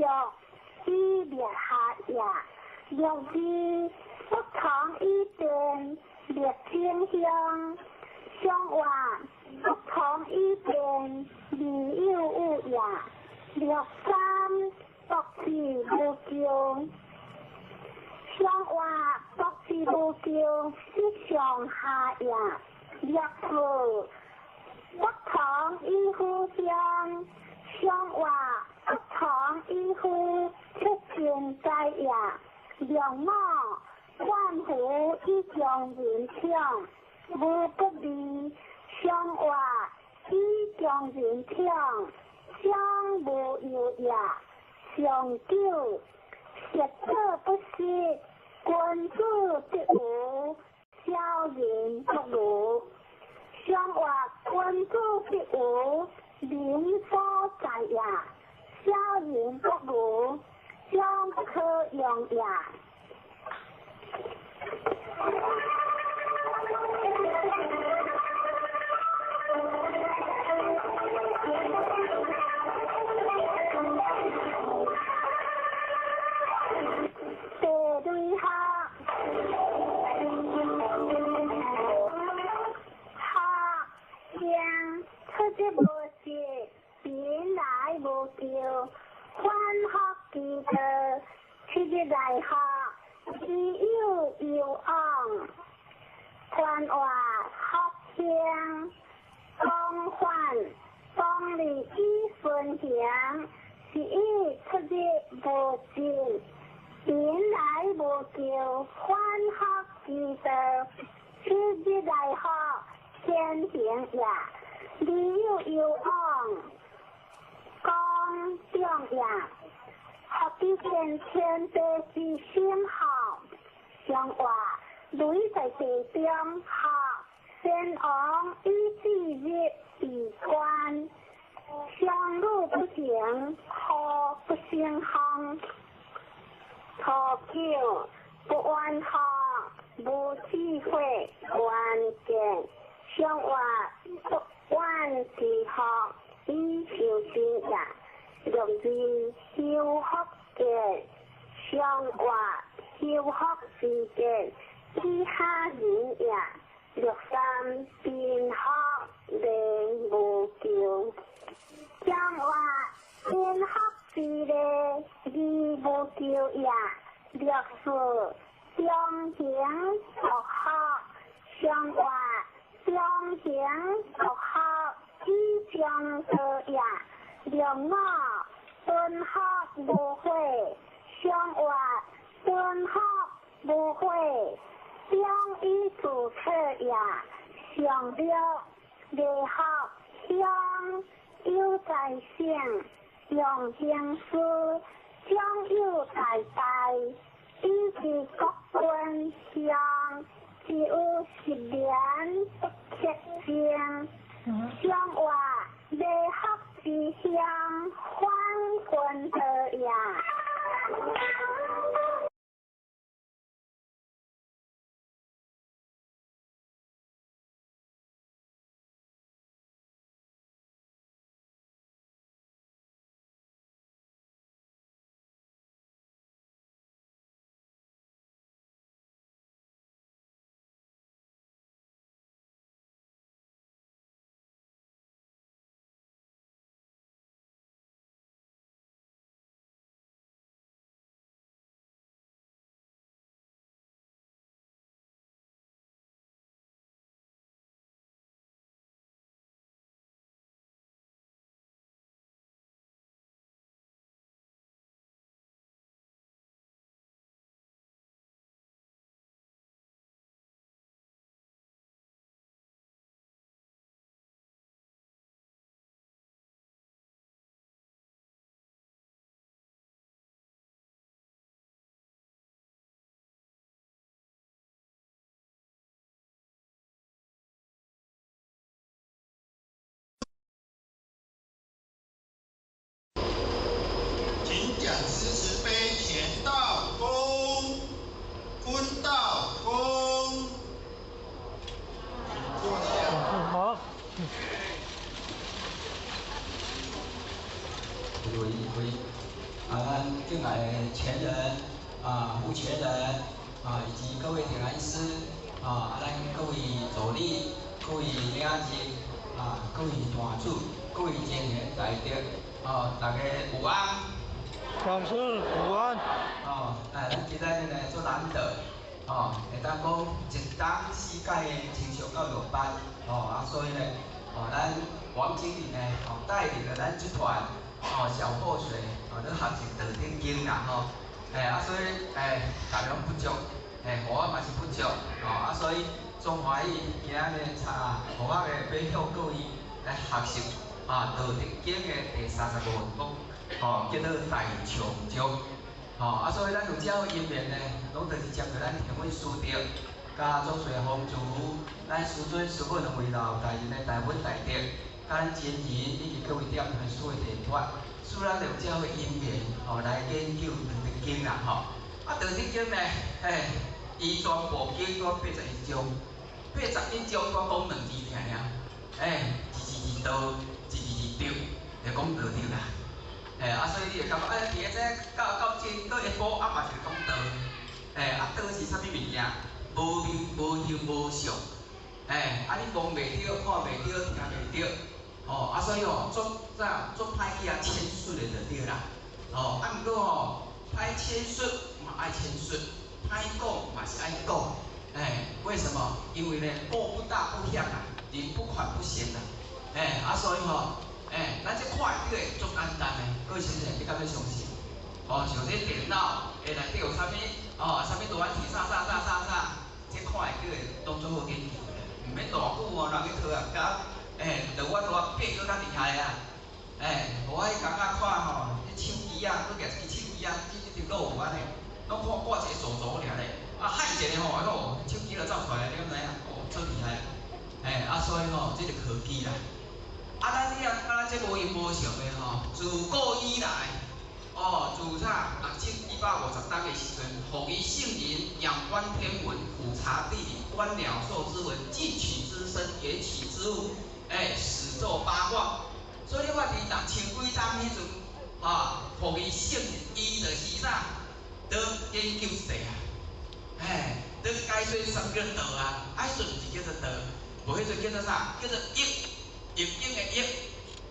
六以滅下也。六二不通以變滅正向，上話不通以變未有有也。六三博士無咎，上話博士無咎，是上下也。六四不通以夫相，上話不通以夫出見在也。六五萬福以將人搶，無不利。上話以將人搶，將無有也。上九學者不識，君子必無，小人不如。上話君子必無，民所在也。小人不如，將不可用也。地雷學，學經出日無失，貧來無咎，反復其道，七日來學，己有攸往。寬話福興，廣泛當利以順行，是以出日無失，貧來無咎，反復其道，七日來學，天行也。未有攸往，講長也。學之見天地之心好，上話雷在地中學，先王以至日為官，相路不行，何不成方？初九不怨學，無智慧，關鍵上話不怨之學，以修身也。六二修福見，上話修福之見，以下人也。六三貧學禮無咎，上話貧學之禮，義無咎也。六四中行獨學，上話中行獨學，以上道也。六五敦學無悔，上話敦學無悔，將以自策也。上六禮學鄉有在聖，用行師將有在大，以及國君鄉，只有十年不克正。上話禮學之鄉，反君道也。請講師慈悲乾道恭，坤道恭，請坐下。好。喂喂。啊，咱敬愛的前人啊，副前人啊，以及各位點燃師啊，咱各位助理、各位領袖啊，各位大主、各位賢人大德，哦，大家午安。老師午安。哦，哎，咱今仔日呢足難得，哦，會當講一冬四屆的青少教育班，哦，啊，所以呢，哦，咱王經理呢，哦，帶領了咱這團，哦，小破水，哦，咧學習道德經啦，吼，哎，啊，所以，哎，力量不足，哎，予我嘛是不足，哦，啊，所以足歡喜今仔日查，予我的欲向各位來學習啊，道德經的第35章，哦，叫做大長章，吼，啊，所以咱有這個因緣呢，攏就是接著咱天文師德，佮祖師風主，咱師尊師母兩位老大人的大恩大德，佮咱真人以及各位點傳師的提拔，使咱有這個因緣，吼，來研究道德經啦，吼。啊，道德經呢，嘿，伊全部經過81章，81章我講兩字爾爾，哎，一字是道，一字是德，就講道德啦。哎，啊，所以你會感覺，哎，佇咧這到到這到下晡，啊嘛是講道，哎，啊道是啥物物件？無面無形無相，哎，啊你摸袂著，看袂著，聽袂著，哦，啊所以哦，足啥足歹去啊闡述的就對啦，哦，啊毋過吼，歹闡述嘛愛闡述，歹講嘛是愛講，哎，為什麼？因為呢，過不大不狹啊，人不寬不賢啊，哎，啊所以吼，哎，咱這看會著的足簡單的，各位先生，你敢欲相信？哦，像這電腦會內底有啥物？哦，啥物圖案體啥啥啥啥啥，這看會著的攏足好研究的，毋免偌久哦，人去科學家，哎，就我拄仔變閣較厲害啊！哎，我彼工仔看吼，彼手機啊，閣舉一支手機啊，這這條路有按呢，攏看掛一個鎖鎖爾咧，啊按一下吼，哎喲，手機就走出來，你敢知影？哦，足厲害！哎，啊所以吼，這就科技啦。啊，咱你啊，啊，這無形無相的吼，自古以來，哦，自啥6150冬的時陣，予伊聖人仰觀天文，俯察地理，觀鳥獸之文，近取之身，遠取之物，哎，始作八卦。所以你看佇6000幾冬彼陣，啊，予伊聖人，伊就是啥，佇研究這啊，哎，佇解說啥物叫道啊，啊，彼陣毋是叫做道，無彼陣叫做啥？叫做易，易經的易，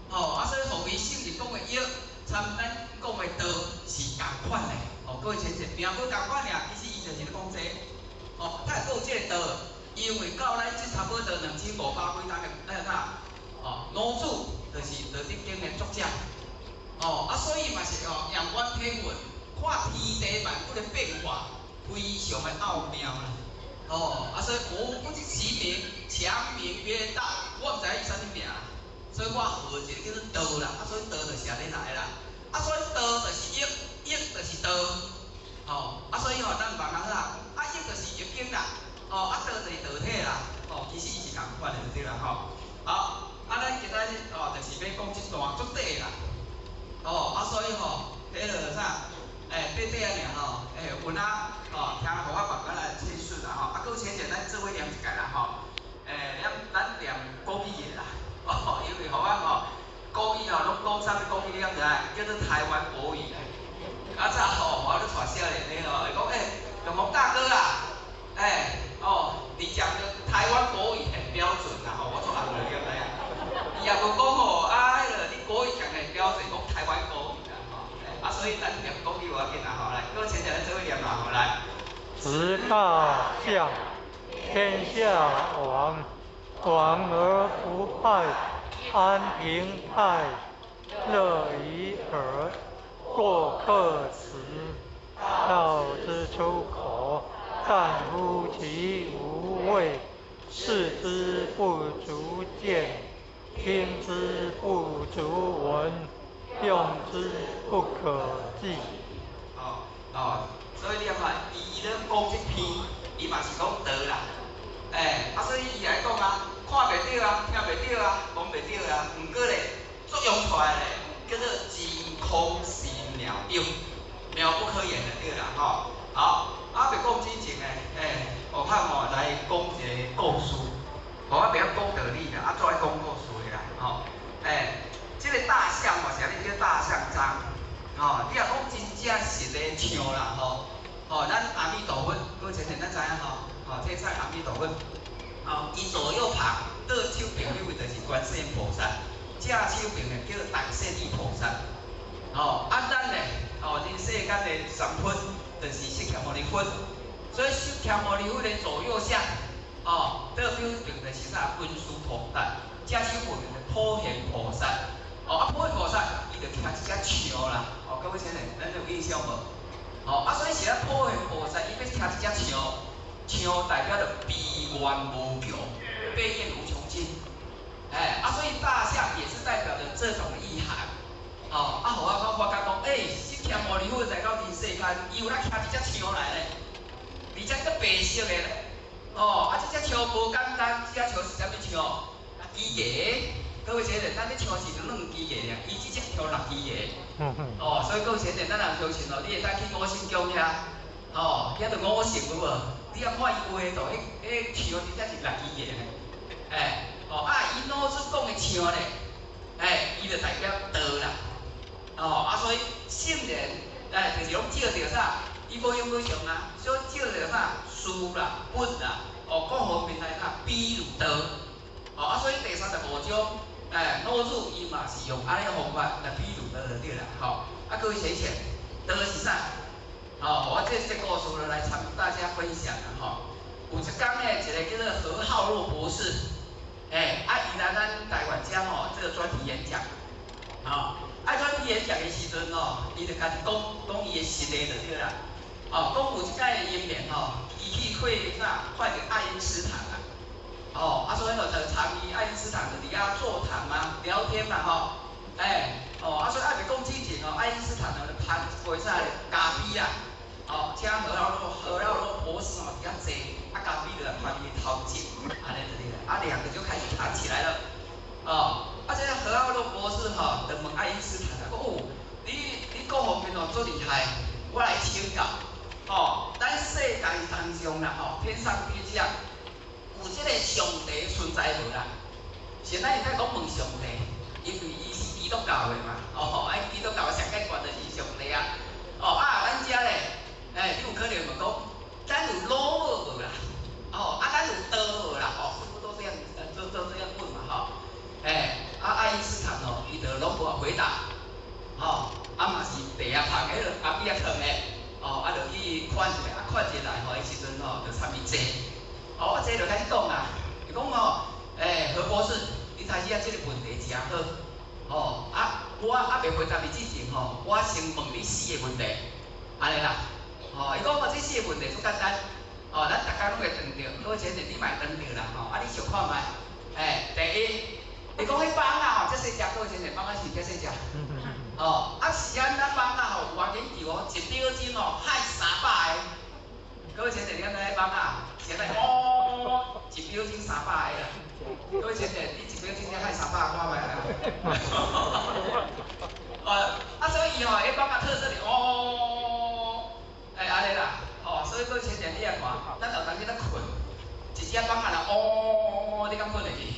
吼，啊，所以予伊聖人講的易，參咱講的道是仝款的，哦，各位淺淺，名無仝款爾，其實伊就是咧講這個，哦，他會閣有這個道，因為到咱這差不多2500幾冬的那個啥，哦，老子就是道德經的作者，哦，啊，所以嘛是哦，仰觀天文，看天地萬物的變化，非常的奧妙啦，哦，啊，所以我不知其名，強名曰道，我毋知伊啥物名，所以我號一個叫做道啦，啊，所以道就是按呢來啦，啊，所以道就是易，易就是道，吼，啊，所以吼，咱毋茫講啥，啊，易就是易經啦，哦，啊，道就是道體啦，哦，其實伊是仝款的就對啦，吼，好，啊，咱今仔日哦，就是欲講這段足短啦，哦，啊，所以吼，彼落啥，哎，短短仔爾吼，哎，有哪，哦，聽予我慢慢來闡述啦，吼，啊，閣淺淺咱做伙念一擺啦，吼，哎，咱念國語的啦，哦，因為予我吼，國語吼攏講啥物國語你敢知影？叫做台灣國語啦。啊，早吼，我咧帶少年的吼，伊講欸，永鴻大哥啊，欸，哦，你講的台灣國語很標準啦，吼，我做紅了，你敢知影？伊也無講吼，啊，彼个你國語講得很標準，講台灣國語啦，吼，啊，所以咱念國語無要緊啦，吼，來，各位淺淺咱做伙念啦，吼，來。執大象，天下往，往而不敗，安平太，樂已耳，過客死，道之出口，淡乎其無味，視之不足見，聽之不足聞，用之不可記。哦哦，所以你看，伊咧講這篇，伊嘛是講道啦，欸，啊，所以伊來講啊，看袂著啊，聽袂著啊，摸袂著啊，毋過咧，作用出來咧，叫做真空心妙用，妙不可言就對啦，吼。好，啊，欲講之前咧，欸，我看吼來講一個故事，我袂曉講道理啦，啊，足愛講故事的啦，吼。欸，這個大象吼，啥物叫大象章？吼，你若講个像啦吼，吼，咱阿彌陀佛，各位先生咱知影吼，吼，這菜阿彌陀佛，吼，伊左右旁倒手邊彼位就是觀世音菩薩，正手邊的叫大勢至菩薩，吼，啊咱呢，吼，人世間的三佛就是釋迦牟尼佛，所以釋迦牟尼佛的左右相，吼，倒手邊就是啥文殊菩薩，正手邊的普賢菩薩，哦，啊普賢菩薩伊就徛一隻象啦，哦，各位先生，咱有印象無？哦，啊所以是咱普賢菩薩伊欲徛一隻象，象代表著悲願無窮，悲願無窮盡，哎，啊所以大象也是代表著這種意涵，哦，啊，予我講發覺講，欸，釋迦牟尼佛來到人世間，伊有咧徛一隻象來咧，而且閣白色的咧，哦，啊這隻象無簡單，這隻象是啥物象？六支牙，各位先生，咱這象是兩支牙爾，伊這隻象六支牙。哦，所以各位先生，咱若相信哦，你會當去五星宮遐，哦，遐就五色有無？你仔看伊畫的圖，彼彼象真正是六支牙呢。哎，哦，啊，伊老子講的象咧，哎，伊就代表道啦。哦，啊，所以聖人，哎，就是攏照著啥？伊無形無相啊，所以照著啥？事啦、物啦，哦，各方面來啥？比喻道。哦，啊，所以第35章，哎，老子伊嘛是用按呢方法來比喻道就對啦，吼。啊，各位先生，道是啥？吼，我這故事來參大家分享啦，吼。有一工呢，一個叫做何浩若博士，欸，啊，伊來咱台灣遮吼，這個專題演講，吼，啊，專題演講的時陣吼，伊就開始講講伊的實例就對啦，哦，講有一擺的因緣吼，伊去會啥，看著愛因斯坦啊，哦，啊，所以吼就參與愛因斯坦就佇遐座談嘛，聊天嘛，吼，欸，哦，啊，所以還袂講之前吼，愛因斯坦就捧一杯啥咖啡啦，哦，請何浩若博士吼佇遐坐，啊，咖啡就來捧伊的頭前，按呢就對啦，啊，兩個就開始談起來了，哦，啊，這個何浩若博士吼，就問愛因斯坦啊，講哦，你各方面哦足厲害，我來請教，哦，咱世界當中啦，吼，天上地下有這個上帝存在無啦？現在會使講問上帝，因為伊是基督教的嘛，哦，啊，基督教上懸懸就是上帝啊，哦，啊，咱遮咧，欸，你有可能問講，咱有老母無啦？哦，啊，咱有道無啦？哦，師傅都這樣，都這樣問嘛，吼，欸，啊，愛因斯坦哦，伊就攏無回答，吼，啊嘛是地啊捧彼落咖啡啊囥的，哦，啊就去看一下，啊看一下來吼，彼時陣吼就參伊坐，哦，啊坐就開始講啊，伊講吼，欸，何博士，你頭先仔這個問題誠好，哦，啊，我猶未回答你之前吼，我先問你四個問題，按呢啦，哦，伊講哦，這四個問題足簡單，哦，咱逐工攏會碰著，各位先生你嘛會碰著啦，吼，啊你想看覓？欸，第一，伊講彼蠓仔吼，遮細隻，各位先生，蠓仔是遮細隻，哦，啊是按怎蠓仔吼，有偌研究哦，一秒鐘哦，害300個，各位先生，你敢知彼蠓仔是按怎哦，一秒鐘300個啦，各位先生，你一秒鐘才害300個看覓啊？哦，啊所以伊吼，彼蠓仔特色是哦，欸按呢啦，吼，所以各位先生你來看，咱有當時咧睏，一隻蠓仔若哦，你敢睏會去？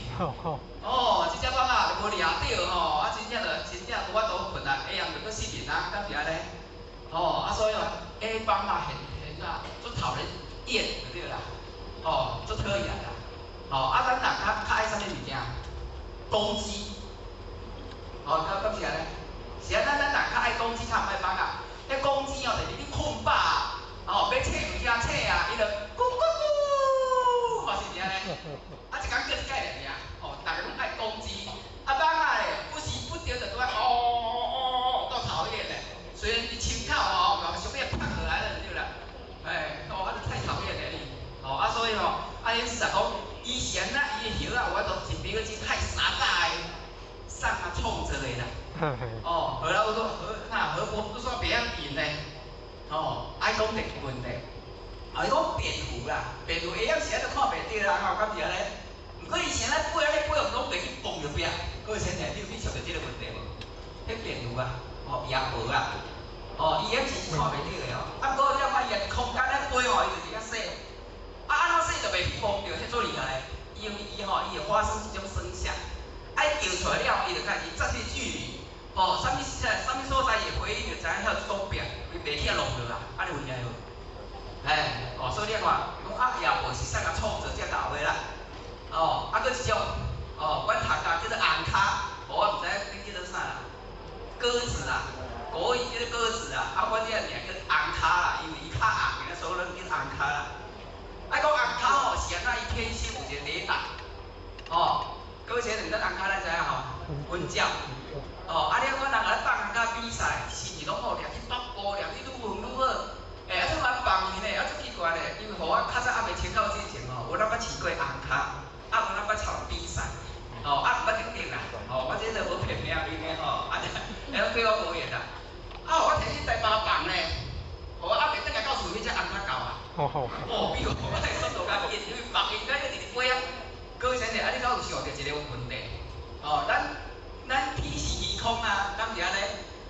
哦，這隻蠓仔就無掠著吼，啊真正就真正無法度睏啊，下暗就閣失眠啊，敢是按呢？吼，啊所以哦，彼蠓仔很很啊，足討人厭就對啦，吼，足討厭啦，吼，啊咱人較較愛啥物物件？公雞，吼，敢是按呢？是按怎咱人較愛公雞，較毋愛蠓仔。彼公雞哦，就是你睏飽，吼，欲醒物件醒啊，伊就咕咕咕，嘛是按呢？啊，一工叫一擺爾，吼，逐家攏愛公雞。啊，蠓仔咧，不時不著就拄愛哦哦哦，夠討厭的。雖然佇窗口吼，嘛想欲拍落來了，對啦。欸，哦，啊，太討厭了你。哦，啊，所以吼，啊，意思講，以前啊，伊的葉仔有法度一秒鐘害300個，送啊創造的啦。哦，後來我說何那何伯不說袂曉應呢？哦，愛講一個問題，啊，伊講蝙蝠啦，蝙蝠會曉時就看袂著啦，吼，敢是按呢？毋過以前咱飛按呢飛，攏袂去碰著壁。各位先生，你有去想著這個問題無？彼蝙蝠啊，哦，夜蛾啊，哦，伊彼是看袂著的哦。啊，毋過你看伊若空間咧飛吼，伊就是較細。啊，按怎細就袂去碰著，彼足厲害。因為伊吼，伊會發生一種聲響，愛叫出來了，伊就開始節這距離。哦，啥物啥物所在會回應著這知影曉擋壁，伊袂去落落啊，按呢有影無？哎，哦，所以你看，講鴨也無是啥個創造這老的啦。哦，啊，閣一種，哦，阮讀甲叫做紅跤，哦，我毋知影恁叫做啥啦，鴿子啦，國語叫做鴿子啊，啊，阮這個名叫紅跤啦，因為伊較紅的，所以咱叫紅跤啦。啊，講紅跤吼是按怎？伊天生有一個雷達，哦，閣寫兩只紅跤咱知影吼，溫鳥。哦，啊，你看人來放紅跤比賽，是毋是攏吼掠去北部，掠去愈遠愈好？欸，啊，這嘛放伊呢，啊，足奇怪咧，因為予我較早猶未穿到之前吼，我哪捌飼過紅跤，啊，我哪捌參比賽，吼，啊，毋捌得獎啦，吼，我這個無騙名面的吼，啊，會曉對我無緣啦。啊，我提去台北放咧，予我猶未轉來到厝，彼隻紅跤到啊。哦，比我的速度較緊，因為放伊咱一直飛啊。各位先生，啊，你敢有想著一個問題？哦，咱天是虛空啊，敢是按呢？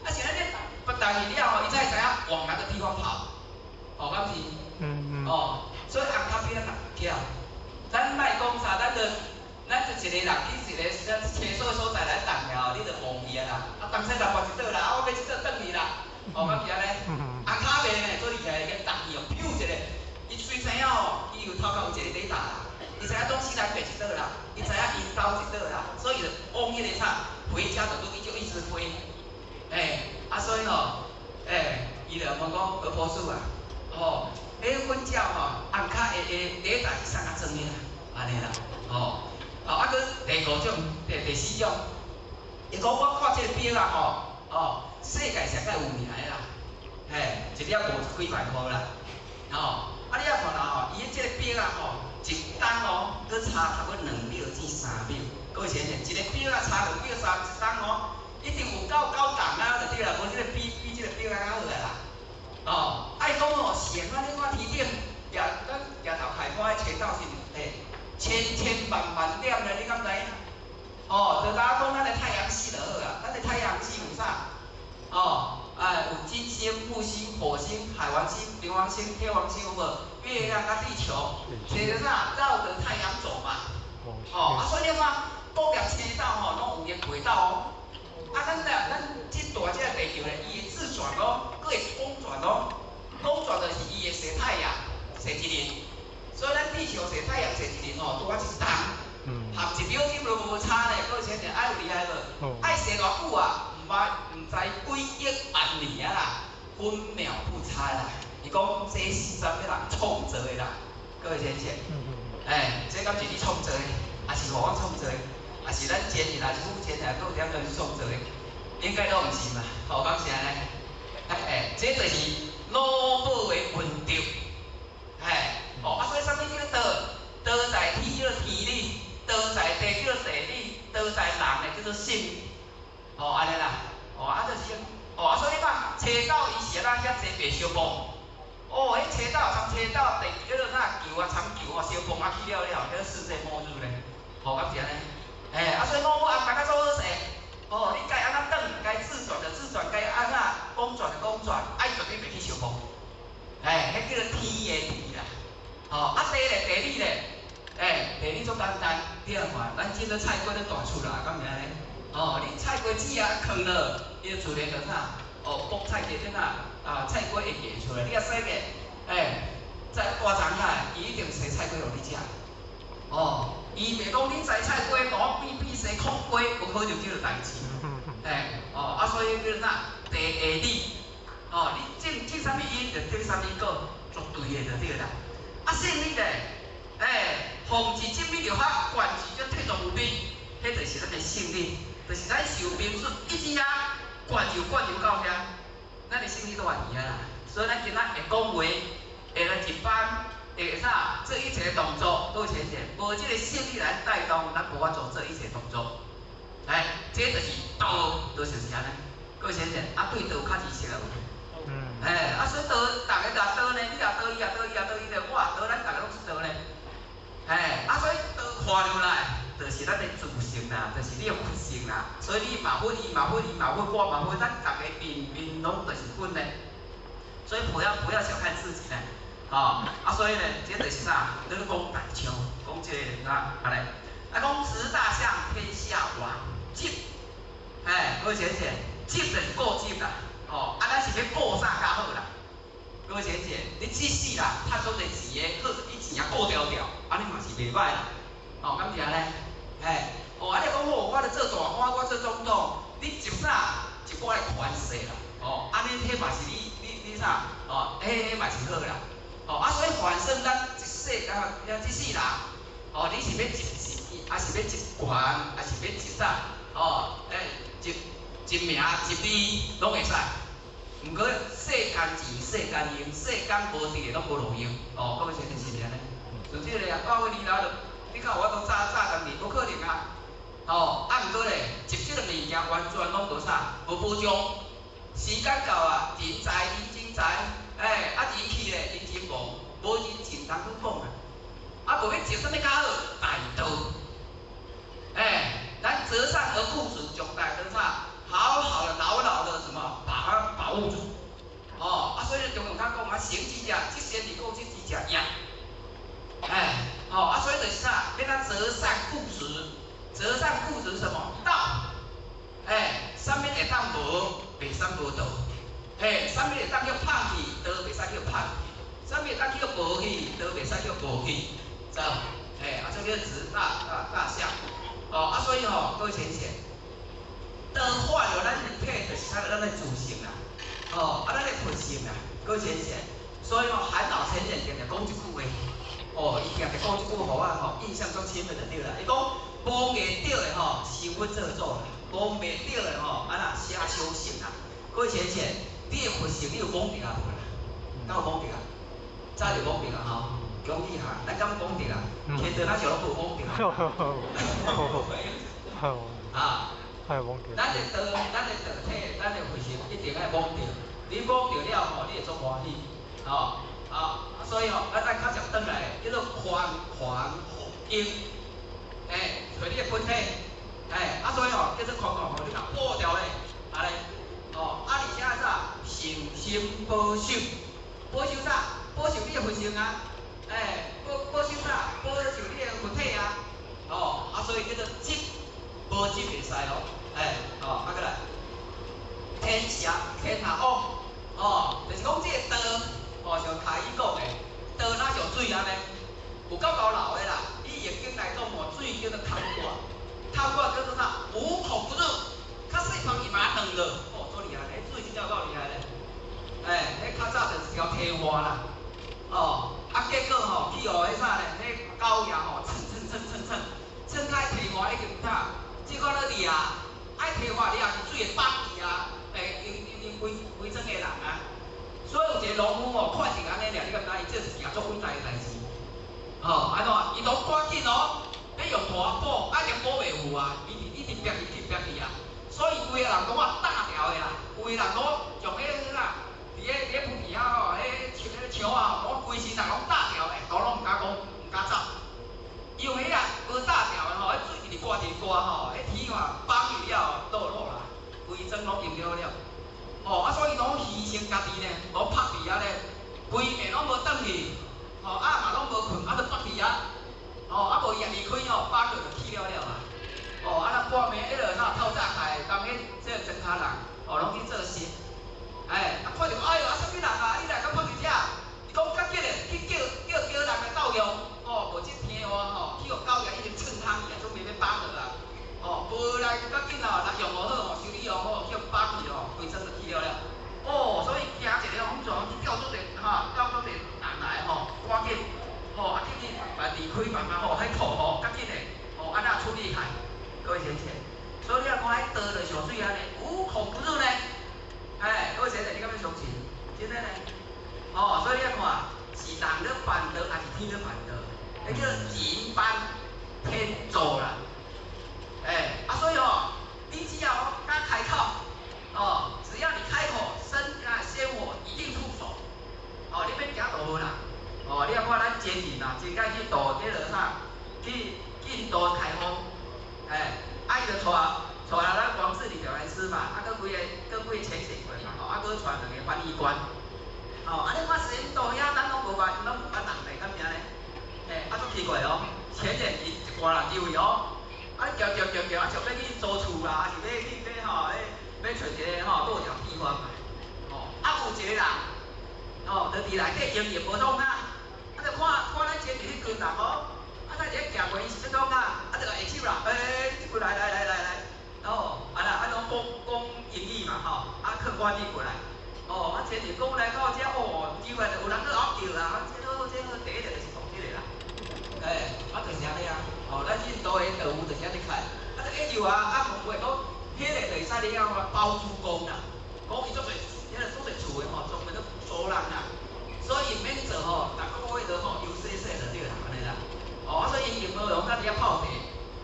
啊，是按呢，不但去了後，伊才會知影往哪個地方跑。哦，敢是？嗯嗯。哦，所以紅跤比咱人巧。咱莫講啥，咱就一個人去一個咱廁所所在來等了，你就忘去啊啦。啊，東西就跋一倒啦，啊，我欲這倒轉去啦。哦，敢是按呢？紅跤袂呢，做厲害，去動去哦，咻一下，伊雖知影哦，伊有頭殼有一個雷達啦，伊知影東西南北一倒啦，伊知影𪜶兜一倒啦，所以就往彼個啥，回家的路伊就一直飛。欸，啊，所以吼，欸，伊就問講何博士啊，吼，彼粉鳥吼，紅跤會會雷達是啥物裝的啦？按呢啦，吼，哦，啊，閣第五種，第四種，伊講我看這個錶啊，吼，哦，世界上較有名的啦，嘿，一粒五十幾萬箍啦，吼，啊，你仔看啦吼，伊的這個錶啊，吼，一工哦，閣差差不多2秒至3秒，各位先生，一個錶啊差2秒3，一工哦，一定有夠九重啊，就對啦，無這個比比這個錶仔較好啊啦，哦，啊伊講哦，是按怎你看天頂，舉咱舉頭開看的星斗是，欸，千千萬萬點咧，你敢知影？哦，就敢講咱的太陽系就好啊，咱的太陽系有啥？哦，哎，有金星、木星、火星、海王星、冥王星、天王星有無？月亮佮地球，這個啥繞着太陽走嘛。哦，啊，所以你看各粒星斗吼，攏有伊的軌道哦。啊，咱咧，咱這大這個地球咧，伊會自轉哦，閣會公轉哦。公轉就是伊會踅太陽，踅一輪。所以咱地球踅太陽踅一輪吼，拄好一冬。合一秒鐘都無差咧，各位先生愛有厲害無？愛踅偌久啊？毋捌毋知幾億萬年啊啦，分秒不差啦。伊講這是啥物人創造的啦？各位先生，欸，這敢是你創造的，抑是予我創造的？抑是咱前人，抑是母前人，閣有點人創造的？應該攏毋是嘛？吼，敢是按呢？欸，這就是老母的恩德，嘿，哦，啊，所以啥物叫做道？道在天叫做天理，道在地叫做地理，道在人的叫做心。哦，按呢啦，哦，啊，就是，哦，啊，所以你看，星斗伊是按怎遐濟白相撲？哦，彼星斗參星斗地叫做啥球啊，參球哦，相碰啊去了了，叫做世界末日咧。吼，敢是按呢？欸，啊，所以老母安排較做好勢。哦，你該按怎轉，該自轉就自轉，該按怎公轉就公轉，愛絕對袂去相碰。欸，彼叫做天的地啦。吼，啊地咧，地理咧，欸，地理足簡單，你來看，咱這個菜瓜咧大出來，敢毋是按呢？哦，你菜瓜籽啊囥落，伊就自然就啥？哦，菠菜就怎啊？啊，菜瓜會結出來。你若洗個，欸，在大欉啊，伊一定生菜瓜予你食。哦，伊袂講你摘菜瓜，大變變生炕瓜，無可能這個代誌。欸，哦，啊，所以叫做啥？地下理。哦，你種種啥物因，就得啥物果，絕對的就對啦。啊，勝利咧，欸，奉旨正美就法，貫智則退作無邊，彼就是咱的勝利，就是咱受命術一直啊，灌油灌油到遐，咱的勝利都佇遐啦。所以咱今仔會講話，會來一班，會啥做一切動作，都前前，無這個勝利來帶動，咱無法做這一切動作。哎，這就是道，就是按呢。各位先生，啊，對道有較知識啊無？哎，啊，所以道，逐家若道呢，你若道，伊若道，伊若道，伊就我道，咱逐家攏是道呢。哎，啊，所以道看落來，就是咱的自性啦，就是你的佛性啦。所以你嘛佛，伊嘛佛，伊嘛佛，我嘛佛，咱逐家面面攏就是佛呢。所以不要小看自己呢，哦，啊，所以呢，這就是啥？你咧講大象，講這個啊，按呢，啊，講執大象天下王，執，哎，各位先生，執就是固執啦，哦，吼，啊，咱是欲顧啥較好啦？各位淺淺，你這世人趁足濟錢的，好，你錢也顧牢牢，按呢嘛是袂歹啦。吼，敢是按呢？嘿，哦，啊你講好，我咧做大官，我做總統，你集啥一寡的權勢啦，哦，按呢彼嘛是你啥？哦，彼嘛是好啦。哦，啊，所以反正咱一世啊，這世人，哦，你是欲集錢，抑是欲集權，抑是欲集啥？哦，集集名集利，攏會使。毋過世間錢、世間用、世間無佇的攏無路用。哦，各位先生是毋是按呢？像這個啊，到尾年老就，你較有法度早早當去，無可能啊。哦，啊，毋過咧，集這個物件完全攏無啥，無保障。時間到啊，人在人情在，啊人去咧，人情無，無人情通去講啊。啊，無欲集啥物較好？大道。咱擇善而固執，將大道啥？好好的、牢牢的什麼，把它保護住。哦，啊，所以中庸較講啊，成之者積善而固執之者贏。哦，啊，所以就是啥？欲咱擇善固執，擇善固執什麼？道。啥物會當無，袂使無道。啥物會當叫放棄，道袂使叫放棄；啥物會當叫無去，道袂使叫無去。知無？啊，這叫執大大大相。哦，啊，所以吼，各位淺淺，道化了咱身體，就是啥？咱的自性啦。哦，啊，咱的佛性啦，各位淺淺。所以吼，韓老前人定定講一句話，哦，伊定定講這句話，予我吼印象足深的就對啦。伊講摸袂著的吼，成佛做祖啦；摸袂著的吼，啊那寫小乘啦。各位淺淺，你的佛性你有摸著啊無啦？敢有摸著啊？早就摸著啊吼！恭喜哈，咱敢摸著啊？天道咱是攏無摸著。啊，咱的道，咱的道體，咱的佛性一定愛摸著。你摸著了吼，你會足歡喜，吼啊！所以吼，咱愛較常轉來，叫做寬寬應，揣你的本體，啊，所以吼，叫做寬寬吼，你若剝掉咧，按呢，哦，啊，而且啥，誠心保守，保守啥？保守你的佛性啊，保守啥？保守你的佛體啊，哦，啊，所以叫做執，無執袂使哦，哦，啊，閣來，天下天下王，哦，就是講這個道，哦，像卡伊講的，道若像水按呢，有夠高流的啦。以易經來講吼，水叫做崁蓋，崁蓋叫做啥？無孔不入，較細芳伊嘛斷落，哦，足厲害，彼水真正有夠厲害咧。彼較早就是一條溪岸啦，哦，啊，結果吼去予彼啥咧？彼狗爺吼蹭蹭蹭蹭蹭，蹭開溪岸已經啥？這款咧掠，愛溪岸掠是水會綁去啊，因因因規規庄的人啊。所以有一個農夫吼，看見按呢爾，你敢知？伊這是一件足偉大的代誌。吼，按怎？伊都趕緊哦，欲用拖補，啊，已經補袂有啊，伊一直逼去，一直逼去啊。所以規个人攏啊打掉的啦，有的人攏將彼個啥，佇咧菩提遐吼，彼樹彼個樹啊，攏規身人攏打掉的，都攏毋敢講，毋敢走。因為彼個無打掉的吼，彼水一直掛一直掛吼，彼天啊綁去了，倒落啦，規莊攏淹了了。哦，啊，所以攏犧牲家己呢，攏曝佇遐咧，規暝攏無轉去，吼，啊嘛攏無睏，啊就曝佇遐，吼，啊無伊也離開吼，飽落就去了了啊。哦，啊咱半暝彼落啥透早起來，當彼這個莊跤人，哦，攏去做事，啊看著哎喲，啊啥物人啊？你來敢曝佇遮？伊講較緊嘞，去叫叫叫人來鬥用，哦，無這天話吼，去予狗仔已經嗆空去啊，準備欲綁落啊。哦，無來較緊哦，若用無好吼，修理用好，去予綁去吼，規莊就去了了。哦，所以驚一個風狀去叫足濟哈，叫足濟人來吼，趕緊，吼，啊去去慢離開慢慢吼，彼土吼，較緊嘞，吼，按怎處理開？各位淺淺，所以你若看彼道就像水按呢，無孔不入呢。各位淺淺，你敢欲相信？真的呢？哦，所以你愛看，是人咧辦道，抑是天咧辦道？彼叫人辦天做啦。啊，所以哦，你只要敢開口，哦，只要你開口，生啊仙火一定出手。哦，你免驚度啦。哦，你若看咱前人啊，真愛去度這個啥，去印度開荒，啊伊就帶帶咱王志禮表演師嘛，啊，閣幾个，閣幾個潛水員嘛，吼，啊，閣帶兩個翻譯官。哦，啊，你看印度遐，咱攏無捌，攏無捌人來，敢爾呢？啊，足奇怪哦，前人伊一掛人入去哦。啊，你行行行行，啊，像欲去租厝啦，抑是欲去欲吼，欲欲揣一个吼落腳地方嘛。哦，就佇內底營業無創啊，啊就看看咱前面彼群人哦，啊咱一行過伊是欲創啊，啊就下手啦，欸，這群來來來來來，哦，啊啦，啊攏講講英語嘛吼，啊客觀語過來，哦，啊前面講來到遮，哦，以為有人去後叫啦，啊這好這好，第一個就是創這個啦，欸，啊就是按呢啊，哦，咱印度的道有就是按呢開，啊就下入啊，啊問話講，彼個就會使你講包租公啦，講伊足濟，彼个足濟厝的吼，專門咧租人啦，所以免做吼，逐個月都吼油洗洗就對啦，按呢啦。哦，啊所以𪜶無用咱佇遐泡茶，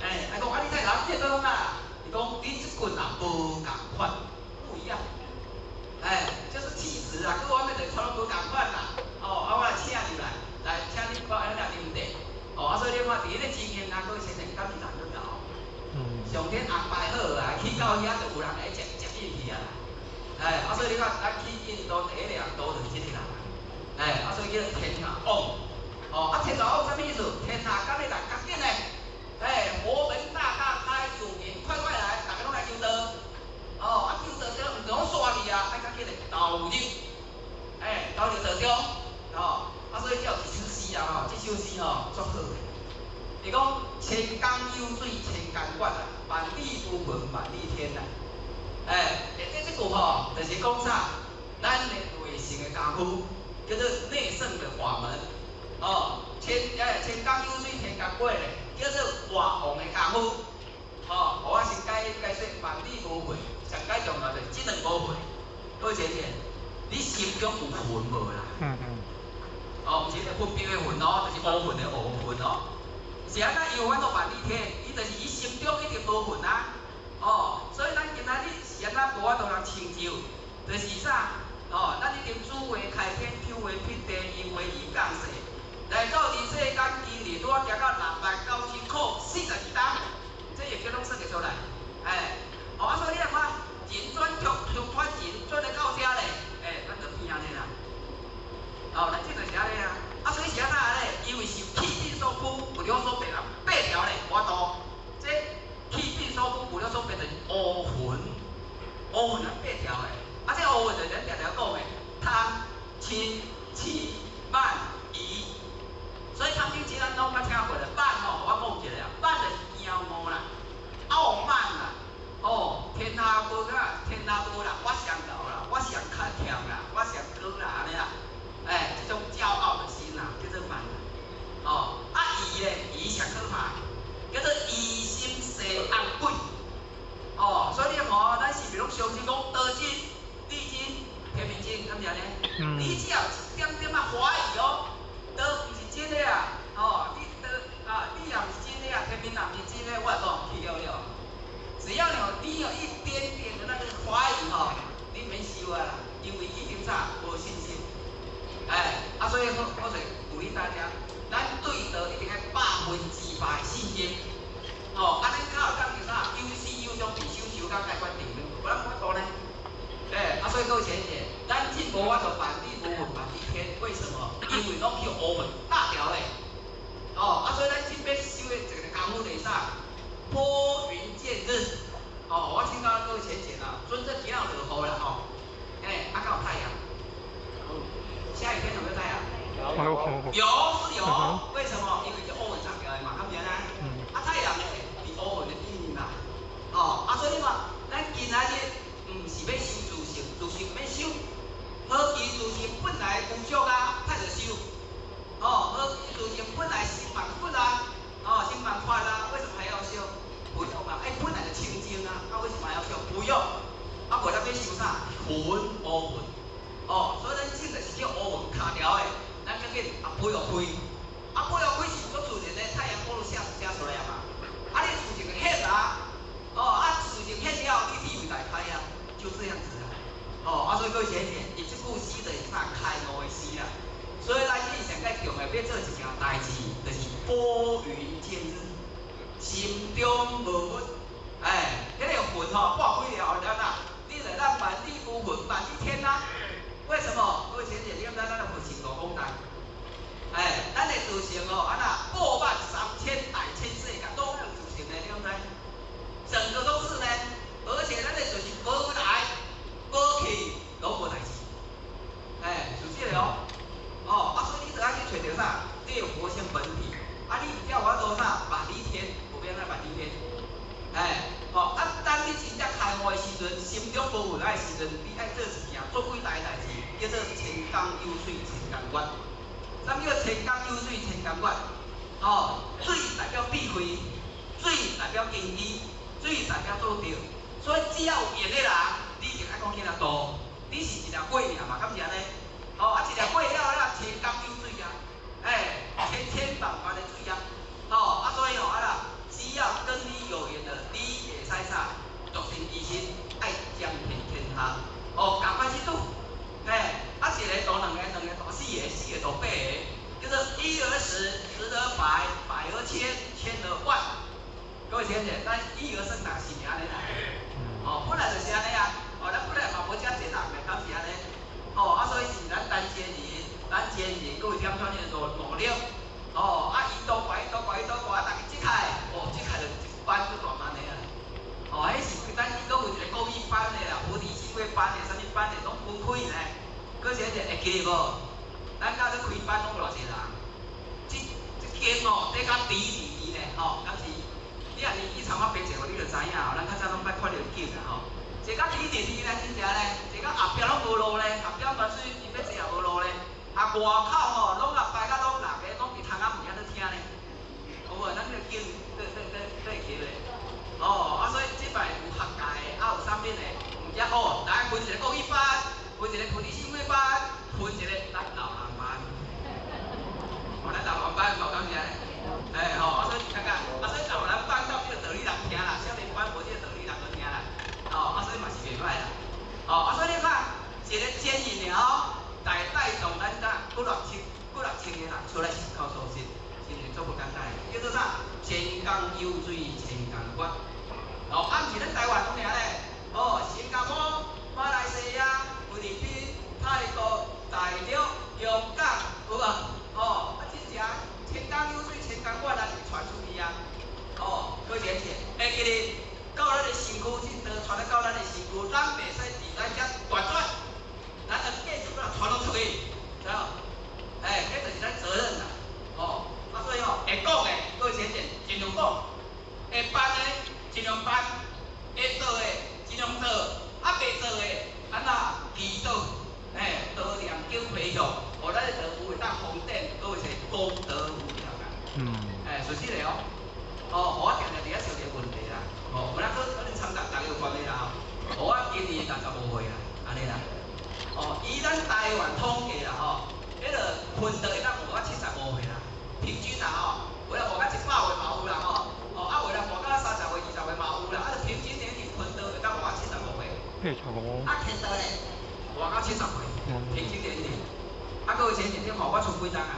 欸，啊講啊你在哪這講啊？伊講你這群人無仝款，不一樣，欸，就是氣質啊，各方面就差攏無仝款啦。哦，啊我來請入來，來請你看按呢來啉茶。哦，啊所以你看佇彼個情形啊，閣先生敢是人去搞？上天安排好啊，去到遐就有人來接接應去啊。欸，啊所以你看，咱去印度第一個人都就是這個人，欸，啊所以叫做天下王。哦，啊天下王啥物意思？天下甲欲來較緊的，欸，佛門大大開，有緣快快來，逐家攏來求道。哦，啊求道這毋是講煞去啊，愛較緊的投入，欸，投入道中。哦，啊所以才有一首詩啊吼，這首詩吼足好的。伊講千江有水千江月啊，萬里無雲萬里天啊。欸，這這句吼，就是講啥？咱的內聖的功夫，叫做內聖的法門。哦，千江有水千江月咧，叫做外王的功夫。哦，我先解解說萬里無雲，上解重要就是這兩無雲。各位姐姐，你心中有雲無啦？哦，毋是分別的雲哦，就是烏雲的烏雲哦。是按怎伊有法度萬里天？伊就是伊心中一定無雲啊。哦，所以咱今仔日是按怎無法度人成就？就是啥？哦，咱一定主話開天，求話辟地，應話而降世，來到人世間，經歷拄仔行到69042冬，這會叫攏算會出來。欸，哦，啊，所以你來看，人轉畜，畜轉人，轉來到遮咧，欸，咱就變按呢啦。哦，咱這就是按呢啊。啊，所以是按怎咧？因為受氣變所驅，有了所變啊，變條咧，無法度。這氣變所驅，有了所變就是烏雲，烏雲啊變條的。啊，這烏雲就是咱定定講的貪、嗔、痴、慢、疑。所以貪嗔痴咱攏捌聽過啦。慢吼，我講一下啊，慢就是驕傲啦，傲慢啦。哦，天下無啊，天下無人，我上高啦，我上較強啦，我上高啦，按呢啦。欸，這種驕傲的心啊，叫做慢。哦，啊疑咧，疑上可怕，叫做疑心生暗鬼。哦，所以你看，咱是毋是攏相信講道真、理真、天命真，敢毋是按呢？你只要一點點仔懷疑哦，道毋是真的啊，哦，你道啊，你也毋是真的啊，天命也毋是真的，我講去了了。只要你有一點點的那個懷疑吼，你免修啊啦，因為已經啥無信心。欸，啊，所以我就鼓勵大家，咱對道一定愛100%的信心。哦，按呢較有感覺啥？有始有終，佇手手甲解決定，無咱無法度呢。欸，啊，所以各位淺淺，咱這無法度萬里無雲萬里天，為什麼？因為攏去烏雲打掉的。哦，啊，所以咱這欲修的一個功夫就是啥？撥雲見日。哦，我請教各位淺淺啊，準則今仔有落雨啦吼。欸，啊，敢有太陽？下雨天有沒有太陽？有是有，為什麼？因為這烏雲擋掉的嘛，敢毋是按呢？啊，太陽呢，佇烏雲的對面嘛。哦，啊，所以你看，咱今仔日毋是欲修自性，自性毋免修。何其自性本來具足啊，太著修。哦，何其自性本來心萬佛啊，哦，心萬法啊，為什麼還要修？不用啊，欸，本來就清淨啊，啊，為什麼還要修？不用。啊，無咱欲修啥？雲烏雲。哦，所以咱這就是叫烏雲卡掉的，咱趕緊啊飛予開，啊飛予開是足自然的，太陽光就射射出來啊嘛。啊，你自然現啊，哦，啊自然現了，你智慧大開啊，就這樣子啊。哦，啊所以各位淺淺，伊這句詩就是啥開悟的詩啦。所以咱這上蓋重要欲做一件代誌，就是撥雲見日，心中無物，欸，彼個雲吼撥開了後，怎啊？你就當萬里無雲萬里天啊。為什麼？各位淺淺，你敢知咱的佛性偌廣大？欸，咱的自性哦，按怎過萬三千大千世界攏有自性的，你敢知？整個都是呢，而且咱的就是無來無去，攏無代誌。欸，是這個哦。啥？你有佛性本體。啊，你毋才有法度啥？萬里天，無變啊萬里天。哎，吼，啊，當你真正開悟的時陣，心中無有愛的時陣，你愛做一件足偉大的代志，叫做千江有水千江月。啥物叫千江有水千江月？哦，水代表智慧，水代表根基，水代表做著。所以只要有緣的人，你就愛講起來多，你是一條過命嘛，敢是按呢？哦，啊，一條過了了，千江有水啊，哎，千千萬萬的水啊，哦，啊，所以吼，啊啦，只要跟你有緣的，你會使啥？獨善其身，愛兼遍天下，哦，共款是拄，哎，啊，一个度兩個，兩個度四個，四個度八個，叫做一而十，十而百，百而千，千而萬。各位聽者，咱一而生哪是按呢啦？哦，本來就是按呢啊，哦，咱本來嘛無遮濟人的，敢是按呢？哦，啊，所以是咱單堅人，咱堅人，閣有點像呢努力，哦，啊，伊多掛，伊多掛，伊多掛，啊，逐家這開，哦，這開就一班就大班的啊。哦，彼是咱閣有一個國語班的啦，菩提心會班的，啥物班的，攏分開呢。閣是會記無？咱甲咧開班攏無偌濟人，這這間哦，底甲滴滴滴呢，吼，敢是？你若是去參仔白坐，你就知影吼，咱較早攏捌看著景啦吼。坐甲滴滴滴呢，真正呢，坐甲後壁攏無路咧，後壁全水伊欲坐也無路咧。啊，外口吼，攏啊排甲攏六个，攏佇窗仔門遐咧聽咧。有無？咱這個景，對對對對起咧。哦，啊，所以這擺有學界的，啊有啥物的，毋只哦，來分一個國語班，分一個菩提心會班，分一個咱老人班。哦，咱老人班無感覺咧？哎吼，啊所以感覺，啊所以老人班到這個道理人聽啦，少年班無這個道理人去聽啦。哦，啊所以嘛是袂歹啦。哦，啊所以你看，一個堅忍的吼，帶動咱啥幾偌千幾偌千個人出來信靠素食，是毋是足無簡單？叫做啥？千江有水千江月。哦，啊毋是咱台灣攏爾咧，哦，新加坡、馬來西亞、菲律賓、泰國、大陸、香港，有無？哦，啊真正千江有水千江月，咱是傳出去啊。哦，閣一個是會記得到咱的身軀，這道傳來到咱的身軀，咱袂使佇咱遮斷絕，咱著繼續閣傳落出去，知無？哎，這就是咱責任啦。哦，啊所以吼，會講的，閣一個盡量講；會辦的，盡量辦；會做的，盡量做；啊，袂做的，按怎祈禱？哎，多念經回向，予咱的道有會當封頂，閣有一個功德無量啊。哎，事實的哦。哦，我定定佇遐想一個問題啦。哦，有哪可可能參甲逐家有關係啦吼。我今年65歲啦，按呢啦。哦，以咱台灣統計啦吼，彼个分道會當活到75歲啦，平均啦吼，有人活到100歲嘛有啦吼。哦，啊有人活到30歲、20歲嘛有啦，啊，就平均年齡分道會當活到75歲。 85。啊，天道咧，活到70歲，平均年齡。啊，各位先生，你看我出幾冬啊？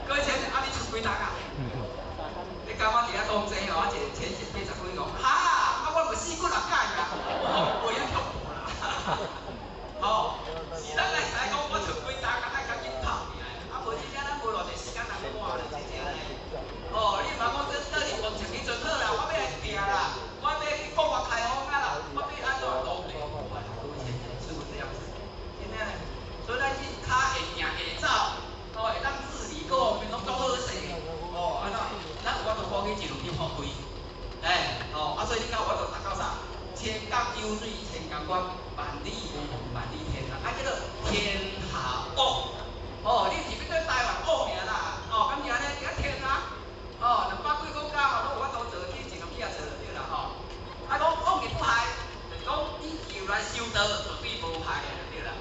各位先生，啊，你出幾冬啊？你感覺佇遐講這吼，啊，一個淺淺80幾講，哈，啊，我嘛死幾若擺啊，哦，袂曉恐怖啦。吼，是咱會使講我出幾冬啊，愛較緊跑起來，啊，無真正咱無偌濟時間通活咧，真正咧。哦，你毋通講這倒佇目前彼陣好啦，我欲來拼啦，我欲去國外開放啊啦，我欲按怎都袂無啊，各位先生，是不是這樣子？真正咧，所以咱這跤會行會走，哦，會當自理，各方面攏足好勢的。哦，按怎？咱有法度趕緊進入去發揮，哎，哦，啊，所以你看有法度達到啥？千江有水千江月，萬里無雲萬里天啊，啊叫做天下往。哦，你毋是欲對台灣往爾啦，哦，敢是按呢？佇遐天啊，哦，200幾國家吼，攏有法度做去，盡量去遐做就對啦吼。啊，講往而不害，就是講你求來修道，絕對無害的就對啦。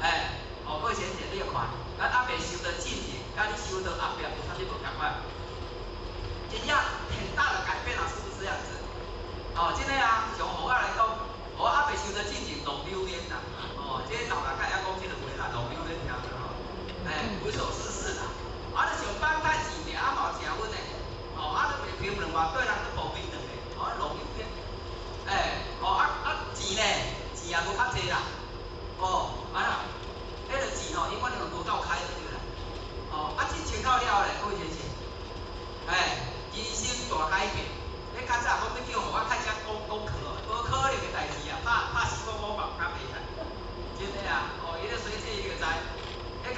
哎，哦，各位先生，你著看，咱猶未修到進前，佮你修到後壁有啥物無仝款？真正很大的改變啊，是不是這樣子？哦，真的啊，像予我來講，我猶未修道進前浪流連啦，哦，這老人較會曉講這個話啦，浪流連聽著吼，哎，無所事事啦，啊，你上班趁錢爾，啊嘛有食薰的，哦，啊你袂評論話對人去無平等的，哦，浪流連，哎，哦啊啊錢呢，錢也無較濟啦，哦，啊啦，彼個錢吼，永遠攏無夠開就對啦，哦，啊這穿到了咧，各位先生，哎，人生大改變。你較早講欲叫予我開遮講功課，無可能的代誌啊！拍拍死我我嘛毋敢袂使，真的啊！哦，伊咧隨這伊就知，彼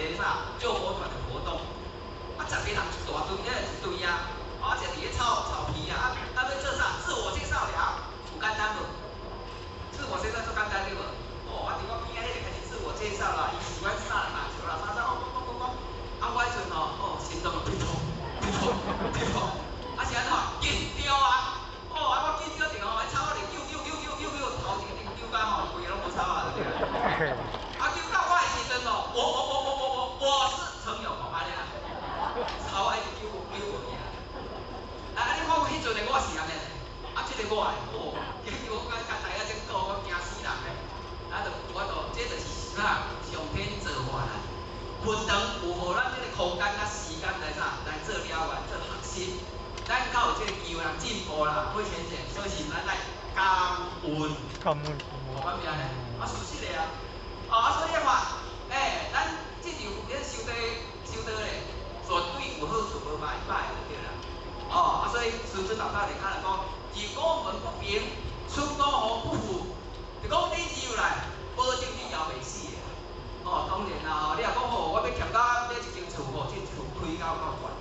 個啥救國團的活動，啊，10個人一大堆，遐一堆啊，啊，就佇咧臭臭屁啊，啊，欲做啥？自我介紹了，有簡單無？自我介紹足簡單對無？哦，我佇我邊仔彼個開始自我介紹啦，伊喜歡啥打球啦，啥啥哦，講講講講，啊，我彼陣吼，哦，心臟就噗噗噗噗噗，啊是按怎？緊張啊！哦，啊我緊張著吼，草仔就揪揪揪揪揪揪，頭一個揪到吼，規个攏無草啊，對對？啊，揪到我的時陣哦，我我我我我我我是陳永紅按呢啦，草仔一直揪揪無去啊！啊，你看彼陣的我是按呢，啊，這个我的，哦，結果我甲大家這講，我驚死人咧！啊，就我就這就是啥？上天造化啦，佛堂有予咱這个空間佮時間來啥？來做療癒、做學習，咱較有這个機會通進步啦，過前前，所以是咱愛感恩。感恩。無感恩咧，啊，事實的啊，哦，啊，所以你看，欸，咱這場咧修道修道咧，絕對有好處無歹歹就對啦。哦，啊，所以師尊老大就較來講，入我門不平，出我門不富，就講你入來，保證你枵袂死的。哦，當然啦，吼，你若講吼，我欲欠甲買一間厝吼，這厝開到夠懸的。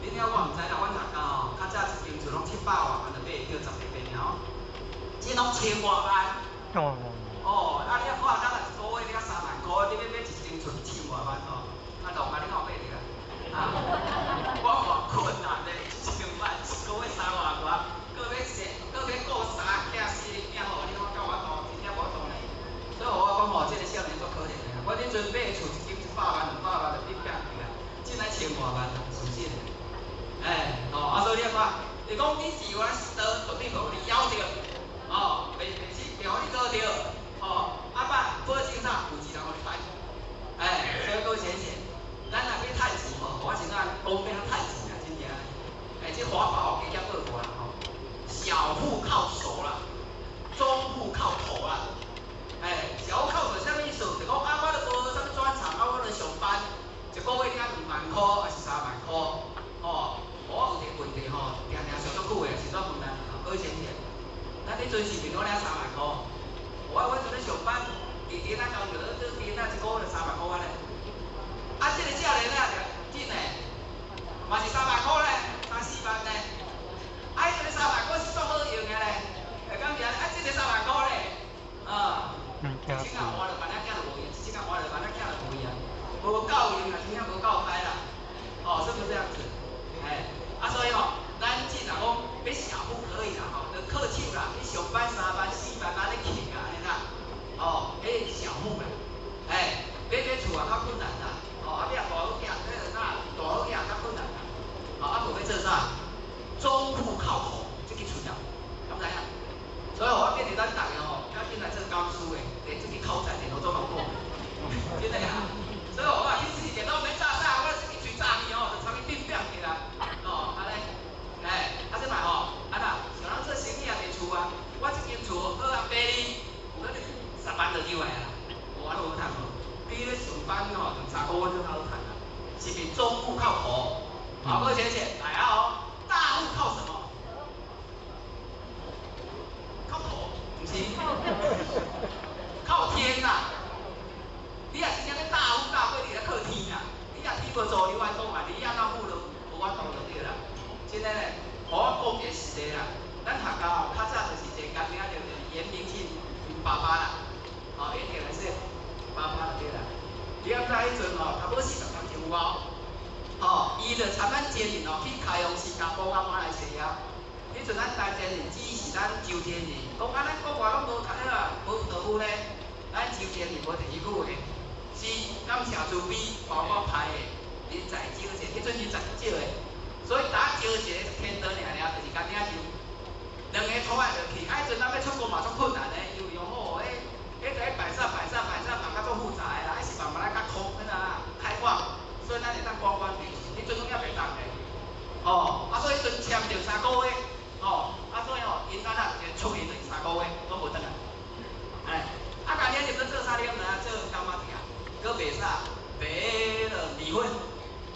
你聽我毋知啦，阮學校吼，較早一間厝攏700外萬就買會著10平爾吼，這攏千外萬。哦。哦，啊，你若看咱若一个月你才3萬箍，你欲買一間厝千外萬吼，啊，浪啊，你敢有買著啊？啊，我看困難的，1000萬一个月3萬外，閣欲生，閣欲顧三囝四囝吼，你看敢有法度？真正無法度呢。所以我講吼，這个少年足可憐的。我恁陣買厝一間100萬、200萬就變變去啊，這來千外萬，是毋是？欸，哦，啊，所以你看，伊講你自我是道，絕對無予你枵著，哦，袂袂死，袂予你餓著，哦，啊爸，保證啥？有錢人予你買，欸，所以各位淺顯，咱若欲趁錢吼，我先仔講欲怎趁錢啊，真正，欸，這華寶我加減報過啦吼，小富靠手啦，中富靠頭啦，欸，小富靠手啥物意思？就講啊，我都無啥物專長，啊，我咧上班，一个月領2萬箍，抑是3萬箍，哦。我有一個問題吼，定定想足久的，是怎問咱？各位先生，咱彼陣是毋是攏領3萬箍？我陣咧上班，佇電仔工作，做電仔一个月就3萬箍安呢。啊，這个少年仔就真的，嘛是3萬箍咧，三四萬咧。啊，彼個3萬箍是足好用的咧，會感覺啊，這個3萬箍咧，啊，一千仔換落萬仔囝就無用，一千仔換落萬仔囝就無用，無夠用啊，真正無夠歹啦。哦，是不是這樣子？欸，啊，所以吼，咱這若講欲小富可以啦吼，就靠手啦，你上班3萬4萬按呢去啊，按呢啦，哦，彼是小富啦，欸，買買厝也較困難啦，哦，啊，欲大好囝，彼個啥大好囝較困難啦，哦，啊，無欲做啥？中富靠口，這個出了，敢知影？所以我建議咱逐个吼，較緊來做講師的，連這個口才電腦總嘛講，真的啊。所以我話其實電腦免炸炸，我這個喙炸去吼，就參伊變變去啦。哦，按呢，欸，啊這嘛吼，啊那像咱做生意也賣厝啊，我這間厝好啊，賣你，有可能10萬就入來啊，無法度好趁無？比咧上班吼，兩三個月就較好趁啊。是毋是中富靠口？好，各位淺顯，來啊哦，大富靠什麼？靠頭，毋是，靠天啦！你若真正欲大富大貴，你咧靠天啊！你若天無助你，我講啊，你按怎富都無法度就對啦。真的咧，予我講一个實例啦。咱學校較早就是一个干名就是嚴明慶𪜶爸爸啦，哦，嚴明是爸爸就對啦。你敢知彼陣吼，差不多40年前有無？哦，伊就參咱前面哦去開往新加坡啊、馬來西亞。彼陣咱台前人指示咱周天人，講啊，咱國外攏無較彼個無道夫咧，咱周天人無提一句話，是感謝慈悲，包括派的人才少者，彼陣人才少的，所以打招一个天道爾爾，就是干領就兩个拖仔落去，啊，彼陣咱欲出國嘛足困難的，因為吼，彼彼個擺設擺設擺設嘛較足複雜的啦，還是慢慢來較空，彼啊開放，所以咱會當關關的，彼陣攏猶袂當的，哦，啊，所以彼陣簽著3個月，哦，啊，所以吼，𪜶咱啊出去就是3個月，攏無轉來，哎，啊，干領入去做啥？你敢知影？做柑仔店，閣賣啥？賣彼个米粉，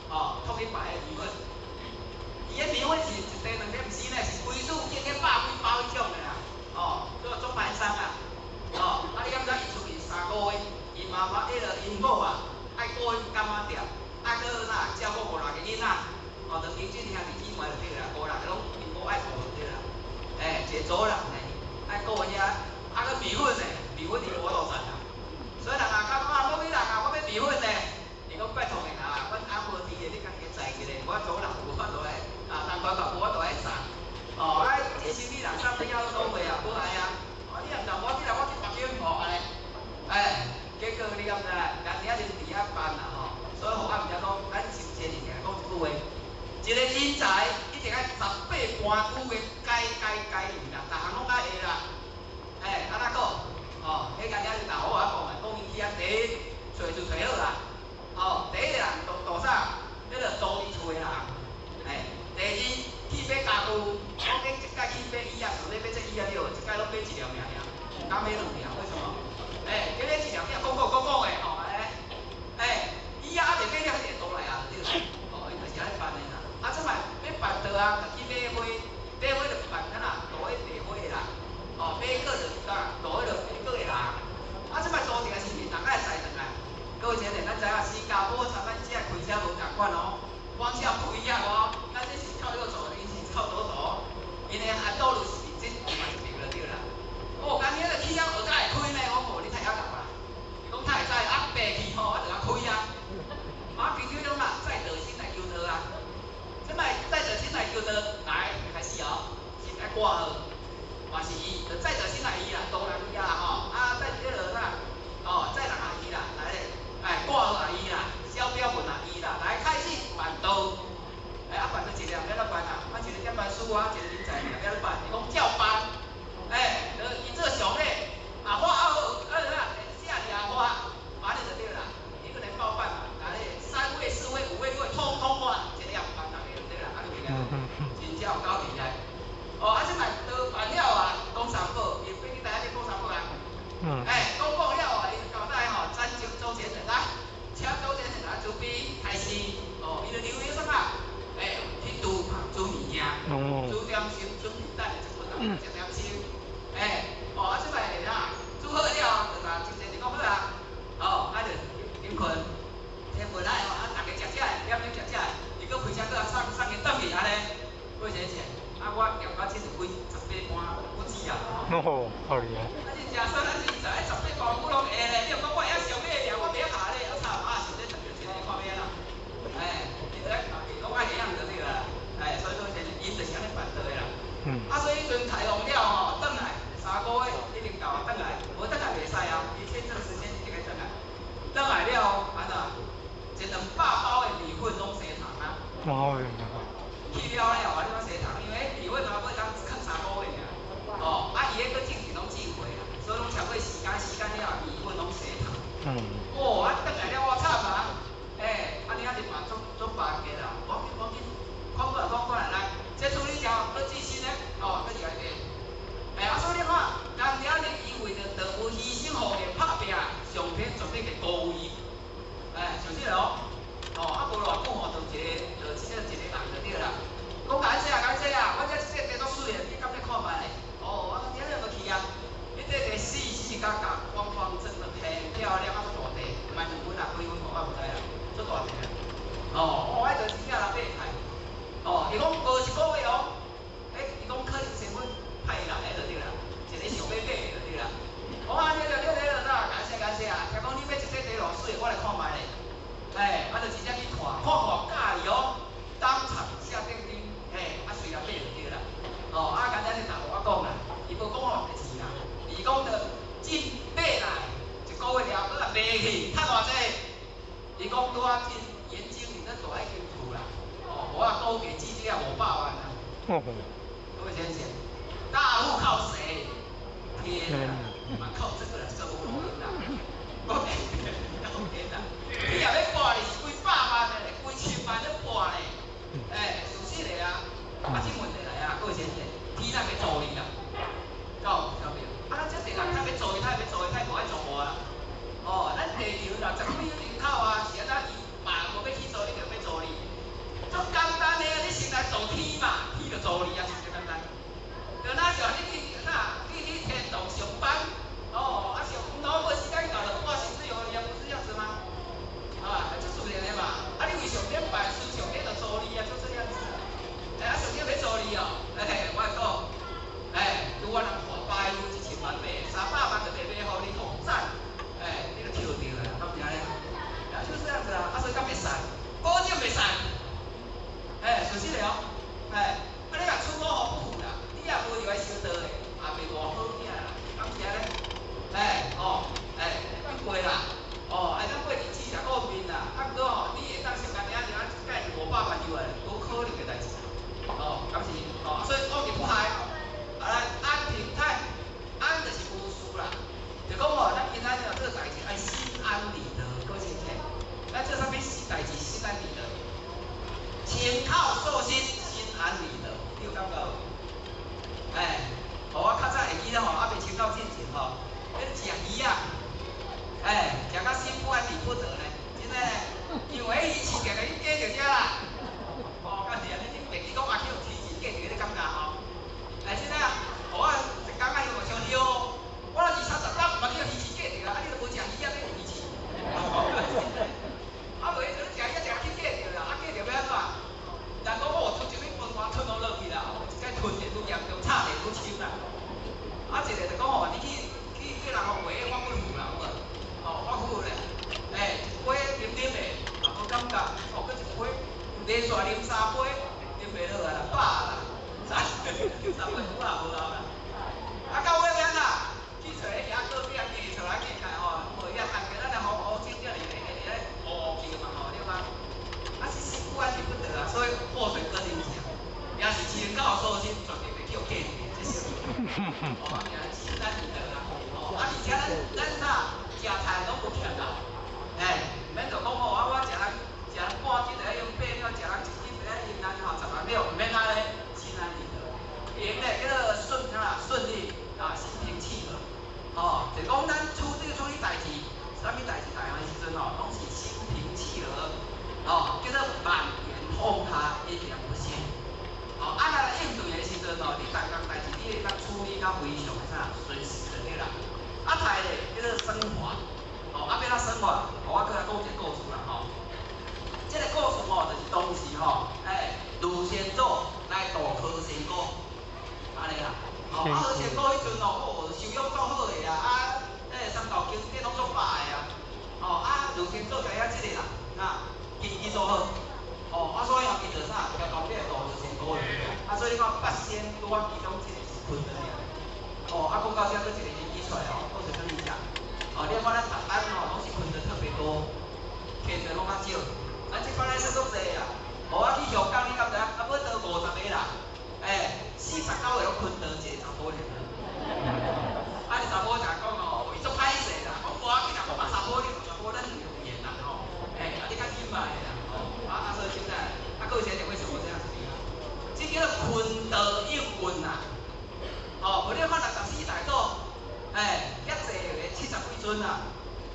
哦，統一牌的米粉。伊的米粉是一袋兩袋，毋是呢，是規束經過百幾包彼種的啦，哦，叫做中盤商啊，哦，啊，你敢知伊出去3個月，伊媽媽彼個𪜶某啊，愛顧𪜶 柑仔店，啊，閣啥照顧五六個囡仔，哦，就平均兄弟姊妹就對啦，五六個攏因無愛顧就對啦。欸，一個組人呢，愛顧遐，啊，閣麵粉呢，麵粉伊無法度賺啊。所以人啊，講啊，某某人啊，我欲麵粉呢，伊講拜託的啊，阮翁無佇的，你家己載一個，我組人無法度來，啊，人關嘛無法度來送。哦，啊，這生理人送了倒位啊，無愛啊。哦，你若毋我你來我去北京吼，按呢，欸，結果你敢知？咱遐就佇遐辦啦吼，所以予我毋知講，咱真濟人講一句話，一個人才一定愛十八般武藝，解解解啦，逐項攏愛會啦。欸，按怎講？哦，彼個了就豆我講的，講伊去遐第一揣就揣好啦。哦，第一個人做做啥？彼個租伊厝的人。欸，第二去買家具，講你一擺去買椅仔，想欲買這椅仔對，一擺攏買一粒爾爾，毋敢買兩粒，為什麼？欸，今日一粒仔講講講講的吼，欸，欸，椅仔猶未買了，彼個倒來啊，對。哦，伊就是按呢辦的啦。啊，這擺欲辦桌啊，就去買花，買花就辦啥啦？路彼賣花的啦。哦，買果就啥？路彼個賣果的人。啊，這擺租一個是毋是人愛載轉來？各位姐姐，咱知影新加坡參咱遮開車無仝款哦，往車不一樣哦。咱這是靠右走，𪜶是靠左走。𪜶的安道路是這另外一邊就對啦。哦，今日去了學甲會開呢，我講你太曉講啦。伊講太會知，啊白去吼，我就共開啊。啊，平常種啦，載道心來求道啊。這擺載道心來求道，來開始哦，先愛掛號，嘛是伊，就載道心來伊啦，多人伊啦吼，啊載這個啥，哦，載人也伊啦，來咧，哎掛號也伊啦，寫表文也伊啦，來開始辦桌。哎啊辦咗一粒，欲按怎辦啊？啊一個點辦書啊，一個人才，欲按怎辦？伊講照辦。哎，就伊做上咧，啊畫好，啊啥，寫掠畫，按呢就對啦。一個人包辦嘛，來咧，三位、四位、五位、六位，通通畫，一粒辦逐個就對啦，啊就袂個，真正有夠厲害。哦，啊這擺都辦了啊，講三寶，伊飛去台灣講三寶啊。哎，講講了啊，伊就交代吼，咱請周先生來，請周先生來準備開始。哦，伊就留言啥啊？哎，去煮煮物件，煮點心，準備等下一陣人食點心。哎，哦，啊這擺啊，煮好了，就甲真濟就講好啊。哦，啊就臨困，天無來哦，啊逐家食食的，點點食食的，伊閣開車閣送送𪜶轉去按呢，過一個錢。啊，我業到這是幾十八般武技啊！哦，好厲害！啊，真正說咱是在十八般武攏會咧，你若講我會曉上尾爾，我袂曉下咧，我慘啊！上底十一個看欲按怎？哎，伊就愛攏愛會曉就對啦。哎，所以說就是𪜶就是按呢辦桌的啦。啊，所以彼陣開放了吼，轉來3個月一定到啊，轉來，無轉來袂使啊，伊簽證時間一定愛轉來。轉來了，按怎？一兩百包的麵粉攏生蟲啊！哦。去了了啊，你講生蟲，因為麵粉啊，會當囥3個月爾。哦，啊，伊彼個進前攏寄貨啦，所以攏超過時間，時間了麵粉攏生蟲。哦，啊，轉來了我慘啊！欸，按呢啊就嘛足足煩的啦。無要緊，無要緊，看過來，看過來，來，這處理了，閣繼續呢，哦，閣入來個。欸，啊，所以你看，人了呢，伊為著當有犧牲奉獻拍拚，上天絕對會高位。欸，像這個哦，哦，啊無偌久吼，就一個，就這一個人就對啦。講歹勢啊，歹勢啊，我這這塊足媠的，你敢欲看覓咧？哦，我講今日無去啊。彼這塊四四角角、方方正正、很漂亮啊，足大塊，毋知兩分啊幾分，我毋知啦，足大塊啊。哦，我愛就真正來買菜。哦，伊講無一個月哦，欸，伊講可能身份派來的就對啦，一個想欲買的就對啦。我按呢就對對對啦，感謝感謝啊！聽講你買一塊地偌媠，我來看覓咧。欸，啊就真正去看，看看佮意哦，當場下訂單，嘿，啊隨來買就對啦。哦，啊，簡單是頭我講啦，伊無講偌濟錢啦，伊講著進買來一個月了，閣來賣去，趁偌濟？伊講拄仔進研究院咧大迄間厝啦，哦，無啊估計至少也500萬啊。各位先生，大富靠誰？天啊，嘛靠這個啦，這個無可能啦。我靠天啊！你若欲博哩是幾百萬的咧，幾千萬咧博咧，欸，事實的啊。啊，這問題來啊，各位先生，天若欲助你啦，敢有差別？啊，咱這濟人較欲助伊，較欲助伊，較無愛助我啦。哦，咱地球60幾億人口啊，是按怎伊嘛無欲去做，一定欲助你。足簡單的，你先來助天嘛，天就助你啊，是這簡單。就若像你去哪，你去天堂上班，哦，啊上，毋通無時間到了，我薪水予你啊，不是這樣子嗎？哦，閣一杯，連續啉三杯，啉袂落啊啦，飽啦，三杯有啊無夠啦。啊，到尾欲按怎？去揣彼遐隔壁去出來去看吼，無遐趁叫咱來好好清這裡會會咧烏烏去嘛吼，對吧？啊是辛苦還是不得啊，所以禍水閣真正，也是飼狗蘇心，絕對袂叫嫁入去，這是。哦，心安理得啦。哦，啊，而且咱啥食菜攏無欠啦，欸，毋免就講吼，啊，我食人食人半斤就愛用8兩，食人1斤就愛用咱吼10萬兩，毋免按呢，心安理得。閒咧叫做順啥順利啊，心平氣和。哦，就講咱處理代誌，啥物代誌大項的時陣吼，攏是心平氣和，哦，叫做萬緣通達，一點不懈。哦，啊，若應對的時陣吼，你逐項代誌你會當處理甲非常的啥順勢就對啦。啊，再咧叫做升華，哦，啊，欲按怎升華？哦，我閣來講一個故事啦吼。這個故事吼，就是當時吼，欸，盧先祖來度何仙姑，按呢啦。哦，啊，何仙姑彼陣哦，哦，修養足好的啊，啊，欸，三道經典攏足飽的啊。哦，啊，盧先祖知影這個啦，啊，根基足好。哦，啊，所以吼，伊就啥，共講你來度何仙姑。啊，所以你看八仙拄仔其中一個是坤道爾。哦，啊，講到這，閣一個引起出來哦，講是啥物食？哦，你看咱台灣吼，攏是坤道特別多，天道攏較少。咱這擺咧算足濟啊！哦，我去香港，你敢知影？啊，欲到50個啦，欸，49個攏坤道一個查埔爾。啊，你查某就講哦，伊足歹勢啦，講無要緊啦，我嘛查埔你查埔咱有緣啦吼。欸，啊，你較緊嘛的啦，吼，啊啊，所以現在，啊，各位小姐為什麼這樣子？這叫做坤道應運啦。哦，無你看64大祖，欸，遐濟個70幾尊啊，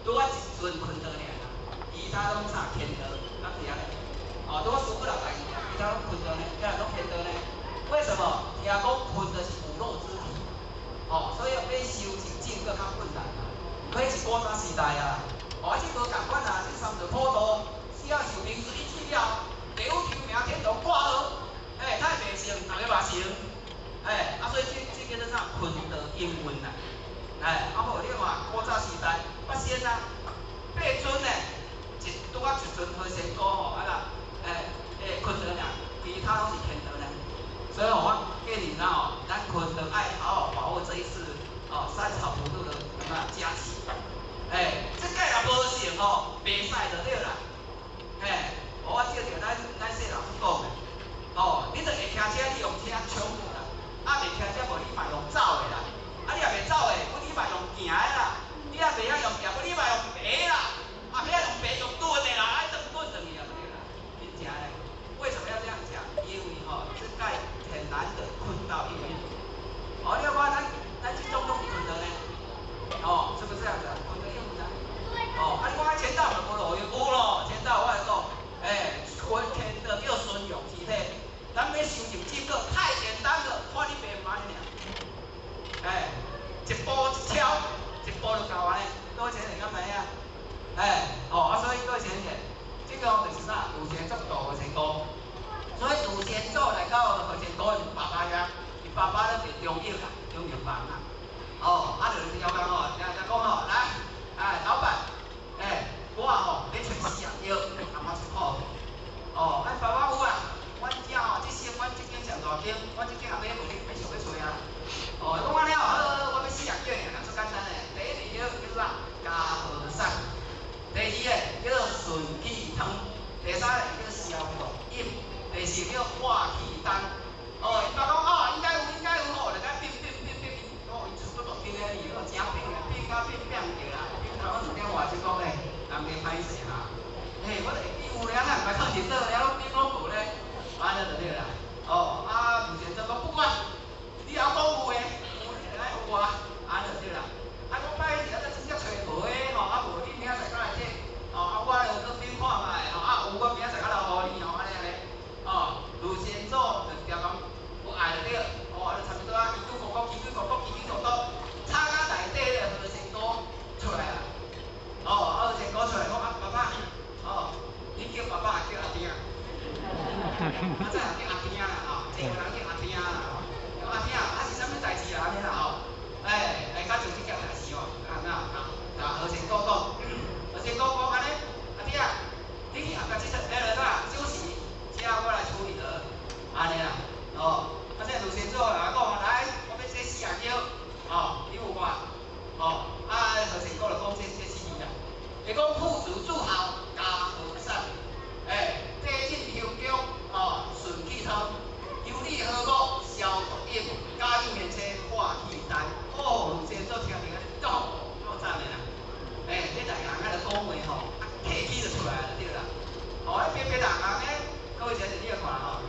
拄仔一尊坤道爾啦，其他攏啥乾道，敢是按呢？哦，拄仔輸過六代爾，其他攏坤道呢，遐攏乾道呢？為什麼？聽講坤道是骨肉之體，哦，所以欲修成正閣較困難啊。彼是古早時代啊，哦，啊，這無仝款啊，這三道普渡，只要受靈水一去了，地府求名天堂掛號，欸，太袂成，逐个嘛成，欸，啊，所以這叫做啥？坤道應運啊，欸，啊無你看古早時代，八仙啊，八尊呢，一拄仔一尊何仙姑吼，啊啦，欸欸，坤道爾，其他攏是乾道呢。所以吼，我建議咱吼，咱坤道愛好好把握這一次哦三朝普渡的什麼佳期。欸，這屆若無成吼，袂使就對啦。欸，我照著咱謝老師講的，哦，你著會騎車，你用車衝啦；啊，袂騎車無，你嘛用走的啦。啊，你若袂走的，你嘛用行的啦。你若袂曉用行，你嘛用爬啦。啊，袂曉用爬用蹲的啦，愛轉滾轉去啊，對啦。真正的，為什麼要這樣講？因為吼，這屆很難得坤道應運。哦，你看咱這種攏是坤道呢？哦，是不是這樣子啊？坤道應運啊。哦，啊，你講啊，乾道嘛無路用，有咯，乾道我來講，欸，坤乾道叫順用之體，咱欲修成正果太簡單了，看你袂毋按呢爾。欸，一步一敲，一步就到按呢，多錢你敢知影？欸，哦，啊，所以各位先生，這個就是啥？盧先祖度何仙姑，所以盧先祖來到何仙姑是爸爸遐，伊爸爸咧佇中藥啦，中藥房啦。哦，啊，就是要講吼，聽聽講吼，來，哎，老闆，欸，我吼欲揣四樣藥，含我一箍。哦，啊，爸爸有啊，阮遮吼，這省阮這間上大間，阮這間也買無，你免想欲揣啊。哦，講按呢哦，好，我欲四樣藥爾，足簡單的。第一個藥叫做啥？加和散。第二个叫做順氣湯，第三个叫做消毒飲，第四個叫化氣丹。哦，伊爸講哦，應該有，應該有吼，就甲變變變變，哦，伊出足大間咧，伊個誠變咧，變甲變變著啦。變頭我2點外就講咧，人家歹勢哈。嘿，我就會記有咧，啊，毋捌放佇倒咧，攏變攏無咧，按呢就對啦。哦，啊，吳先生講不管，你枵講有的，有你就來予我，按呢就對啦。啊，講歹勢，啊，真正揣無的吼，啊無你明仔載過來這，哦，啊我就閣變看覓，吼，啊有我明仔載過來予你吼，按呢按呢。哦，盧先祖就直講無愛就對，哦，就差不多啊，嘰嘰咕咕，嘰嘰咕咕，嘰嘰咕咕，吵到內底咧何仙姑出來啦。哦，何仙姑出來講啊，爸爸，哦，你叫爸爸還叫阿丁啊？啊，這叫阿丁啦，吼，這個人叫阿丁啦，吼，叫阿丁啊，啊是啥物代誌啊？按呢啦吼，欸，欸，較像這件代誌哦，啊那啊，何仙姑講，何仙姑講按呢，阿丁啊，你去後壁這出，欸，哦，彼別別人啊，各位先生你來看吼，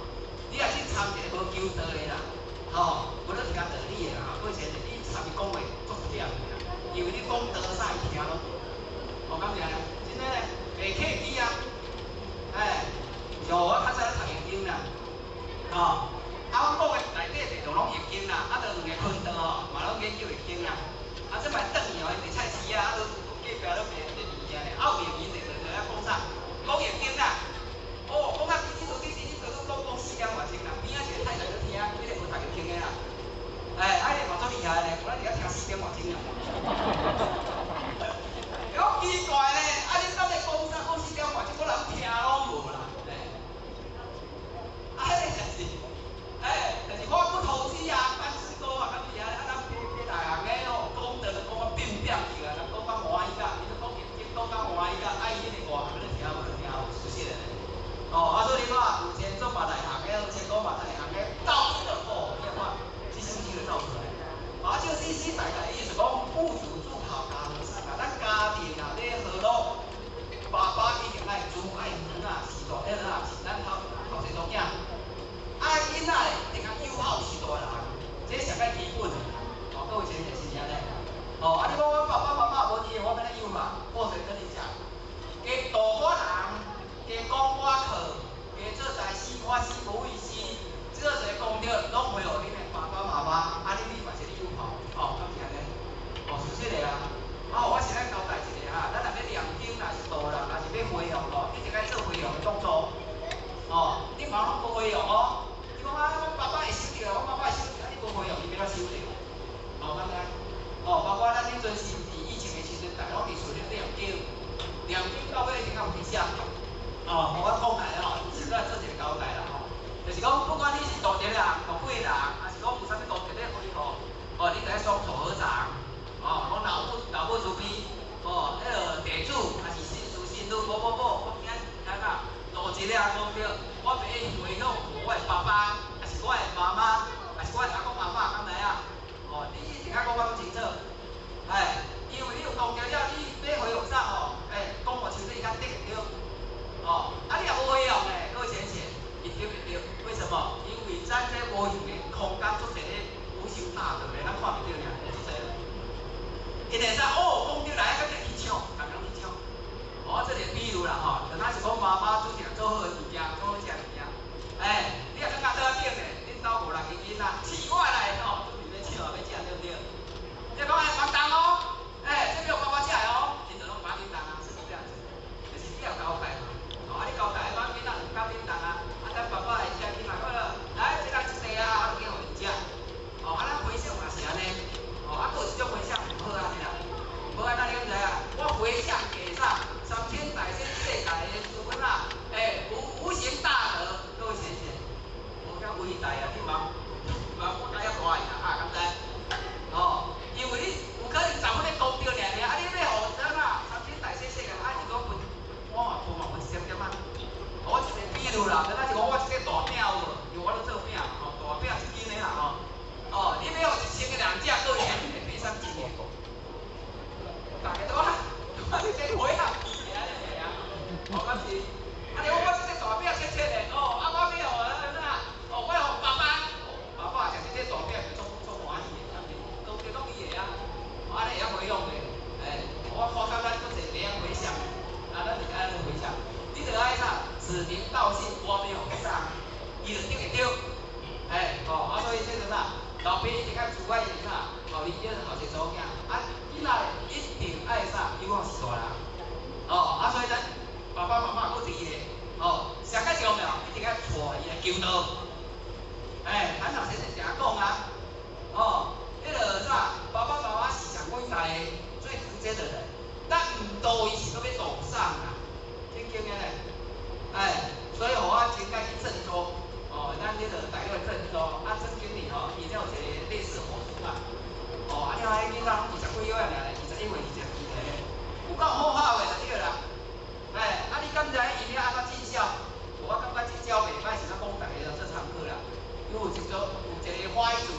你若去參一個無求道的啦，吼，無論是講道理的啦，吼，各位先生，你參伊講話足忝的啦，因為你講多啥伊聽攏無，哦，敢是按呢？真的咧，袂客氣啊，哎，像我較早咧讀易經啦，吼，啊，阮講的內底內容攏易經啦，啊，就兩个坤道吼，嘛攏研究易經啦，啊，這擺轉去吼，伊佇菜市啊，啊，都隔壁攏賣賣物件咧，啊，有閒閒就就遐講啥？講易經啦，哦，講啊，滴滴滴滴滴滴講講4點外鐘啦，邊仔一個太太咧聽，彼個無讀易經的啦，哎，啊，彼個嘛足厲害咧，我咧佇遐聽4點外鐘啦。好奇怪咧，啊，你到底講啥？講4點外鐘，我人聽攏無啦，哎，啊，彼個就是，哎，就是我不投機啊，辦事多啊，敢是啊，啊，咱別別內行的哦，講道就講啊變變去啊，講較歡喜甲，伊就講易經講較歡喜甲，啊，伊彼個外行咧聽無就聽無熟悉的咧。哦，啊，所以你看，有錢做嘛內行的，有錢講嘛內行的，道一的哦，你看，這首詩就造出來。啊，這個意思大概意思講，富足住好家和善啊，咱家庭啊，咧和樂，爸爸一定愛煮愛卵啊，是大迄個啊，是咱頭頭一查某囝。啊，囡仔咧一定愛友好是大人，這上較基本的。哦，各位先生是毋是按呢？哦，啊，你講我爸爸媽媽無佇，我欲按怎友好？或者跟你講，加度我人，加講我課，加做大師，我師無畏師，這個功德攏會予恁的爸爸媽媽，啊，你嘛是咧友好，哦，敢是按呢？哦，是這個啊。啊，我先來交代一下哈，咱若欲念經，若是度人，若是欲回向哦，一定愛做回向的動作。哦，你毋通攏無回向哦。你講啊，我爸爸會收著，我媽媽會收著，啊，你無回向，伊欲按怎收著？哦，敢知？哦，包括咱彼陣時佇疫情的時陣，逐家攏佇厝裡念經，念經到尾一定愛有回向。哦，我講來吼，是來做一個交代啦吼，就是講，不管你是度一個人、度幾個人，還是講有啥物功德咧回向，哦，你就愛雙手合掌，哦，講老母老母慈悲，哦，彼個地主，還是信叔信女，某某某，我今仔日啊，度一個人功德，我欲回向我的爸爸，還是我的媽媽，還是我的阿公阿嬤，敢知影？哦，你一定愛講甲足清楚，哎，因為你有功德了，你欲回向啥吼？哎，講予清楚，伊較得會著。哦，啊，你若無回向咧，各位淺淺，伊得袂著。為什麼？因為咱這無形的空間足濟咧，無形大德咧，咱看袂著爾，足濟。伊會使哦，講著來，佮去搶，逐家攏去搶。哦，這個比如啦吼，就若是講媽媽煮一個做好的物件，做好食的物件，哎，你若感覺桌仔頂咧，恁兜五六個囡仔，試我來吼，準備欲搶欲食對毋對？你講哎，莫動哦，哎，這欲予爸爸食的哦，𪜶就攏無緊動啊，是不是這樣子？就是你要交代嘛，哦，啊你交代，我囡仔毋敢緊動啊，啊等爸爸會食起來，好了，來一人一塊啊，啊就去予𪜶食。哦，啊咱回向嘛是按呢，哦，啊閣有一種回向毋好按呢啦，毋好按呢你敢知影？我回向給啥？三千大千世界的諸佛啊，欸，無無形大德，各位顯現，無遐偉大啊！你茫茫我甲遐大去啦，啊，敢知？哦，因為你有可能十分的功德爾爾，啊，你欲予啥啊？三千大千世界，啊，是講分，我嘛分嘛分一點點啊。我一個比如啦，敢若是講我這個大餅有無？因為我咧做餅，吼，大餅一斤的啦，吼。哦，你欲予1000個人食，各位顯現會變啥物情形？大家都啊，我這個回向起來爾啊，哦，敢是？啊，你講我這個大餅切切的，哦，啊，我欲予啥？哦，我予爸爸，爸爸食這個大餅就足足歡喜的，敢是？功德攏伊的啊，按呢會曉回向的，哎，我看到咱足濟會曉回向，啊，咱就是按呢回向。你著愛啥？指名道姓，我欲予啥，伊就得會著。哎，哦，啊，所以這個啥？老爸一定愛慈愛伊啥？後日叫後一查某囝，啊，囡仔一定愛啥？友好是大人。哦，啊，所以咱爸爸媽媽閣佇咧，哦，上較重要，一定愛帶伊來求道。哎，譚老先生定講啊，哦，彼個啥？爸爸媽媽是上偉大的、最直接的人，咱毋度伊是閣欲度啥啊？真經的咧，哎，所以予我真愛去鄭州，哦，咱彼個大陸的鄭州，啊，曾經理吼，伊才有一個類似火燭啊，哦，啊，了彼囡仔攏20幾歲爾咧，21歲、22歲咧，有夠好好的就對啦。哎，啊，你敢知𪜶遐按怎盡孝？我感覺這招袂歹，是咱講大家做參考啦。有一個有一個花藝主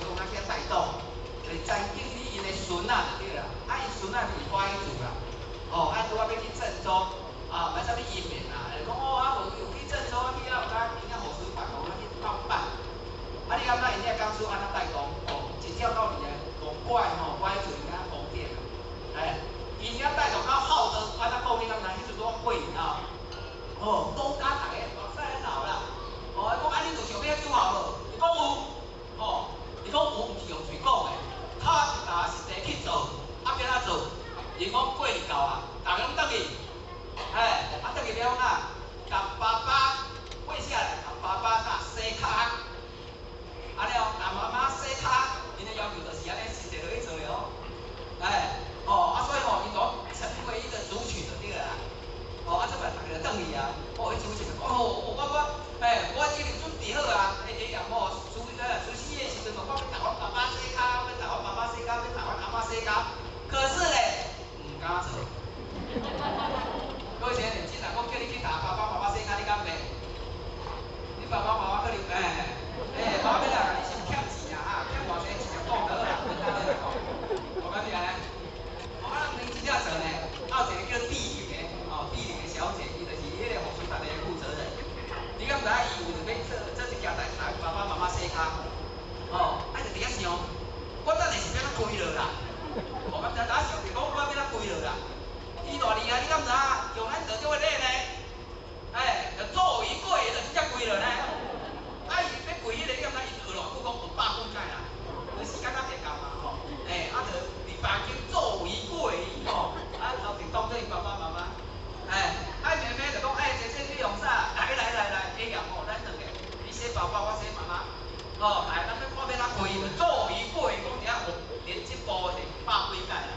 哦，大咱欲看欲按怎开，做鱼过鱼，讲伫遐有连这部是百幾擺啦。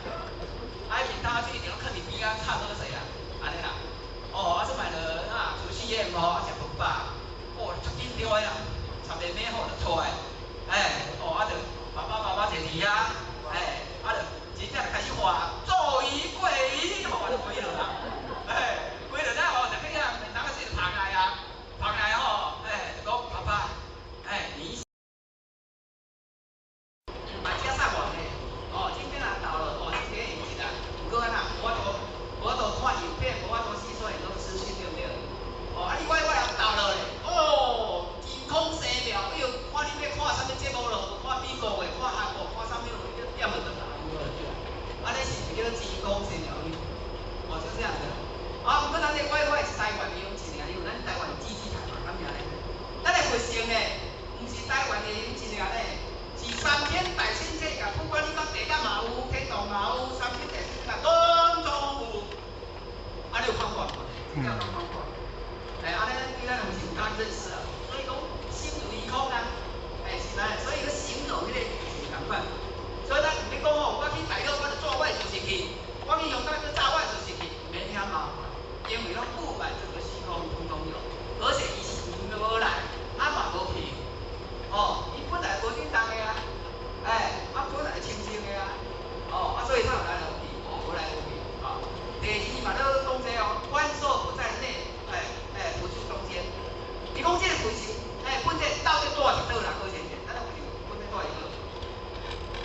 啊，面頭去一定囥佇邊仔插好勢啦，按呢啦。哦，啊，這擺就啊，除夕夜吼，啊，食飯飽，哦，足緊張的啦，插個尾好就出來，哎，哦，啊就爸爸媽媽坐佇遐，哎，啊就真正就開始畫做魚過魚，吼，就開落啦，哎，開落了吼，就去遐面頭仔先捧來啊，捧來吼，哎，就講爸爸，哎，你。嘛遮送偌濟，哦，今天啊到了，哦，今天已經啊，毋過按怎，無法度，無法度看影片，無法度吸收很多資訊，對不對？哦，啊，你我我也到了咧，哦，真空生妙有，看你欲看啥物節目咯，看美國的，看韓國，看啥物，你點就來。按呢是毋是叫做真空生妙有？哦，就這樣子。啊，毋過咱這 WiFi 是台灣的用錢爾，因為咱台灣有基地台嘛，敢毋是按呢？咱的佛性呢，毋是台灣的用錢爾呢。是三千大千世界，不管你講地獄嘛有，天堂嘛有，三千大千世界攏總有。啊，你有看過無？這個攏看過。哎，按呢對咱有是有較認識啊。所以講心如虛空啊，哎是啦，所以去形容彼個是仝款。所以咱毋免講吼，我去大陸我就做我的事情去，我去香港去炸我的事情去，毋免遐麻煩，因為攏布滿整個虛空通通有，而且伊是無來，啊嘛無去，哦，伊本來無振動的啊，哎，啊本來清淨的啊，哦，啊所以它有來無去，無來無去，啊。第二嘛咧講這哦，觀受不在內，哎哎，不住中間。伊講這個佛性，哎，本體到底住佇佗啦？各位先生，咱佛性本體住佇佗？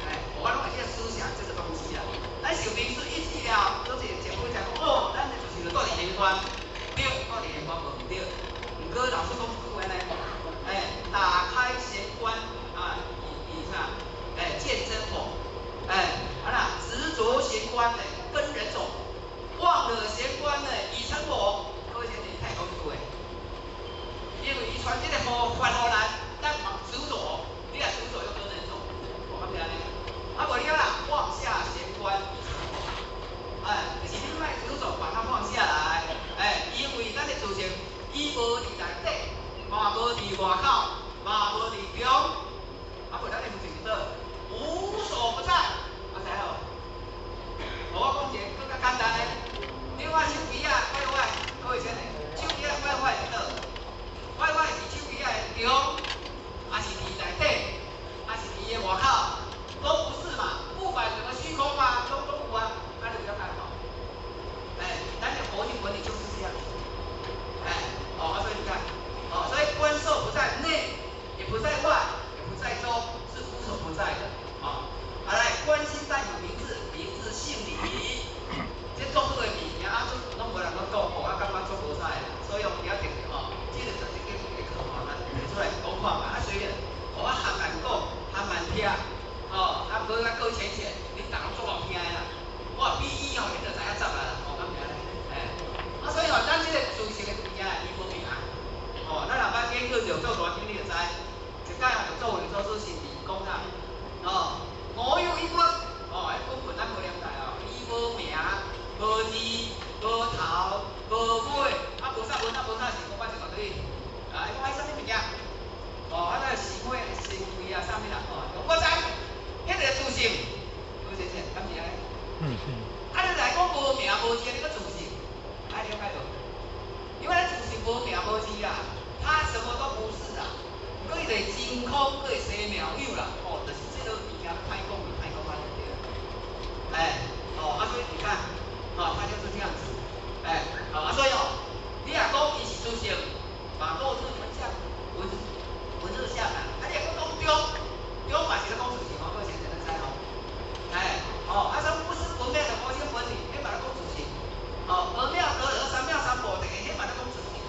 哎，我攏會去思想這個東西啊。咱受名詞一記了，都是前輩講哦，咱的就是住佇玄關，對，住佇玄關無毋對。毋過老師講一句話呢，哎，打開玄關啊，以啥？哎，見真佛，哎，啊啦，執着玄關呢，跟人走。忘了玄關呢，已成佛。各位先生，你太講這句話，因為伊傳這個佛法予咱，咱嘛執着，你若執着又跟人走，我感覺按呢。啊，無你啦，放下玄關已成佛。哎，就是你莫執着，把它放下來。哎，因為咱的自性，伊無佇內底，嘛無佇外口，嘛無佇中，啊，無咱的佛性佇佗，無所不在。啊，知無？我講一個閣較簡單的。你看手機仔，WiFi，各位先生，手機仔 WiFi 佇佗？WiFi 是手機仔的中，還是佇內底，還是佇伊的外口？都不是嘛，布滿整個虛空嘛，攏攏有啊，按呢有了解無？哎，咱的佛性本體就是這樣。哎，哦，啊，所以你看，哦，所以觀受不在內，也不在外，也不在中，是無所不在的。哦，啊來，觀心但有名字，名字姓李，這足好的物件啊，足攏無人閣講，我感覺足無彩的，所以我們要定吼，這個就是叫這個課吼，咱提出來講看嘛，啊雖然我含慢講，含慢聽，哦，啊毋過較閣淺淺，恁逐個攏足𠢕聽的啦。我比伊吼，恁就知影怎啊啦，吼，敢毋是按呢？哎，啊所以吼，咱這個自性的物件伊無名，哦，咱若捌研究六祖壇經，你就知，一擺吼六祖有祖師神講啥？哦，我有一本，哦，彼本本咱無了解哦，伊無名，無字，無頭，無尾，啊無啥無啥無啥，是講我一個對，啊，伊講彼啥物物件？哦，啊那是非是非啊，啥物啦？哦，我知，彼個自性，有先生，敢是按呢？嗯是。啊，你來講無名無字，你閣自性，愛了解無？因為咱自性無名無字啊，它什麼都不是啊，閣伊就是真空，閣會生妙有啦，哦，就是這個物件歹講就歹講按呢對。哎，哦，啊所以你看，哦，它就是這樣子，哎，好啊，所以哦，你若講伊是自性，嘛落日文相，文文字相啊，啊你若閣講中，中嘛是咧講自性哦，各位先生咱知吼，哎，哦，啊說不生不滅的佛性本體，彼嘛咧講自性，哦，二妙得二三妙三無定，彼嘛咧講自性，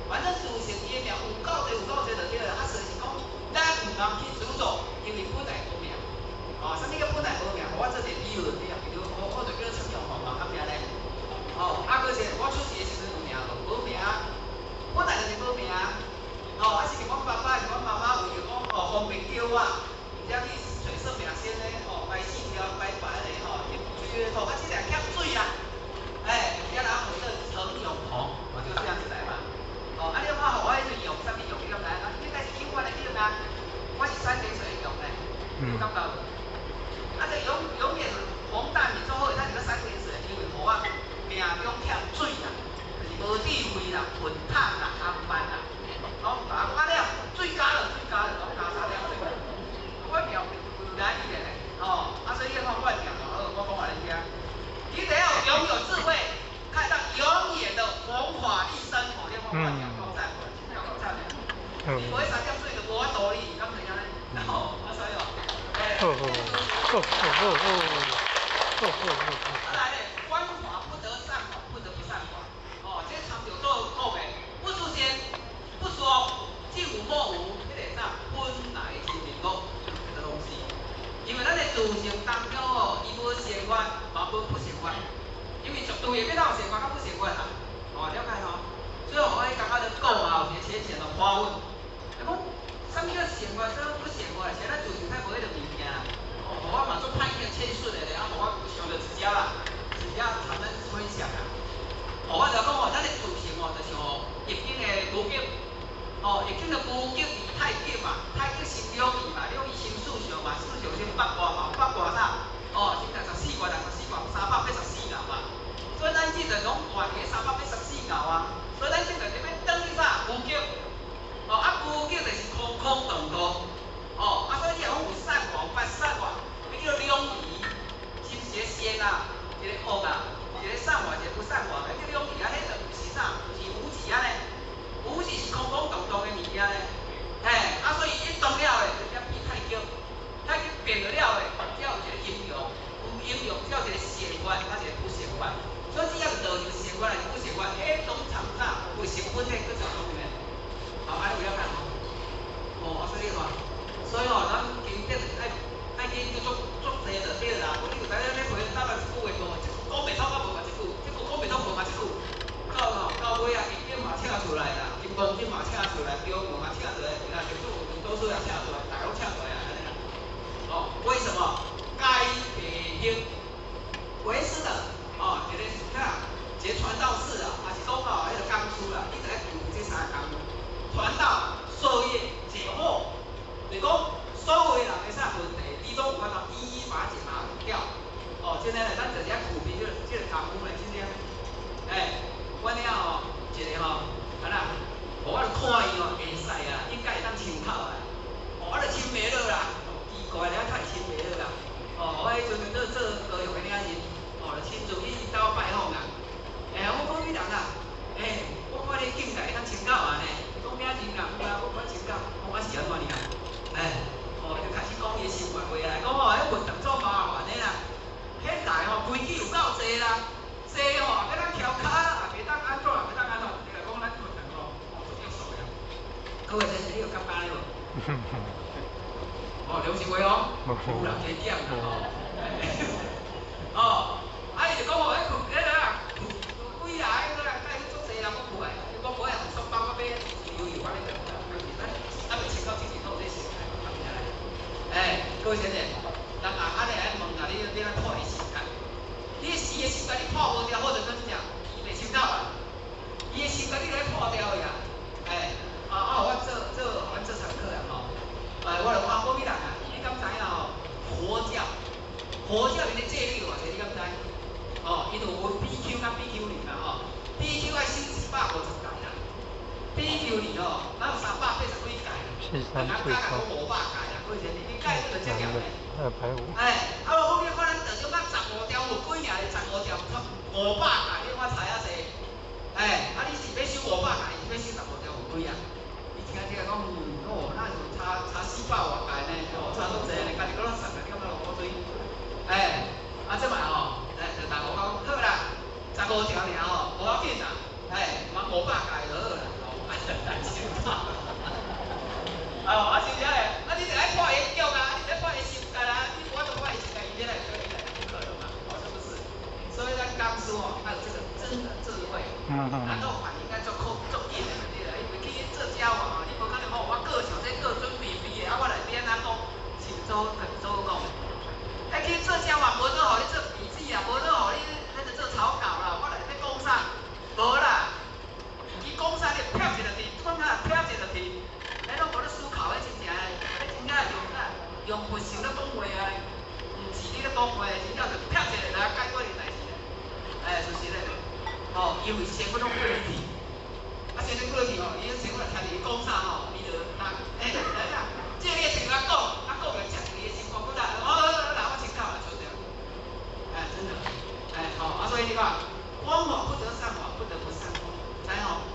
反正自性伊的名有夠濟有夠濟就對了，啊，所以是講咱毋通去執著，因為本來無名，哦，啥物叫本來無名？我做一個比喻就對啊，比如我我就叫陳永紅嘛，敢毋是按呢？哦，啊，閣是我出世的時陣有名無？無名，本來就是無名。哦，啊是阮爸爸是阮媽媽為著講哦方便叫我，毋知去揣算命先咧，哦排四條排排咧吼，去吹啊，這個欠水啊，哎，遐人回做陳永紅，我就這樣子來嘛。哦，啊你看吼，我彼陣用啥物用？你敢知？啊，應該是永遠的永啊，我是你有感覺無？啊，這永永遠紅大米做好，會當啉山泉水，因為予我命中欠水啦，就是無智慧啦、笨笨啦、憨慢啦，攏甲我講了，水加了，水加了，攏加三點水。我命來伊的咧，哦，啊，所以你看我命好，我講予恁聽。你得要擁有智慧，看到永遠的弘法利生，哦，你看我命夠讚，夠讚的。你無彼三點水就無法度哩，敢知影呢？哦，啊所以哦，哎，哦哦哦哦哦哦哦。啊來咧，觀法不得善法，不得不善法。哦，這參照做講的，不出現，不說，見無莫無，彼個啥本來真面目這個東西。因為咱的自性當中哦，伊無善法，嘛無不善法。因為絕對會變到善法佮不善法啦。哦，了解吼？所以我剛剛咧講啊，有一個淺淺的發問，伊講，啥物叫善法，啥物不善法？是咱自性太無彼個物件啦。哦，我嘛做歹個謙遜的咧，啊，我想著一隻啦，一隻談咱分享啦。哦，我就講哦，咱的自性哦，就是哦，易經的無極，哦，易經的無極離太極嘛，太極生兩儀嘛，兩儀生四象嘛，四象生八卦嘛，八卦啥？哦，生64卦，64卦384爻嘛。所以咱這陣攏斷佇384爻啊。所以咱這陣欲轉去啥？無極。哦，啊無極就是空空蕩蕩。哦，啊所以你若講有善法，有不善法，彼叫兩儀，是毋是一個善啊，一個惡啊，一個善法，一個不善法，彼叫兩儀啊，彼就毋是啥，毋是無記啊呢？無記是空空蕩蕩的物件呢。嘿，啊所以一動了的，就才變太極，太極變了了的，才有一個陰陽，有陰陽才有一個善法，啊一個不善法。所以只要是道就善法，還是不善法，彼攏參啥？有成本的閣做方面。好，按呢有了解無？哦，所以看，所以吼，咱經典愛愛去做做濟就對啦。無你就知影咧回答了一句話無？這句講袂通啊無嘛這句，這句講袂通無嘛這句。到吼到尾啊，易經嘛請出來啦，金剛經嘛請出來，中文嘛請出來，啊，六祖壇祖師也請出來，大家攏請出來啊，按呢啦。哦，為什麼？該別興為師的哦，一個啥？一個傳道士啊，還是講吼，彼個講師啦，你就愛負這三個工：傳道、授業、解惑。就是講，所有人的啥問題，你攏有法度一一把它解答掉。哦，這個呢，咱就是愛具備這個功夫來真正。哎，阮遐吼，一個吼，啊啦，我就看伊吼會使啊，應該會當清口啊。哦，我就清袂落啦，奇怪咧，太清袂落啦。哦，我彼陣做做高雄的領人，哦，就親自去𪜶兜拜訪啦。欸，我講你人啊，欸，我看你境界會當清口啊呢。伊講咩人啊？有啊，我看清口。講我是按怎爾啊？欸，哦，就開始講伊的生活話啦，講吼，彼運動足麻煩的啦。現代吼規矩有夠濟啦，濟吼，欲當翹跤，也袂當按怎，也袂當按怎。你來講咱運動吼，哦，足約束的。各位先生，你有感覺咧無？哦，良心話哦，有人加減啦吼。哦，啊伊就講吼，彼困彼個啊，幾啊，彼個啊，帶去足濟人攏有來，伊講無愛紅雙包，我買悠悠安呢就，咱咱未穿到這件套這身來，咁樣來。欸，各位先生，人啊按呢來問啊，你你按怎破伊心結？你的死的心結你破無掉，或者講怎樣，伊袂清口啊。伊的心結你來破掉去啊。欸，啊啊，我做做阮做上課啊吼，哎，我就講講你人啊，你敢知影吼？佛教，佛教𪜶的戒律有偌濟，你敢知？哦，伊就有分比丘佮比丘尼啦吼，比丘愛守150戒啦，比丘尼吼，哪有380幾戒啦？四三人四加講三，500戒啦，各位先生，你戒這就這嚴嘞。 250。哎，啊，我講你看咱道中甲十五條有幾爾？十五條500戒，你看差遐濟？哎，啊，你是欲守500戒，是欲守十五條有幾啊？伊聽這個講，哦，那是差差400外戒呢，哦，差足濟呢，家己閣攏算啊，你感覺落苦水？哎，啊，這擺吼，哎，就大我講好啦，十五條爾吼，無要緊啦，哎，嘛500戒就好啦，哦，清楚。哦，啊是啥咧？啊，你就愛破伊的腳啊，你就愛破伊心結啊，你無法度破伊心結，伊欲來對你來不可能嘛，哦，是不是？所以咱講師吼，愛有這個真的智慧，然後反應愛足快足緊的，對啦，因為去做因為仙粉攏過落去，啊仙粉過落去吼，伊仙粉聽著伊講啥吼，伊就啊，欸，來啦，這個你先共講，啊講就切伊的心肝骨啦，哦，來我先到啦，就這樣，哎，真的，哎，吼，啊所以你看，枉法不得善法，不得不善，知吼？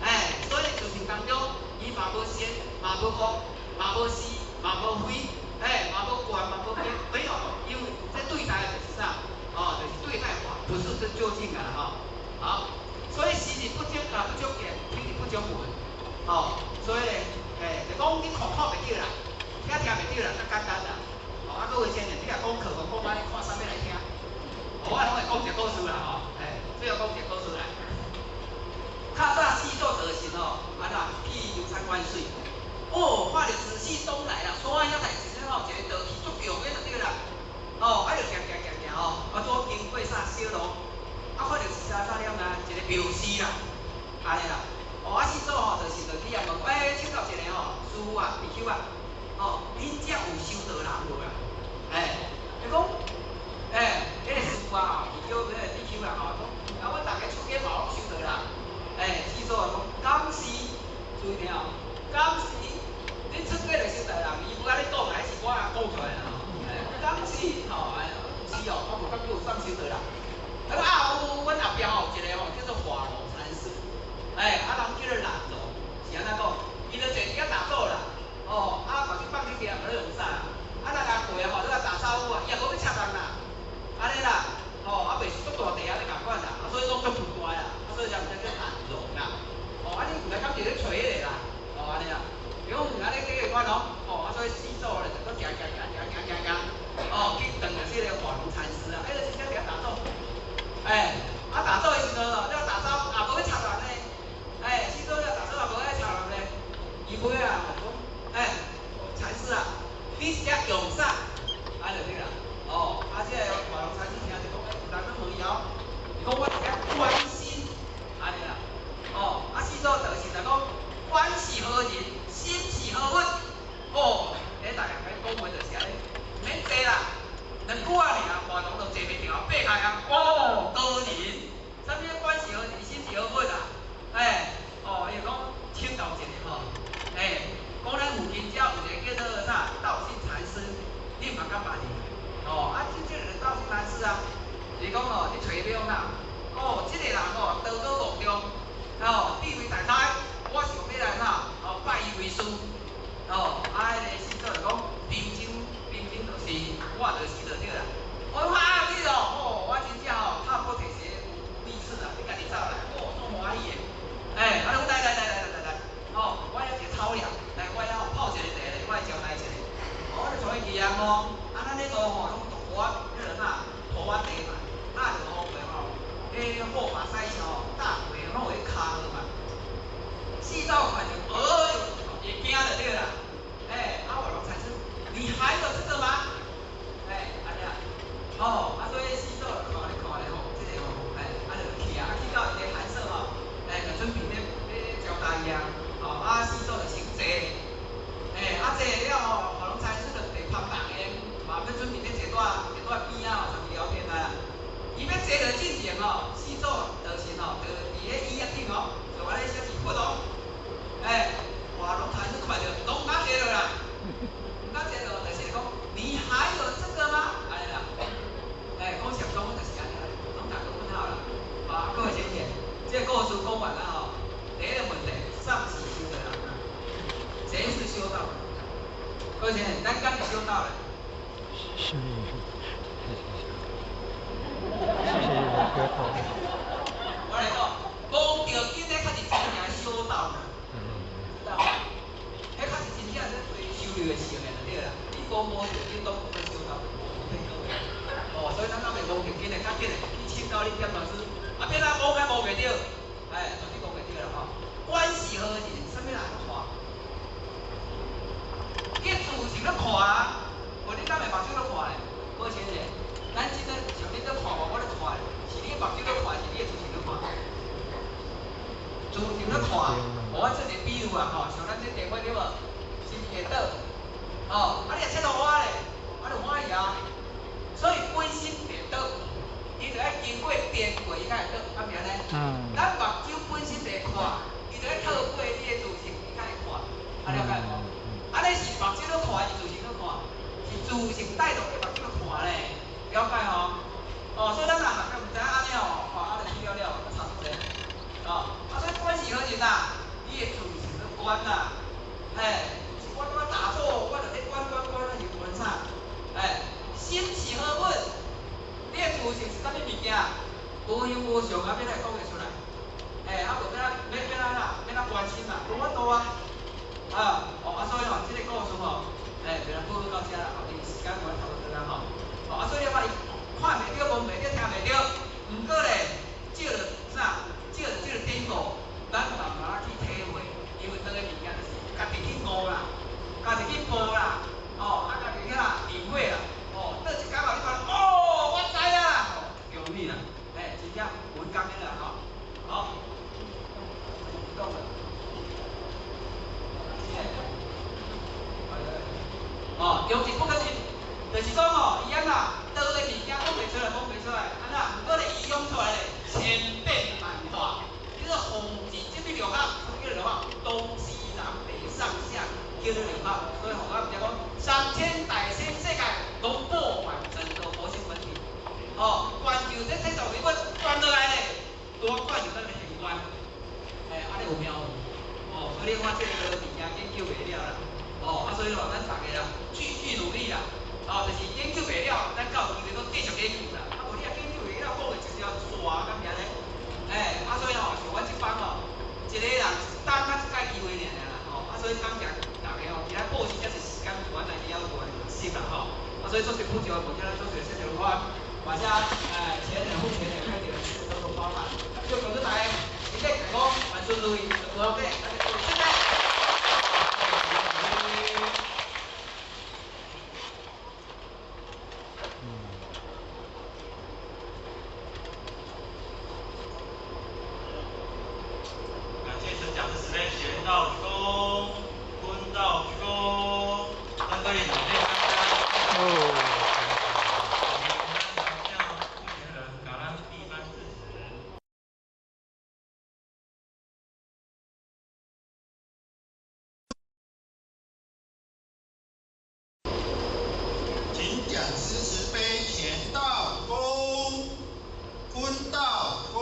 哎，所以就是當中，伊嘛無善，嘛無惡，嘛無是，嘛無非，哎，嘛無懸，嘛無邊，沒有，因為這對待的就是啥？哦，就是對待法，不是真究竟啊，吼。好，所以視日不見啊，不長見，聽日不長聞，哦，所以哎，就講你看看袂著啦，聽聽袂著啦，較簡單啦。哦，啊，閣有先人，你若講課，講講你看啥物來聽？哦，我攏會講一個故事啦，吼，哎，最後講一個故事來。較早四祖德行吼，啊啦去遊山玩水，哦，看著紫氣東來啦，山遐內一陣吼，一個道氣足強的就對啦。哦，啊就行行行行吼，啊拄經過啥小路，啊看著是啥啥了啊，一個廟寺啦，按呢啦。哦，啊四祖吼就是就去遐問，欸，請教一下吼，師父啊，比丘啊，哦，恁遮有修道人無啊？欸，伊講，欸，彼個師父啊，比丘，彼個比丘啦吼，講，啊，阮逐家出家嘛攏修道人。欸，四祖講，敢是，注意聽哦，敢是，恁出家就修道人，伊無按呢講，還是我講出來啦吼。敢是，吼，哎，是哦，我無感覺有啥修道人。啊，啊有，阮後壁吼有一個吼叫做華龍禪師，欸，啊人叫做蘭羅，是按怎講？伊就坐佇遐打坐啦，哦，啊目睭放入去啊，無咧用啥啦，啊人阿過吼，咧打招呼啊，伊也無欲插人啦，按呢啦，吼，啊袂是足大地啊咧仝款啦，啊所以講足不大啦，啊所以才毋知叫蘭羅啦，哦，啊你毋知敢是咧揣彼個啦，哦按呢啦，伊講毋按呢這個款哦，哦啊所以四祖咧就閣行行行行行行行，哦去撞著這個華龍禪師啊，欸，就真正佇遐打坐，欸，啊打坐的時陣哦，了打招呼也無欲插人呢，欸，四祖了打坐也無愛插人呢，伊尾啊就講，欸，禪師啊，你是遮用啥？按呢就對啦，哦，啊這個華龍禪師聽就講，欸，有人咧問伊哦，伊講我佇遮觀心，按呢啦，哦，啊四祖就是就講，觀是何人，心是何物？哦，咧大家講話就是按呢，毋免坐啦，兩句仔爾，華龍就坐袂牢，爬開啊，哦，高人，啥物觀是何人，心是何物啊？欸，哦，伊就講請教一下吼，欸，講咱附近遮有一個叫做啥道信禪師，你嘛敢捌伊？哦，啊，這個道信禪師啊，伊講哦，你揣伊欲哪？哦，這個人哦，德高望重，哦，地位在在，我想欲來哪？哦，拜伊為師。哦，啊，彼個四祖就講，貧僧，貧僧就是我就是就對啦。我講啊，你哦，哦，我真正吼，踏破鐵鞋無覓處啊，你家己走來，哦，足歡喜的。欸，啊，你來來來來來來，哦，我遐一個草料，來，我遐泡一個茶咧，我來招待一下。哦，我就帶伊去啊吼，啊，咱彼度吼攏大坡，彼個啥土仔地嘛，啊，就雨過吼，彼好馬屎吼，大過攏會卡落嘛。四祖看著，哎喲，會驚就對啦。欸，啊，華龍禪師，你還有這個嗎？欸，按呢啊，哦，啊，所以四祖就看咧看咧吼，這個吼，欸，啊就去啊，啊去到伊个寒舍吼，欸，就準備咧咧招待伊啊，哦，啊四祖就先坐，欸，啊坐了吼，華龍禪師就坐旁人的，嘛欲準備咧坐佇坐佇邊仔吼，參伊聊天啊。伊欲坐落進前吼，四祖就是吼，就佇咧椅仔頂哦，就按呢寫字佛哦，欸，華龍禪師看著，攏毋敢坐落啦，毋敢坐落，就是講，你還有這個嗎？按呢啦，欸，講禪宗就是按呢啦，攏打個問號啦。啊，各位淺顯，這個故事講完了吼，第一個問題，啥是修道人啊？誰是修道？各位淺顯，咱敢是修道的？是，是修道。我來講，無著緊的較是真正修道人，知道無？彼較是真正咧追修煉的性的就對啦。你講無著緊，攏無算修道，無騙各位。哦，所以咱若袂無著緊的，較緊的去請教恁點老師，啊，變啊摸較摸袂著，哎，絕對摸袂著啦吼。觀是何人？啥物人看？你自性咧看啊，無你敢會目睭咧看咧？無先者，咱這個像你咧看我，我咧看，是你目睭咧看，是你的自性咧看？自性咧看，我做一個比喻啊吼，像咱這電話對無？是毋是會倒？哦，啊你若切予我咧，我就歡喜啊。所以本身袂倒，伊就愛經過電過，伊才會倒，敢是按呢？咱目睭本身袂看，伊就愛透過你的自性，伊才會看，啊了解無？按呢是目睭咧看，是自性咧看？是自性帶動的目睭咧看咧，了解吼？哦，所以咱若學習毋知影按呢吼，哦，啊就去了了，差足濟。哦，啊所以觀是何人啊？你的自性咧觀啦，嘿，是我拄仔打坐，我就咧觀觀觀，那是觀啥？哎，心是何物？你的自性是啥物物件？無形無相啊，欲來講會出來？哎，啊無欲怎欲欲怎啦？欲怎關心啊？無法度啊！啊，哦，啊所以吼，這個故事吼，哎，就咱報告到遮啦，吼，因為時間關係差不多啦吼。哦，啊所以你看伊看袂著、摸袂著、聽袂著，毋過咧，借著啥？借著這個典故，咱慢慢去體會，因為當個物件就是家己去悟啦，家己去悟啦，哦，啊家己去啦領會啦，哦，倒一工後你看，哦，我知啊，哦，恭喜啦，哎，真正有感的啦，吼，好，講了。哦，用一不可信，就是講吼，伊按怎道的物件講袂出來，講袂出來，按怎？毋過咧，伊用出來咧，千變萬化，叫做宏旨，這物六合，啥物叫做六合？東西南北上下，叫做六合。所以吼，我毋知講三千大千世界攏布滿整個佛性本體。哦，全球這這座你我轉落來咧，多款就咱的玄關，哎，按呢有妙無？哦，所以你看這個物件研究袂了啦。哦，啊，所以吼，咱逐家啦，繼續努力啦。哦，就是研究袂了，咱到有機會閣繼續研究啦。啊，無你若研究袂了，講的一條蛇敢是按呢？哎，啊，所以吼，像阮這班吼，一個人一冬才一擺機會爾爾啦，吼。啊，所以感謝逐家吼，今仔報時遮濟時間，阮來了無可惜啦，吼。啊，所以做師傅就無叫咱做師說就話，嘛遮前人付錢人，開點多多包涵。就恭祝大家身體健康，萬事如意，好嘅，大家謝謝。感謝陳講師慈悲，賢道鞠躬，坤道鞠躬，三個禮努力參加。哦。向目前人感恩一番致辭。請講師慈悲，乾道恭，坤道恭，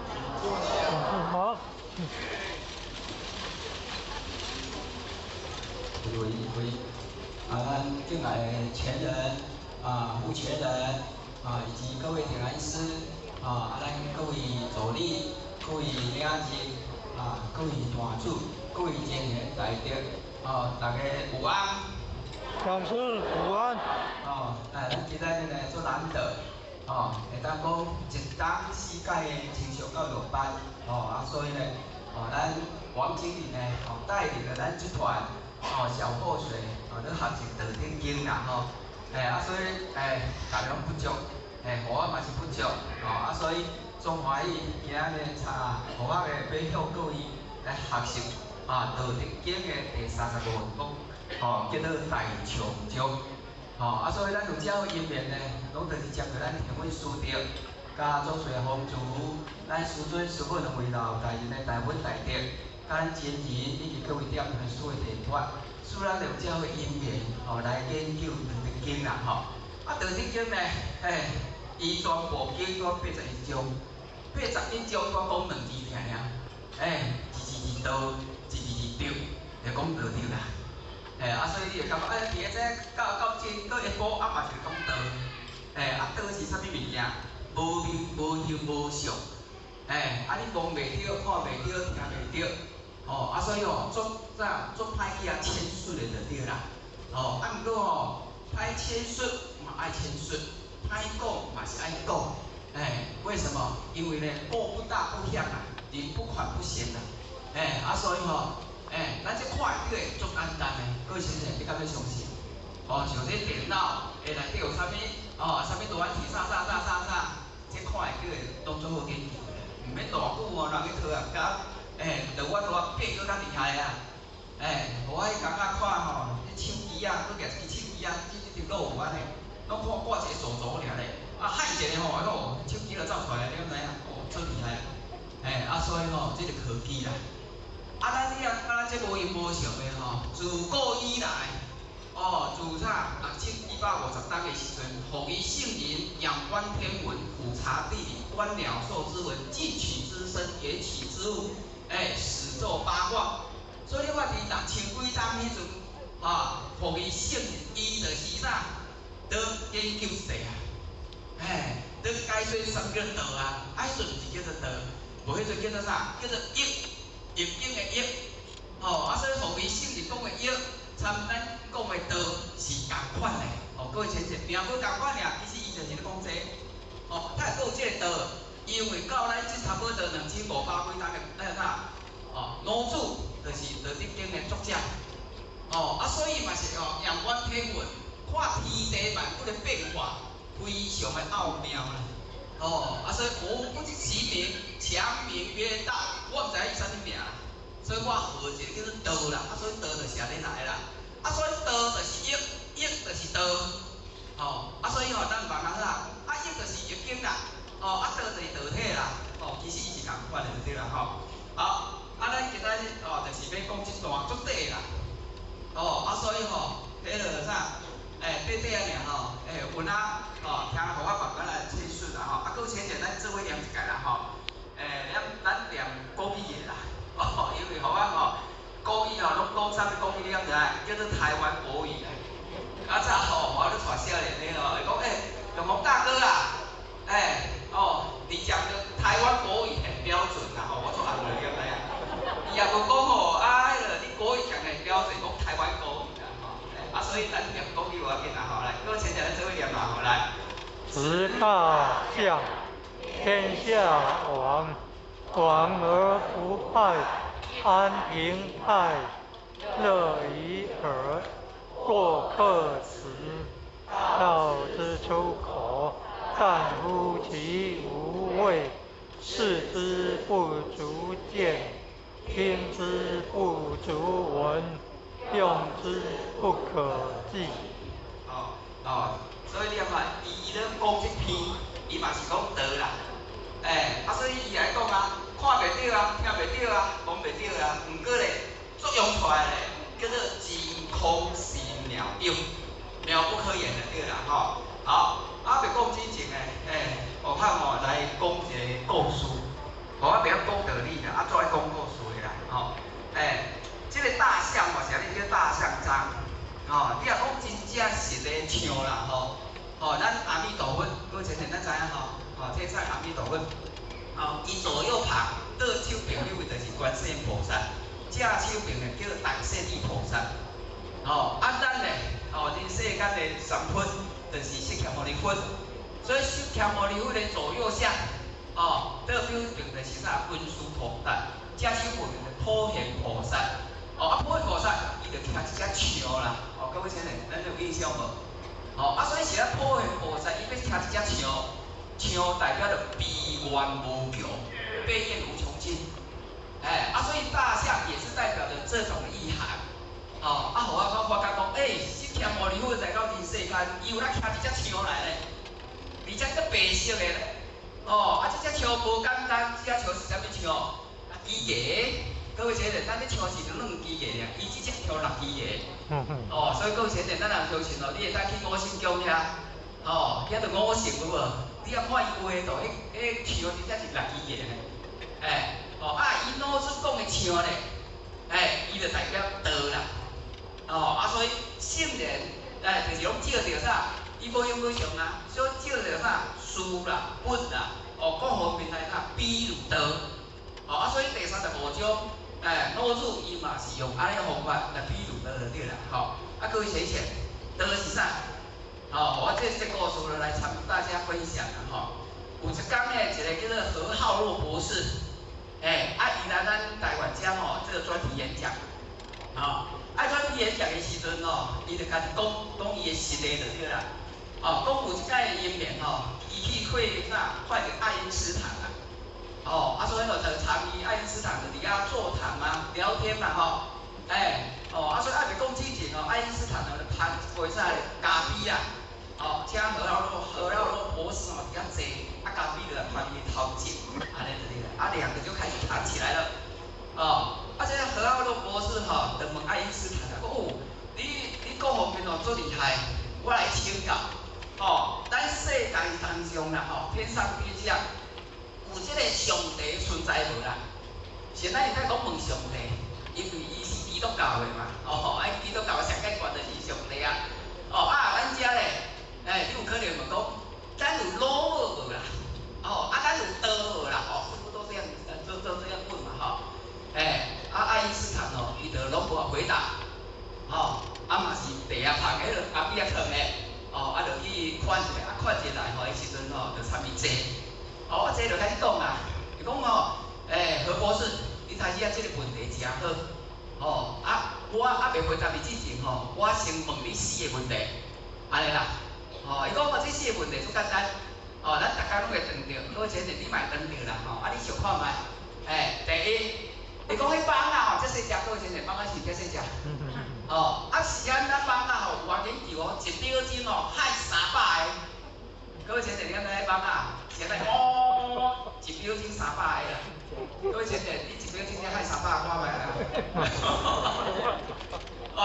請坐下。好。喂喂，啊，咱敬愛的前人啊，副前人啊，以及各位點燃師啊，咱各位助理、各位領袖啊，各位大主、各位前賢大德，哦，大家午安。講師午安。哦，哎，咱今仔日呢足難得，哦，會當講一冬四屆的清修教育班，哦，啊，所以呢，哦，咱王經理呢，哦，帶領了咱這團，哦，小破水，哦，咧學習道德經啦，吼，哎，啊，所以，哎，大量不足，哎，予我嘛是不足，哦，啊，所以總歡喜今仔日查，予我個欲向各位來學習啊，道德經的第35章，吼，叫做大長章。吼，啊，所以咱有這個因緣呢，攏就是接著咱天文師德，佮祖師風主，咱師尊師父兩位老大人的大恩大德，佮咱前人以及各位點傳師的提拔，使咱有這個因緣，吼，來研究道德經啦，吼。啊，道德經呢，嘿，伊全部經過81章，81章我講兩字爾爾，哎，一字是道，一字是德，就講道德啦。哎，啊，所以你會感覺，哎，佇個這到到這閣一步，啊嘛是講道，哎，啊道是啥物物件？無名無形無相，哎，啊你摸袂著，看袂著，聽袂著，吼，啊所以吼，足啥足歹去啊闡述的就對啦，吼，啊毋過吼，歹闡述嘛愛闡述，歹講嘛是愛講，哎，為什麼？因為呢，過不大不險啊，人不寬不賢啊，哎，啊所以吼。哎，咱這看會著的足簡單的，各位先生，你敢欲相信？哦，像這電腦會內底有啥物？哦，啥物圖案體啥啥啥啥啥，這看會著的攏足好研究的，毋免偌久哦，人去科學家，哎，就我拄仔變閣較厲害啊！哎，我彼工仔看吼，彼手機啊，閣舉一支手機啊，這這條路有按呢，攏攏看掛一個座座爾咧，啊喊一下吼，哎喲，手機就走出來，你敢知影？哦，足厲害！欸，啊所以吼，這個科技啦，啊咱你啊，啊這無閒無閒的吼，自古以來，哦，自啥6250冬的時陣，予伊聖人仰觀天文，俯察地理，觀鳥獸之文，近取之身，遠取之物，欸，始作八卦。所以你看佇六千幾冬彼陣，啊，予伊聖人，伊就是啥？倒研究一下啊，欸，倒解說啥物叫道啊？啊，彼陣毋是叫做道，無彼陣叫做啥？叫做易，易經的易。吼，啊，所以予伊聖人講的易，參咱講的道是仝款的。哦，各位淺淺，名無仝款爾，其實伊就是咧講這個。哦，他會閣有這個道，因為到咱這差不多2500幾冬的那個啥，哦，老子就是《道德經》的作者。哦，啊，所以嘛是哦，仰觀天文，看天地萬物的變化，非常的奧妙啦。哦，啊，所以我不知其名，強名曰道，我毋知伊啥物名，所以我號一個叫做道啦。啊，所以道就是按呢來啦。啊，所以道就是易，易就是道。哦，啊，所以吼，咱問下啦，啊，易就是易經啦，哦，啊，道就是道體啦，哦，其實伊是仝款的就對啦吼。好，啊，咱今仔日哦，就是欲講這段足短啦。哦，啊，所以吼，彼個啥，欸，短短仔爾吼，欸，有影哦，聽予我慢慢來闡述啦吼。啊，閣淺淺咱做伙念一擺啦吼。欸，咱咱念國語的啦，哦，因為予我吼，國語吼攏講啥物國語你敢知影？叫做台灣國語啦。啊，早吼，我咧帶少年的吼，伊講欸，永鴻大哥啊，欸，哦，你講的台灣國語很標準啦吼，我做紅了，你敢知影？伊也無講吼，啊，彼个你國語講的很標準，講台灣國語啦吼。啊，所以咱念國語無要緊啦吼，來，閣淺淺咱做伙念啦吼，來。執大象，天下王，王而不敗，安平泰，樂以和，過客死，道之出口，淡乎其無味，視之不足見，聽之不足聞，用之不可記。哦哦，所以你看，伊咧講這篇，伊嘛是講道啦，欸，啊，所以伊來講啊，看袂著啊，聽袂著啊，摸袂著啊，毋過咧，作用出來咧，叫做真空心妙用，妙不可言就對啦吼。好，啊，欲講之前咧，欸，我看吼來講一個故事，我袂曉講道理啦，啊，足愛講故事的啦，吼，欸，這個大象嘛是按呢叫大象章，吼，你若講真正實的像啦，吼，吼，咱阿彌陀佛，閣淺淺咱知影吼，吼，這在阿彌陀佛，吼，伊左右旁倒手邊彼位就是觀世音菩薩，正手邊的叫大勢至菩薩，吼，啊，咱咧，吼，人世間的三佛就是釋迦牟尼佛，所以釋迦牟尼佛的左右相，哦，倒手邊就是啥文殊菩薩，正手邊就是普賢菩薩，哦，啊，普賢菩薩伊就徛一隻象啦，哦，各位先生，咱有印象無？哦，啊，所以是咱普賢菩薩伊欲徛一隻象，象代表著悲願無窮，悲願無窮盡，欸，啊，所以大象也是代表著這種意涵，哦，啊，予我發覺講，欸，釋迦牟尼佛來到人世間，伊有咧徛一隻象來咧，而且閣白色的咧，哦，啊，這隻象無簡單，這隻象是啥物象？六支牙，各位先生，咱這象是兩支牙爾，伊這隻象六支牙，哦，所以各位先生，咱若相信哦，你會當去五星宮遐，哦，遐就五聖有無？你若看伊畫圖，彼彼象真正是六支牙呢，欸，哦，啊，伊老子講的象咧，欸，伊就代表道啦，哦，啊，所以聖人，欸，就是攏照著啥？伊無形無相啊，所以照著啥？事啦、物啦，哦，各方面來啥？比喻道，哦，啊，所以第35章，欸，老子伊嘛是用按呢方法來比喻道就對啦，吼，啊，各位淺淺，道是啥？吼，我這這故事來參大家分享啦，吼。有一工呢，一個叫做何浩若博士，欸，啊，伊來咱台灣遮吼做專題演講，吼，啊，專題演講的時陣吼，伊就家己講講伊的實例就對啦，哦，講有一擺的因緣吼，伊去會啥，看著愛因斯坦啊，哦，啊，所以吼就參與愛因斯坦就佇遐座談嘛，聊天嘛，吼，欸，哦，啊，所以還袂講之前吼，愛因斯坦就攀一杯啥咖啡啦，哦，請何老博士哦，佇遐坐，啊，咖啡就來拍伊頭前，按呢就對啦，啊，兩個就開始談起來了，哦，啊，這個何奧洛博士吼，就問愛因斯坦啊，講哦，你各方面哦足厲害，我來請教，吼，咱世界當中啦，吼，天上地下有這個上帝存在無啦？現在伊在講問上帝，因為伊是基督教的嘛，哦，啊，基督教上懸懸就是上帝啊，哦啊，咱遮咧，欸，你有可能問講，咱有老母無啦？哦，啊，咱有道無啦？哦，師傅都這樣，都這樣問嘛，吼，欸，啊，愛因斯坦哦，伊就攏無回答，吼，啊嘛是地啊旁彼落咖啡啊囥的，哦，啊就去看一下，啊看一下吼，彼時陣吼就參伊坐，哦，啊坐就開始講啊，伊講吼，欸，何博士，你頭先啊這個問題誠好，吼，啊，我猶未回答你之前吼，我先問你四個問題，按呢啦，吼，伊講哦，這四個問題足簡單，哦，咱逐工攏會當著，好前陣你嘛會當著啦，吼，啊你想看覓？欸，第一，伊講彼蠓仔吼，遮細隻，各位先生，蠓仔是遮細隻，哦，啊是按怎蠓仔吼有偌研究哦，一秒鐘哦，害300個，各位先生，你敢知彼蠓仔是按怎哦，一秒鐘300個啦，各位先生，你一秒鐘才害300個看覓啊？哦，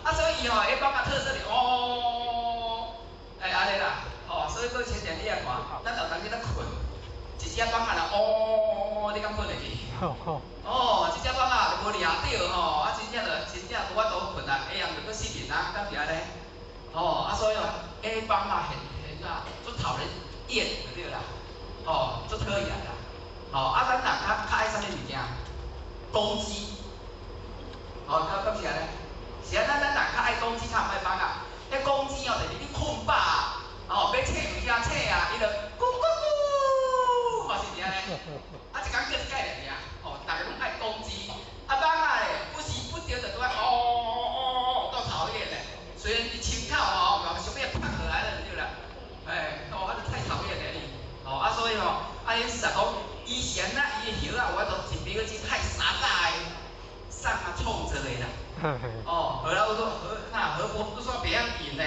啊所以吼，彼蠓仔特色是哦，欸按呢啦，吼，所以各位先生你也看，咱有當時咧睏，一隻蠓仔若哦，你敢睏會去？哦，這隻蠓仔就無掠著吼，啊真正就真正無法度睏啊，下暗就閣失眠啊，敢是按呢？吼，啊所以哦，彼蠓仔現現啊，足討人厭就對啦，吼，足討厭啦，吼，啊咱人較愛啥物物件？公雞，吼，敢是按呢？是按怎咱人較愛公雞，較毋愛蠓仔。彼公雞哦，就是你睏飽啊，吼，欲醒有啥醒啊，伊就咕咕咕，嘛是按呢。啊，一工叫一擺爾爾，吼，逐个攏愛公雞。啊，蠓仔咧，不時不著就拄愛哦哦哦，夠討厭的。雖然佇窗口吼，嘛想欲拍落來了就對啦。欸，哦，啊，太討厭了你。哦，啊，所以吼，啊，伊是講以前啊，伊的葉仔有法度一秒鐘害300個，啥啊創造的啦。哦，後來我說何那何博士說袂曉應呢？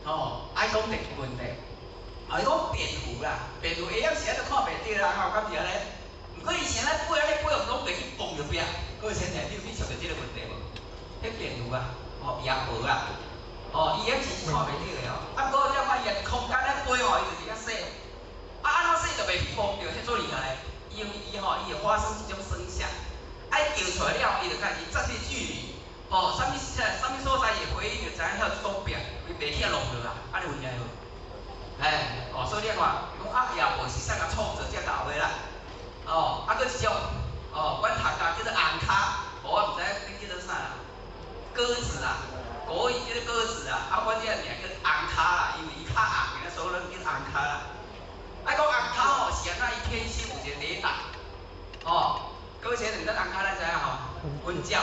哦，愛講這個問題。啊，伊講蝙蝠啦，蝙蝠會曉時就看袂著啦，吼，敢是按呢？毋過伊是按怎飛按呢飛，攏袂去碰著壁。各位先生，你有去想著這個問題無？彼蝙蝠啊，吼，夜蛾啊，哦，伊彼是看袂著的哦。啊，毋過你看伊若空間咧飛吼，伊就是較細。啊，按怎細就袂去碰著，彼足厲害的。因為伊吼，伊會發生一種聲響，愛叫出來了，伊就開始節這距離。吼，啥物啥物所在會回應，就知影遐有這堵壁，伊袂去遐弄落啊，按呢有影無？欸，哦，所以你看，講啊，夜蛾是啥個創造這搞的啦？哦，啊，閣一種，哦，阮讀啊叫做紅跤，無我毋知影恁叫做啥啦，鴿子啦，國語叫做鴿子啊，啊，阮這個名叫紅跤啦，因為伊較紅，所以咱叫紅跤啦。啊，講紅跤吼是按怎？伊天生有一個雷達，哦，各位先生，咱紅跤咱知影吼，雲鳥。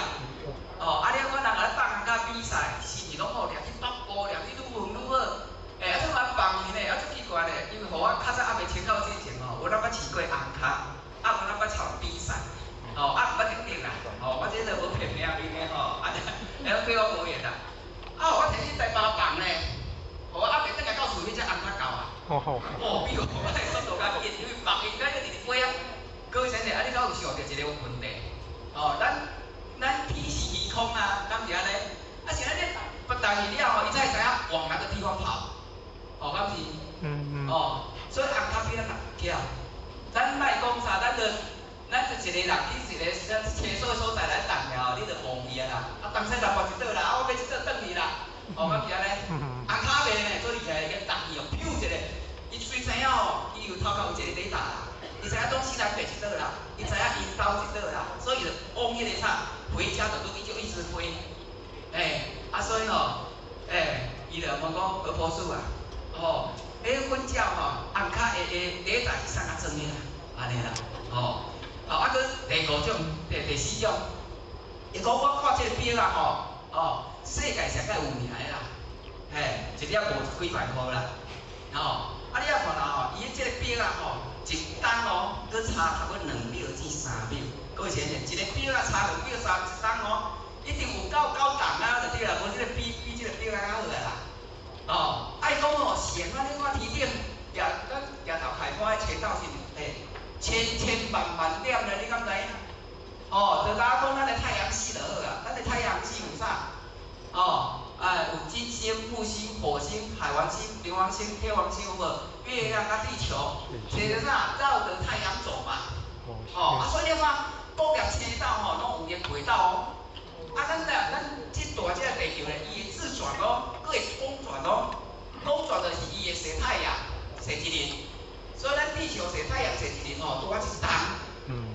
哦，啊，你看人來放紅跤比賽，是毋是攏吼掠去北部，掠去愈遠愈好？欸，啊，這嘛放伊呢，啊，足奇怪咧，因為予我較早猶未清口之前吼，無哪捌飼過紅跤，啊，無哪捌參比賽，吼，啊，毋捌得獎啦，吼，我這個無騙名面的吼，啊，會曉對我無緣啦。啊，我提去台北放咧，予我猶未轉來到厝，彼隻紅跤到啊。哦，比我的速度較緊，因為放伊敢一直飛啊。各位先生，啊，你敢有想著一個問題？哦，咱天是虛空啊，敢是按呢？啊，是按呢，不但是了後，伊才會知影往哪個地方跑。哦，敢是？嗯。哦，所以紅跤比咱人巧。咱莫講啥，咱就一個人去一個廁所所在來等了，你就忘去啊啦。啊，東西南北一倒啦，啊，我欲這倒轉去啦。哦，敢是按呢？紅跤袂呢，做厲害，個逐去哦，咻一个，伊雖知影哦，伊有頭殼有一個雷達啦，伊知影東西南北一倒啦，伊知影𪜶兜一倒啦，所以就往彼個啥，回家的路伊就一直飛。欸，啊，所以吼，欸，伊就問講何博士啊，吼，彼粉鳥吼，紅跤的雷達是啥物裝的啦？按呢啦，吼，啊，閣第五種，第四種，伊講我看這個錶啊，吼，哦，世界上較有名的啦，嘿，一粒五十幾萬箍啦，吼，啊，你仔看啦吼，伊這個錶啊，吼，一工哦，閣差差不多2秒至3秒，各位先生，一個錶仔差兩秒三一工哦，一定有夠高檔啊，就對啦，無這個比這個錶仔較好啦。哦，啊伊講吼是按怎哦，就敢講咱的太陽系就好啊，咱的太陽系有啥？哦，哎，有金星、木星、火星、海王星、冥王星、天王星有無？月亮佮地球，這個啥繞著太陽走嘛。哦，啊，所以你看，各粒星斗吼，攏有伊的軌道哦。啊，咱咧，咱這大這個地球咧，伊會自轉哦，閣會公轉哦。公轉就是伊會踅太陽，踅一日。所以咱地球踅太陽踅一日吼，拄好一冬。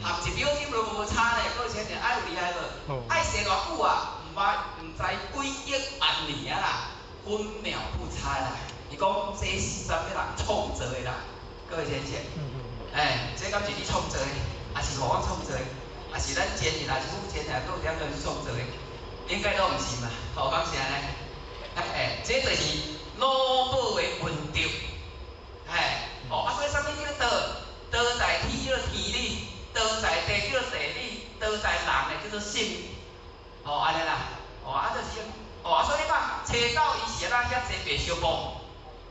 合一秒鐘都無差咧，閣且爾愛有厲害無？愛踅偌久啊？毋捌毋知幾億萬年啊啦，分秒不差啦。伊講這是啥物人創造的啦？各位先生，欸，這敢是你創造的，抑是予我創造的？抑是咱前人，抑是父前人，閣有點樣創造的？應該都毋是嘛，吼，敢是按呢？欸，這就是老母的恩德，嘿，哦，啊，所以啥物叫做道？道在天叫做天理，道在地叫做地理，道在人的叫做心。哦，按呢啦，哦，啊，就是，哦，啊，所以你看，青斗伊是按怎遐濟白相撲？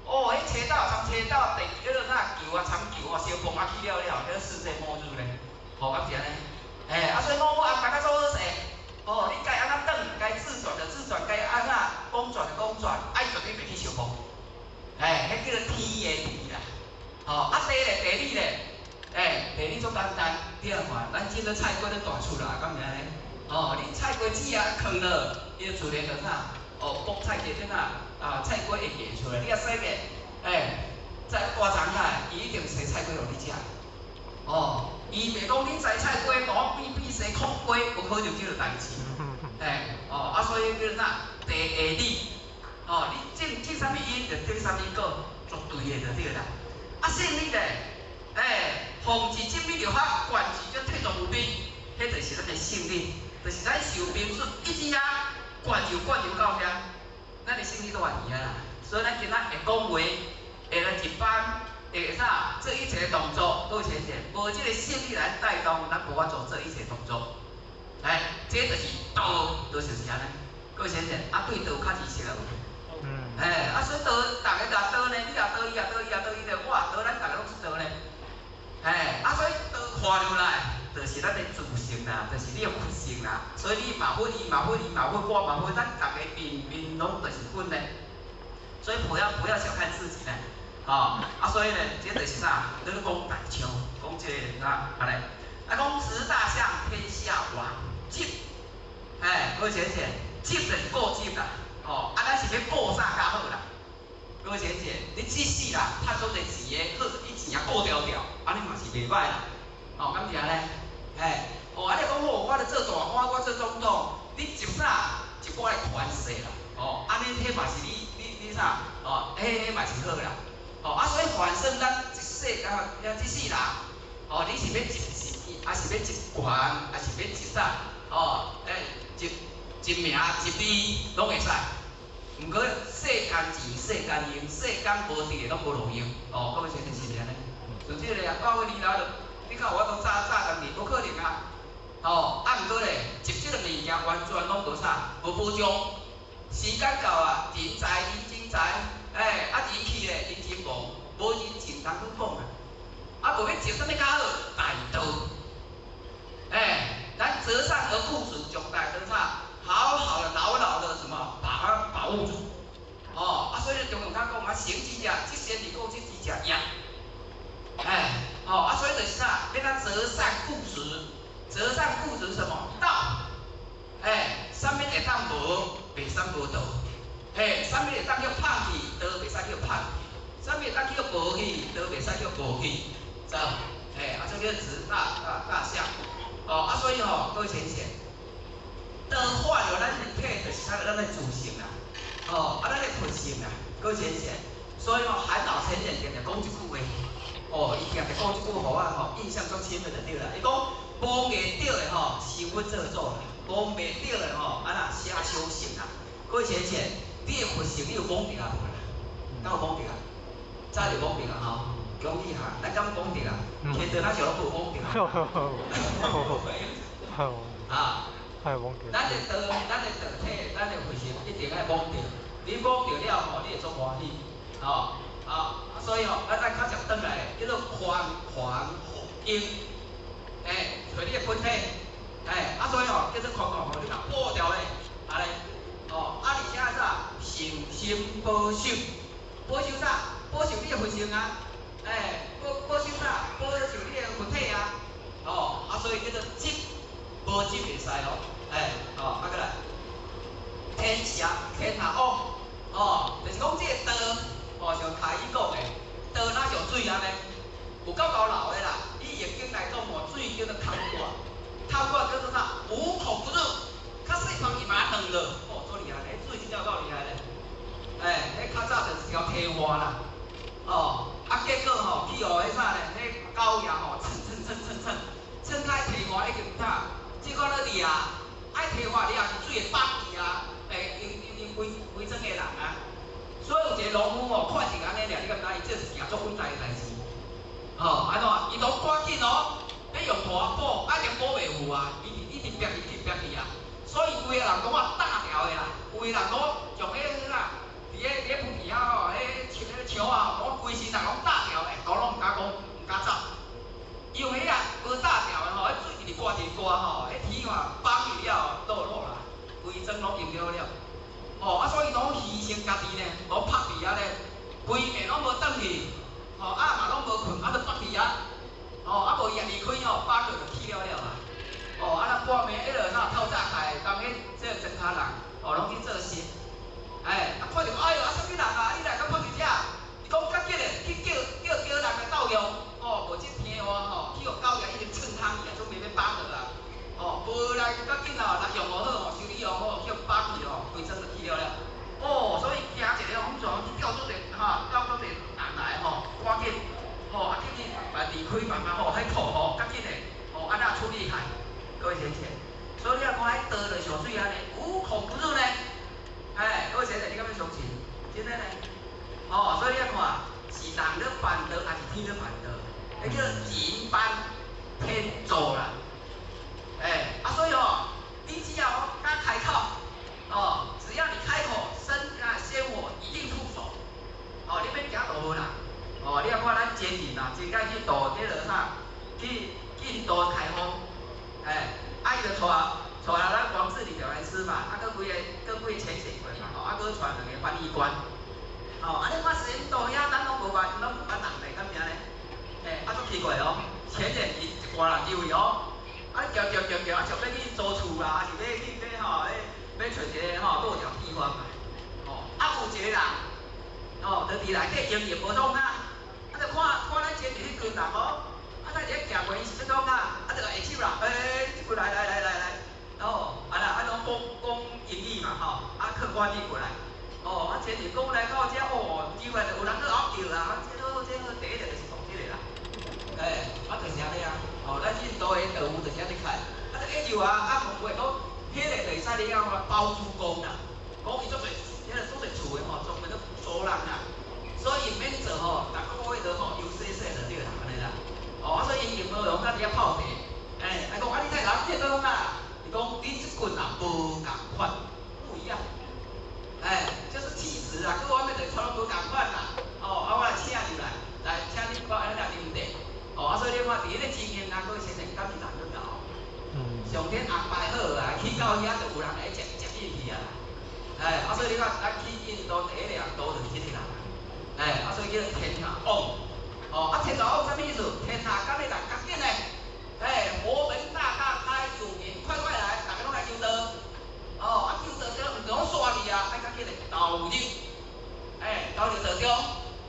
哦，彼青斗參青斗地，彼个啥球啊，參球啊，相撲啊去了了，彼个世界末日咧，吼，敢是按呢？欸，啊，所以老母安排較做好勢，哦，你該按怎轉，該自轉就自轉，該按怎公轉就公轉，愛絕對袂去相撲。欸，彼叫做天的地啦，吼，啊地咧，地理咧，欸，地理足簡單，你來看，咱種咧菜瓜咧大出來，敢毋是按呢？哦，你菜瓜籽啊，囥落，伊就自然就啥？哦，菠菜就怎啊？啊，菜瓜會結出來。你若洗個，欸，再大丛啊，伊一定生菜瓜予你食。哦，伊袂講你摘菜瓜，大變變生炕瓜，無可能這個代誌。欸，哦，啊，所以叫做啥？地下理，哦，你種種啥物因，就得啥物果，絕對的就對啦。啊，勝利咧，欸，奉旨正美就法，貫治則退作無邊，彼就是咱的勝利。就是咱受兵術一直啊，灌入灌入到遐，咱的勝利都佇遐啦。所以咱今仔會講話，會來一班，會啥做一切動作，都前前，無這個勝利來帶動，咱無法度做一切動作。哎，這就是道，就是按呢。各位先生，啊對道有較認識啊無？哎，啊所以道，逐个若道呢，你若道，伊若道，伊若道，伊就我道，咱逐个攏是道呢。哎，啊所以道看入來，就是咱的自性啦，就是你的佛性啦。所以你嘛佛，伊嘛佛，伊嘛佛，我嘛佛，咱逐个面面攏就是佛呢。所以不要小看自己呢，哦，啊所以呢，這就是啥？咱咧講大象，講這個啥？啊來，啊講執大象天下王，執，哎，各位淺淺，執就是固執啦，哦，啊咱是欲顧啥較好啦？各位淺淺，你這世人趁足濟錢的，好，你錢也顧牢牢，按呢嘛是袂歹啦，哦，敢是按呢？哎，哦，啊你講好，我咧做大官，我做總統，你執啥？一寡的權勢啦，哦，按呢彼嘛是你啥？哦，彼嘛是好啦，哦，啊所以反正咱一世啊，這世人，哦，你是欲執錢，抑是欲執權，抑是欲執啥？哦，欸，執執名執利，攏會使。毋過世間錢、世間用、世間無佇的攏無路用。哦，各位先生是毋是按呢？像這個啊，到尾你老就，你看有法度早早當去，無可能啊。哦，啊毋過咧，執這個物件完全攏無啥，無保障。時間到啊，人在人情在，欸，啊人去咧，人情無，無人情通去講啊。啊，無欲執啥物較好？大道。欸，咱擇善而固執，將大道啥？好好的、牢牢的什麼，把它把握住。哦，啊，所以中庸較講啊，行之者，積善而固執之者贏。哎，哦，啊，所以就是啥？欲咱擇善固執，擇善固執什麼？道。哎，啥物會當無，袂使無道。嘿，啥物會當叫放棄，道袂使叫放棄；啥物會當叫無去，道袂使叫無去。知無？嘿，啊，這叫執大大大象。哦，啊，所以吼，各位淺淺，道化了咱身體，就是啥？咱的自性啦。哦，啊，咱的佛性啦，各位淺淺。所以吼，韓老前人定定講一句話，哦，伊定定講這句話，予我吼印象足深的就對啦。伊講摸袂著的吼，成佛做祖啦；摸袂著的吼，啊那寫修行啦。各位淺淺，你的佛性你有摸著啊無啦？敢有摸著啊？早就摸著啊吼！恭喜哈，咱敢摸著啊？天道咱是攏無摸著啊。啊，咱的道，咱的道體，咱的佛性一定愛摸著。你摸著了吼，你會足歡喜，吼啊！所以吼，咱再較捷轉來，叫做寬寬應，欸，揣你的本體，哎，啊所以吼叫做空空吼，你若保牢咧，按呢，哦，啊而且啥，誠心保守，保守啥？保守你的佛性啊，哎，保守啥？保守你的佛體啊，哦，啊所以叫做執，無執會使哦，哎，哦，啊閣來，天下天下王，哦，就是講這個道，哦，像台語講的，道若像水按呢，有夠厚流的啦。以易經來講吼，水叫做崁蓋，崁蓋叫做啥？無孔不入，較細縫伊嘛斷落，哦，足厲害，彼水真正有夠厲害咧。哎，彼較早就是一條天花啦，哦，啊結果吼去予彼啥咧？彼狗爺吼蹭蹭蹭蹭蹭，蹭開天花已經啥？這款咧掠，愛天花掠是水會綁去啊，欸，因因因規規庄的人啊，所以有一個農夫吼，看見按呢掠，你敢知？伊這是件足偉大的代誌。吼，按怎？伊都趕緊哦，欲用塗仔補，啊，就補袂有啊，伊一直逼去，一直逼去啊。所以規个人攏啊打牢的啦，有的人攏將彼個啥，佇咧菩提遐吼，彼樹彼個樹啊，攏規身人攏打牢的，都攏毋敢講，毋敢走。因為彼個無打牢的吼，彼水一直掛一直掛吼，彼天啊綁去了，倒落啦，規莊攏淹了了。吼，啊，所以攏犧牲家己呢，攏曝佇遐咧，規暝攏無轉去。吼，啊嘛攏無睏，啊就縛佇遐，吼，啊無伊也離開吼，綁落就去了了啊。哦，啊咱半暝彼落啥透早起來，當彼這個莊跤人，哦，攏去做事。哎，啊看著哎喲，啊啥物人啊？你來敢曝佇遮？伊講較緊嘞，去叫叫叫人來鬥用，哦，無這天話吼，去予狗爺已經嗆空去啊，準備欲綁落啊。哦，無來較緊哦，若用無好吼，修理用好，去予綁去吼，規莊就去了了。哦，所以驚一个風旋去叫做者哈，叫做者人來吼，趕緊，吼，啊去去把離開慢慢吼，彼土吼，較緊的，吼，按怎處理開？各位先生，所以你若看彼道就像水按呢，無孔不入呢。哎，各位先生，你敢欲相信？真的呢？哦，所以你看，是人咧辦道，抑是天咧辦道？彼叫人辦天做啦。哎，啊，所以哦，你只要敢開口，哦，只要你開口，生啊仙火一定出手。哦，你免驚渡無人。哦，你若看咱前人啊，真愛去渡這個啥，去去印度開荒，哎，啊伊就帶帶咱王治理表演師嘛，啊，閣幾个閣幾個潛水員嘛，吼，啊，閣帶兩个翻譯官。哦，啊，你看印度遐，咱攏無辦，攏無辦人來，敢爾呢？欸，啊，足奇怪哦，前人伊一掛人入去哦，啊，行行行行，啊，想欲去租厝啦，抑是欲去欲吼，欲欲揣一个吼落腳地方嘛，吼，啊，有一個人，哦，就佇內底營業無創啊，啊，就看看咱前面彼群人哦，啊，咱佇咧行過，伊是欲創啊，啊，就共下手啦，欸，這群來來來來來，哦，啊啦，啊，攏講講英語嘛吼，啊，客觀語過來。哦，啊，前日講來到遮，哦，以為就有人去嗷叫啦，啊，這好這好，第一個就是講這個啦，欸，啊，就是按呢啊，哦，咱印度的道有就是按呢開，啊，就下入啊，啊，問話講，彼個就會使你講包租公啦，講伊足濟，彼个足濟厝的吼，專門咧租人啦，所以毋免做吼，逐個月都吼油洗洗就對啦，按呢啦，哦，啊，所以𪜶無用甲佇遐泡茶，欸，啊講啊，你在人見到啊？伊講你這群人無仝款，不一樣。哎，就是氣質啊，各方面的差攏無仝款啦。哦，啊，我來請入來，來請你看按呢來啉茶。哦，啊，所以你看佇彼個經驗啊，各位先生敢是人咧𠢕？上天安排好啊，去到遐就有人來接接應去啊。哎，啊，所以你看，咱去印度第一個人都就是這個人。哎，啊，所以叫天下王。哦，啊，天下王啥物意思？天下敢欲來較緊的。哎，佛門大大開，有緣快快來，大家攏來求道。哦，啊，求道這毋通煞去啊，愛較緊的投入，欸，投入道中，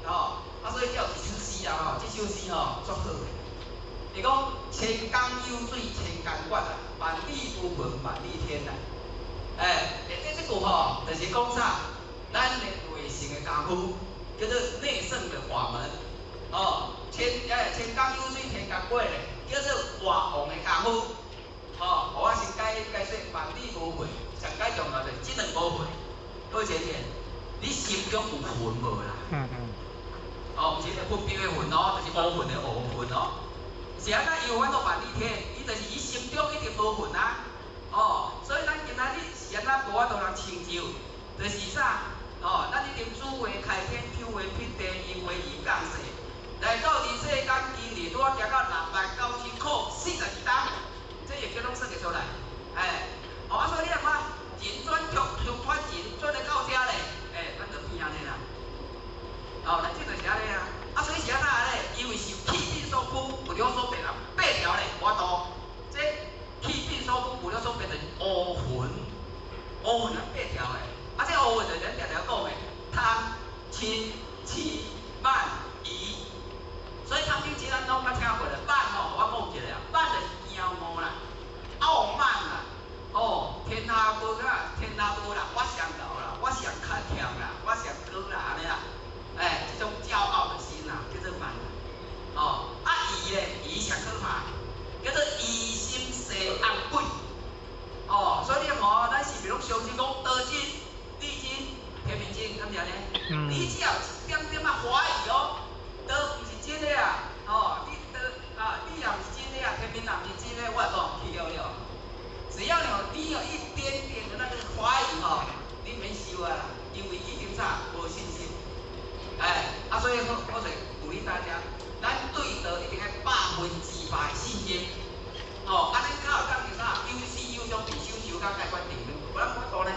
哦，啊，所以才有一首詩啊，吼，這首詩吼足好的。伊講千江有水千江月啊，萬里無雲萬里天啊。欸，這這句吼，就是講啥？咱的內聖的功夫，叫做內聖的法門。哦，千江有水千江月咧，叫做外王的功夫。哦，我先解解說萬里無雲，上解重要就是這兩無雲。各位姐姐，你心中有雲無啦？哦，毋是那個分別的雲哦，就是烏雲的烏雲哦。是按怎伊有法度萬里天？伊就是伊心中一定無雲啊。哦，所以咱今仔日是按怎無法度人成就？就是啥？哦，咱一定主話開天，求話闢地，應話而降世，來到人世間，經歷拄仔行到6萬9千苦42冬，這易經攏算會出來。烏雲咱八條的，啊，這烏雲就是咱定定講的貪、嗔、痴、慢、疑。所以貪嗔痴咱攏捌聽過啦，慢吼，我講一下啊，慢就是驕傲啦、傲慢啦，哦，天下無啦，天下無啦，我上高啦，我上較強啦，我上高啦，按呢啦，欸，這種驕傲的心啊，叫做慢。哦，啊疑咧，疑上可怕，叫做疑心生暗鬼。哦，所以你看，咱是毋是攏相信講道真、理真、天命真，敢毋是按呢？你只要一點點仔懷疑哦，道毋是真的啊，哦，你道啊，你也毋是真的啊，天命也毋是真的，我講去了了。只要你有一點點的那個懷疑吼，你免修啊啦，因為已經啥無信心。哎，啊，所以我就鼓勵大家，咱對道一定愛100%的信心。哦，按呢較會當是啥？有始有終，佇修修到解決定，無咱無法度呢。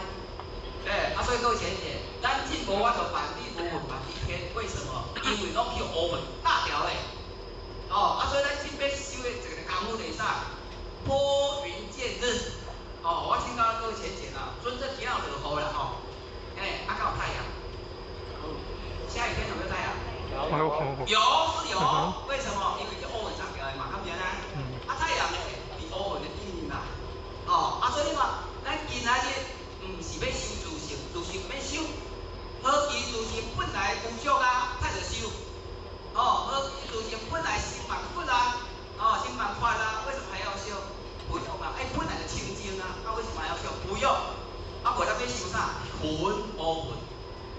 欸，啊，所以各位淺淺，咱真無法度萬里無雲萬里天，為什麼？因為攏去烏雲打掉的。哦，啊，所以咱這邊修的一個功夫就是啥？撥雲見日。哦，我請教各位淺淺啊，準這今仔有落雨啦吼。欸，啊，敢有太陽？下雨天有沒有太陽？有。有是有，為什麼？因為這烏雲擋掉的嘛，敢毋是按呢？啊，太陽呢，佇烏雲的對面嘛。哦，啊，所以你看，咱今仔日毋是欲修自性，自性免修。何其自性本來具足啊，歹著修。哦，何其自性本來心萬佛啊，哦，心萬法啊，為什麼還要修？不用啊，欸，本來就清淨啊，啊，為什麼還要修？不用。啊，無咱欲修啥？雲烏雲。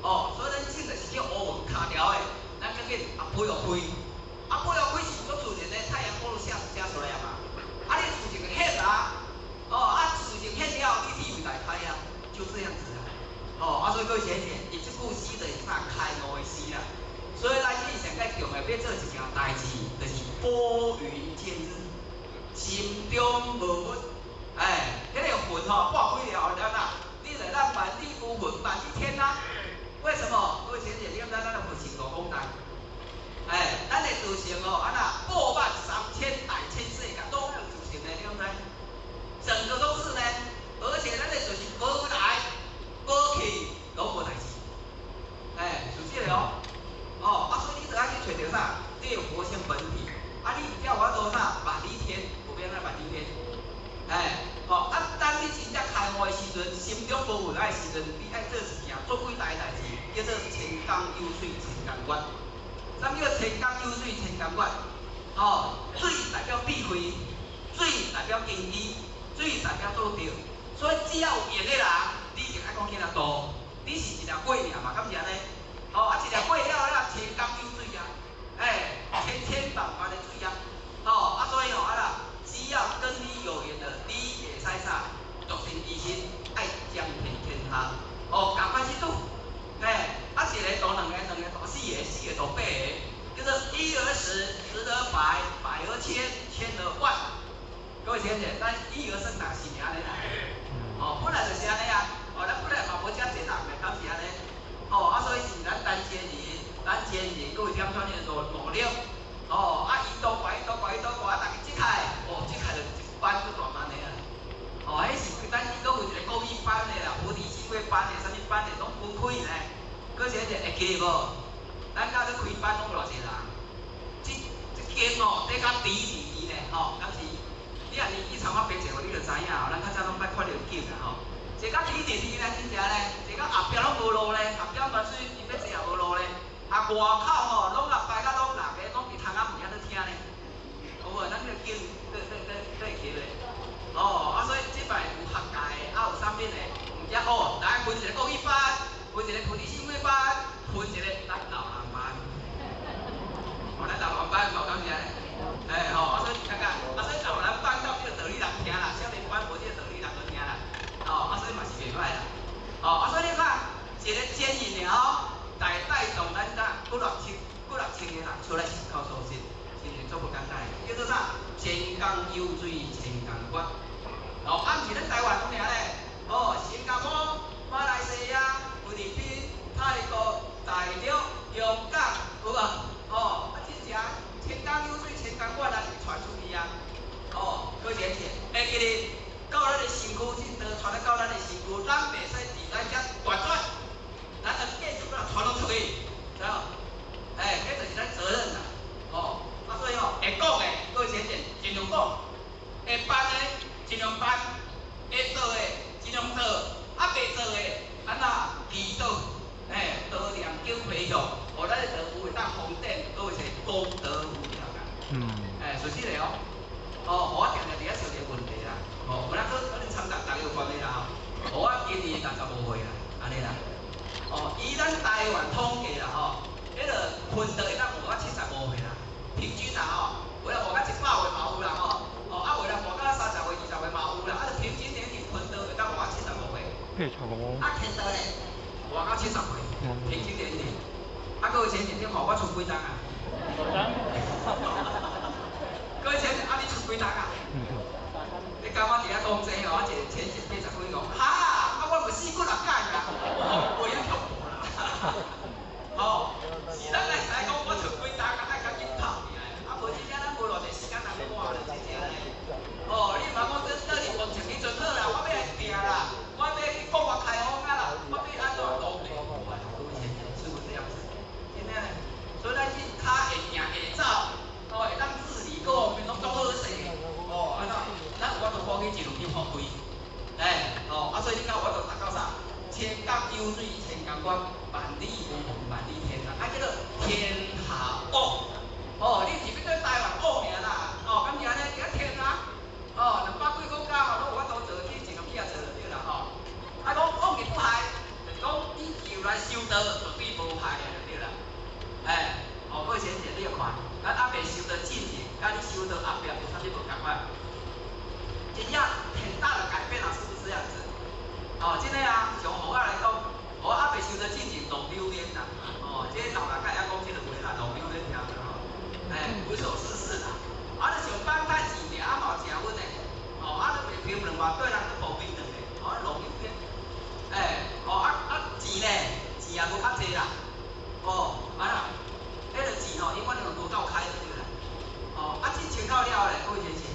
哦，所以咱這就是叫烏雲卡掉的，咱趕緊啊飛予開，啊飛予開是足自然的，太陽光射射出來啊嘛。啊，你自然現啊，哦，啊自然現了，你智慧大開啊，就這樣子啊。哦，啊所以各位淺淺，伊這句詩就是啥開悟的詩啦。所以咱這上蓋重要欲做一件代誌，就是撥雲見日，心中無物。哎，彼個雲吼撥開了後，了哪？你就咱萬里無雲萬里天啊。為什麼？各位淺淺，你敢知咱的佛性偌廣大？哎，咱的自性哦，按怎過萬三千大千世界都有自性的，你敢知？整個都是呢，而且咱的就是無來無去，攏無代誌。哎，是這個哦。哦，啊，所以你就愛去揣著啥？你有佛性本體，啊，你才有法度啥？萬里天，有變怎萬里天？哎，哦，啊，當你真正開悟的時陣，心中無雲的時陣，你愛做一件足偉大的代誌，叫做千江有水千江月。啥物叫千江有水千江月？哦，水代表智慧，水代表根基，水代表做著。所以只要有緣的人，你就愛講起來多，你是一條過命嘛，敢毋是按呢？哦，啊，一條過了了，千江有水啊，欸，千千萬萬的水啊，哦，啊，所以吼，啊啦，只要跟你有緣的，你會使啥？獨善其身，愛兼遍天下，哦，仝款去做，欸，啊，一個度兩個，兩個度四個，四個度八個，叫做一而十，十而百，百而千，千而萬。各位聽者，咱一而生哪是按呢啦？哦，本來就是按呢啊，哦，咱本來嘛無遮濟人的，敢是按呢？哦，啊，所以是咱陳前人，咱前人閣有點款的努力，哦，啊，伊多掛，伊多掛，伊多掛，啊，逐家這開，哦，這開就一班足大班的啊。哦，彼是咱閣有一個國語班的啦，菩提心會班的，啥物班的，攏分開呢。閣是會記無？咱甲咧開班攏無偌濟人，這這間哦，底較甜甜甜呢，吼，敢是？你若是去參我白坐，你就知影吼，咱較早攏捌看著景啦吼。坐較甜甜甜咧，真正咧，坐到後壁攏無路咧，後壁嘛水伊欲坐也無路咧。啊，外口吼，攏啊排甲攏六个，攏佇窗仔門遐咧聽咧。有無？咱這個景，對對對對會記咧。哦，啊，所以這擺有學界的，啊有啥物的，毋只哦，來分一個國語班，分一個菩提心會班，分一個咱老人班。哦，咱老人班有感覺咧？欸吼，啊所以感覺，啊所以老人班到這個道理人聽啦，少年班無這個道理人去聽啦。哦，啊所以嘛是袂歹啦。哦，啊所以你看，一個堅毅爾吼，帶帶動咱啥幾偌千幾偌千個人出來信口說真，真是足無簡單的，叫做啥？千江有水千江月。哦，啊毋是咱台灣爾咧，哦，新加坡、馬來西亞、菲律賓、泰國、大陸、香港，有無？哦，啊真正千江有水千江月啊，是傳出去啊。哦，閣前前，會記得到咱的身軀，這道傳來到咱的身軀，咱袂使85。啊，天道咧，活到70岁，平均年龄。啊，各位先生，你看我出幾冬啊？各位先生，啊，你出幾冬啊？你感覺佇遐講這吼，啊，一個淺淺80幾講，哈，啊，我嘛四幾六屆啊，我袂曉恐怖啦。吼，是咱會使講我出幾冬啊，愛較緊跑起來，啊，無真正咱無偌濟時間通活咧，真正咧。哦，你毋通講這倒佇目前彼陣好啦，我欲來拼啦，我欲去國外開放啊啦，我欲按怎都袂有啊，各位先生，是不是這樣子？真正咧，所以咱這跤會行會走，哦，會當自理各方面攏足好勢的，哦，按怎？咱有法度趕去一路去發揮，哎，哦，啊，所以你看有法度達到啥？千江有水千江月，萬里無雲萬里天啊，啊叫做天下王。哦，你毋是欲對台灣王爾啦，哦，敢是按呢？佇遐天啊，哦，200幾國家吼，攏有法度做去盡量去遐做就對啦吼。啊，講往而不害，就是講你由來修道，絕對無害的就對啦。哎，哦，各位先生，你著看，咱猶未修道進前，佮你修道後壁有啥物無仝款？真正很大的改變啊，是不是這樣子？哦，真的啊，像予我來講，我猶未修道進前浪流連啦，哦，這老人較會曉講這個話啦，浪流連聽無吼？哎，無所事事啦，啊，你上班趁錢爾，啊嘛有食薰的，哦，啊你袂評論話對人去無評論的，哦，浪流連，哎，哦啊啊錢呢，錢也無較濟啦，哦，啊啦，彼個錢吼，永遠攏無夠開就對啦，哦，啊這穿到了咧，各位先生，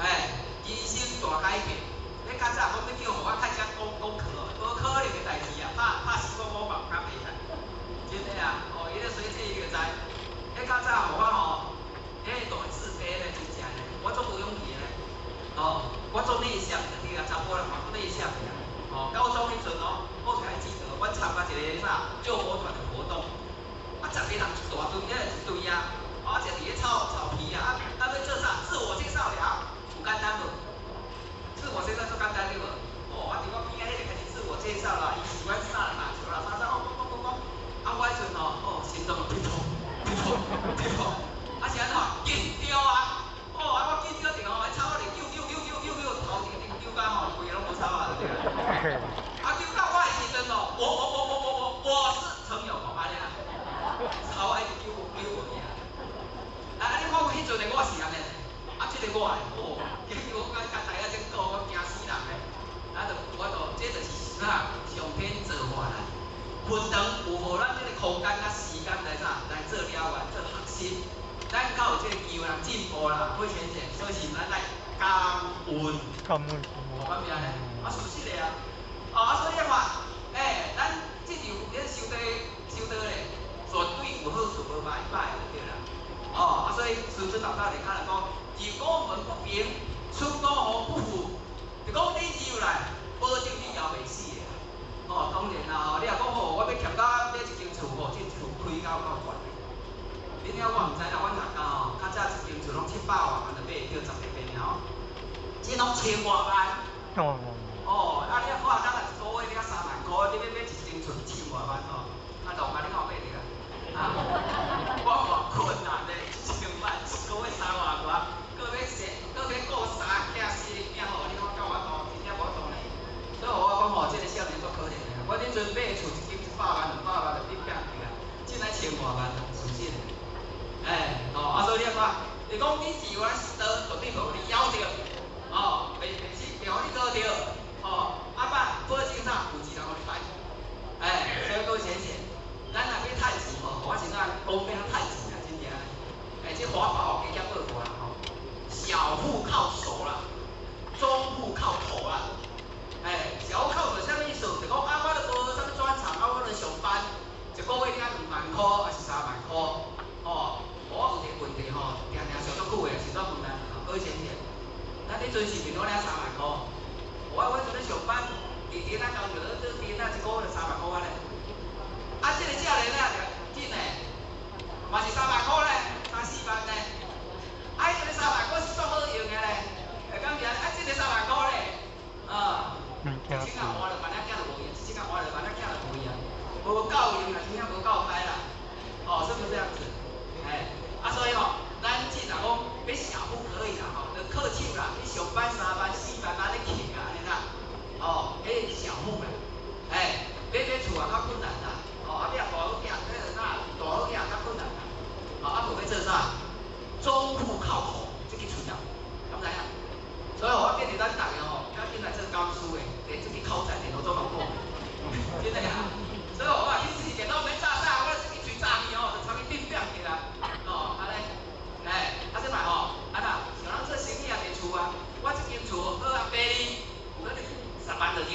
哎，人生大改變。你較早講欲叫予我較遮講功課哦，無可能的代誌啊！拍拍死我我嘛毋敢袂使，真的啊！哦，伊咧隨這伊就知。你較早予我吼，彼個大自卑咧，真正咧，我足無勇氣的咧。哦，我足內向的，對啊，查埔人嘛足內向的啦。哦，高中彼陣哦，我還記得，阮參加一個啥救火團的活動，啊，10個人一大堆，彼個一隊啊，啊，就佇咧草草皮啊，啊，啊，欲做啥？自我介紹了，有簡單無？自我介紹足簡單對無？哦，啊，佇我邊仔彼個開始自我介紹啦，伊喜歡啥打球啦，啥啥哦，講講講講，啊，我彼陣吼，哦，心臟就撲通撲通撲通，啊是按怎？緊張啊！哦，啊我緊張著吼，草咧揪揪揪揪揪揪，頭前頂揪到吼，規个攏無草啊，對啦。啊，揪到我的時陣哦，我我我我我我我是陳友鵬按呢啦，草愛直揪揪無去啊！啊，你看彼陣的我是按呢，啊，這個我的，哦，結果我甲大家這講，我驚死人咧。啊，就我就這就是啥？上天造化啦，佛堂有予咱這個空間佮時間來啥？來做療癒、做學習，咱較有這個機會通進步啦，過前線，所以是咱來感恩。感恩。哦，咁樣咧，啊，事實的啊，哦，啊，所以你看，欸，咱這就咧修道修道咧，絕對有好處無歹歹就對啦。哦，啊，所以師尊老大你看來講，入我門不平，出我門不富，就講你入來，保證你枵袂死的啦。哦，當然啦，吼，你若講吼，我欲儉到買一間厝吼，這厝開到夠懸的。你聽我毋知啦，阮客家吼，較早一間厝攏700外萬就買會著10平米爾吼，這攏千外萬。哦。哦，啊，你若看咱若一個月領3萬箍，你欲買一間厝千外萬吼，啊，浪啊，你看有買著啊？啊，我看困難的，1000萬一個月3萬外，閣欲生，閣欲顧三囝四囝吼，你看夠法度，真正無法度呢。所以我講吼，這個少年足可憐的。我彼陣買厝一間100萬、200萬就變變去啊，這來千外萬，是不是？哎，哦，啊，所以你看，你講你自我修道，絕對無予你枵著，哦，袂袂死，袂予你餓著，哦，啊爸，保證啥？有錢人予你趁，哎，所以各位先生，咱若欲趁錢吼，我是怎講欲怎趁錢啊？真正，哎，這華寶我加減報過啦吼，小富靠手啦，中富靠頭啦，哎，小富靠手啥物意思？就講啊，我都無啥物專長，啊，我咧上班，一個月領2萬箍，還是3萬箍，哦，我有一個問題吼，定定想足久的，是怎問咱？各位先生，咱彼陣是毋是攏領3萬箍？我陣咧上班，佇佇咱工作做電仔，一個月就3萬箍啊咧。啊，這個少年啊，真的，嘛是3萬箍咧，三四萬咧。啊，彼個3萬箍是算好用的咧，會感覺啊，這個3萬箍咧，啊，一千仔換了萬仔囝就無用，一千仔換了萬仔囝就無用，無夠用啦，真正無夠開啦。哦，是不是這樣子？哎，啊，所以吼，咱這若講欲小富可以啦，吼，就靠手啦，你上班3萬、4萬按呢扣啊，按呢啦，哦，彼小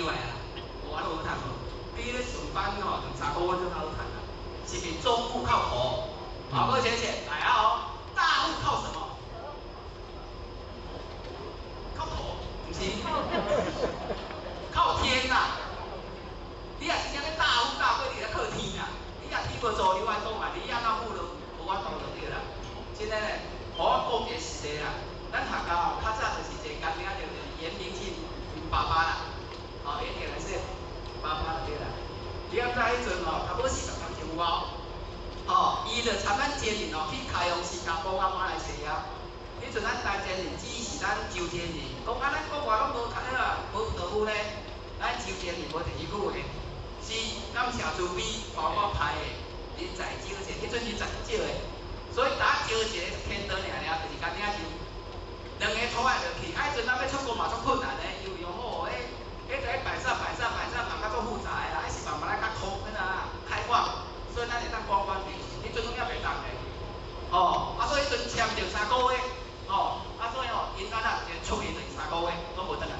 來啊，無法度好趁無，比咧上班吼兩三個月就較好趁啦。是比中戶靠頭，好，各位淺淺來啊哦，大戶靠什麼？靠頭，毋是，靠天呐！你若真正欲大富大貴，你咧靠天啊！你若天無助你，我講啊，你按怎富都無法度就對啦。真的咧，予我講一个實例啦。咱客家吼，較早就是一个干名就是嚴明慶𪜶爸爸啦，哦，一定是爸爸就對啦。你敢知彼陣吼，差不多40年前有無？哦，伊就參咱前面哦去開往新加坡啊、馬來西亞。彼陣咱台前人指示咱周天人，講啊，咱國外攏無較好啊，無道夫咧，咱周天人無提伊句話，是感謝慈悲，包括派的人才少者，彼陣人才少的，所以打招一个天道爾爾，就是干領就兩个拖仔落去，啊，彼陣咱欲出國嘛足困難的，因為吼，彼個擺設擺設擺設嘛較足複雜的啦，彼是慢慢來較空，彼啊開放，所以咱會當關關閉，彼陣攏猶袂當的，哦，啊，所以彼陣簽著3個月。哦，啊所以吼，𪜶咱啊，一出去就是3個月，攏無轉來。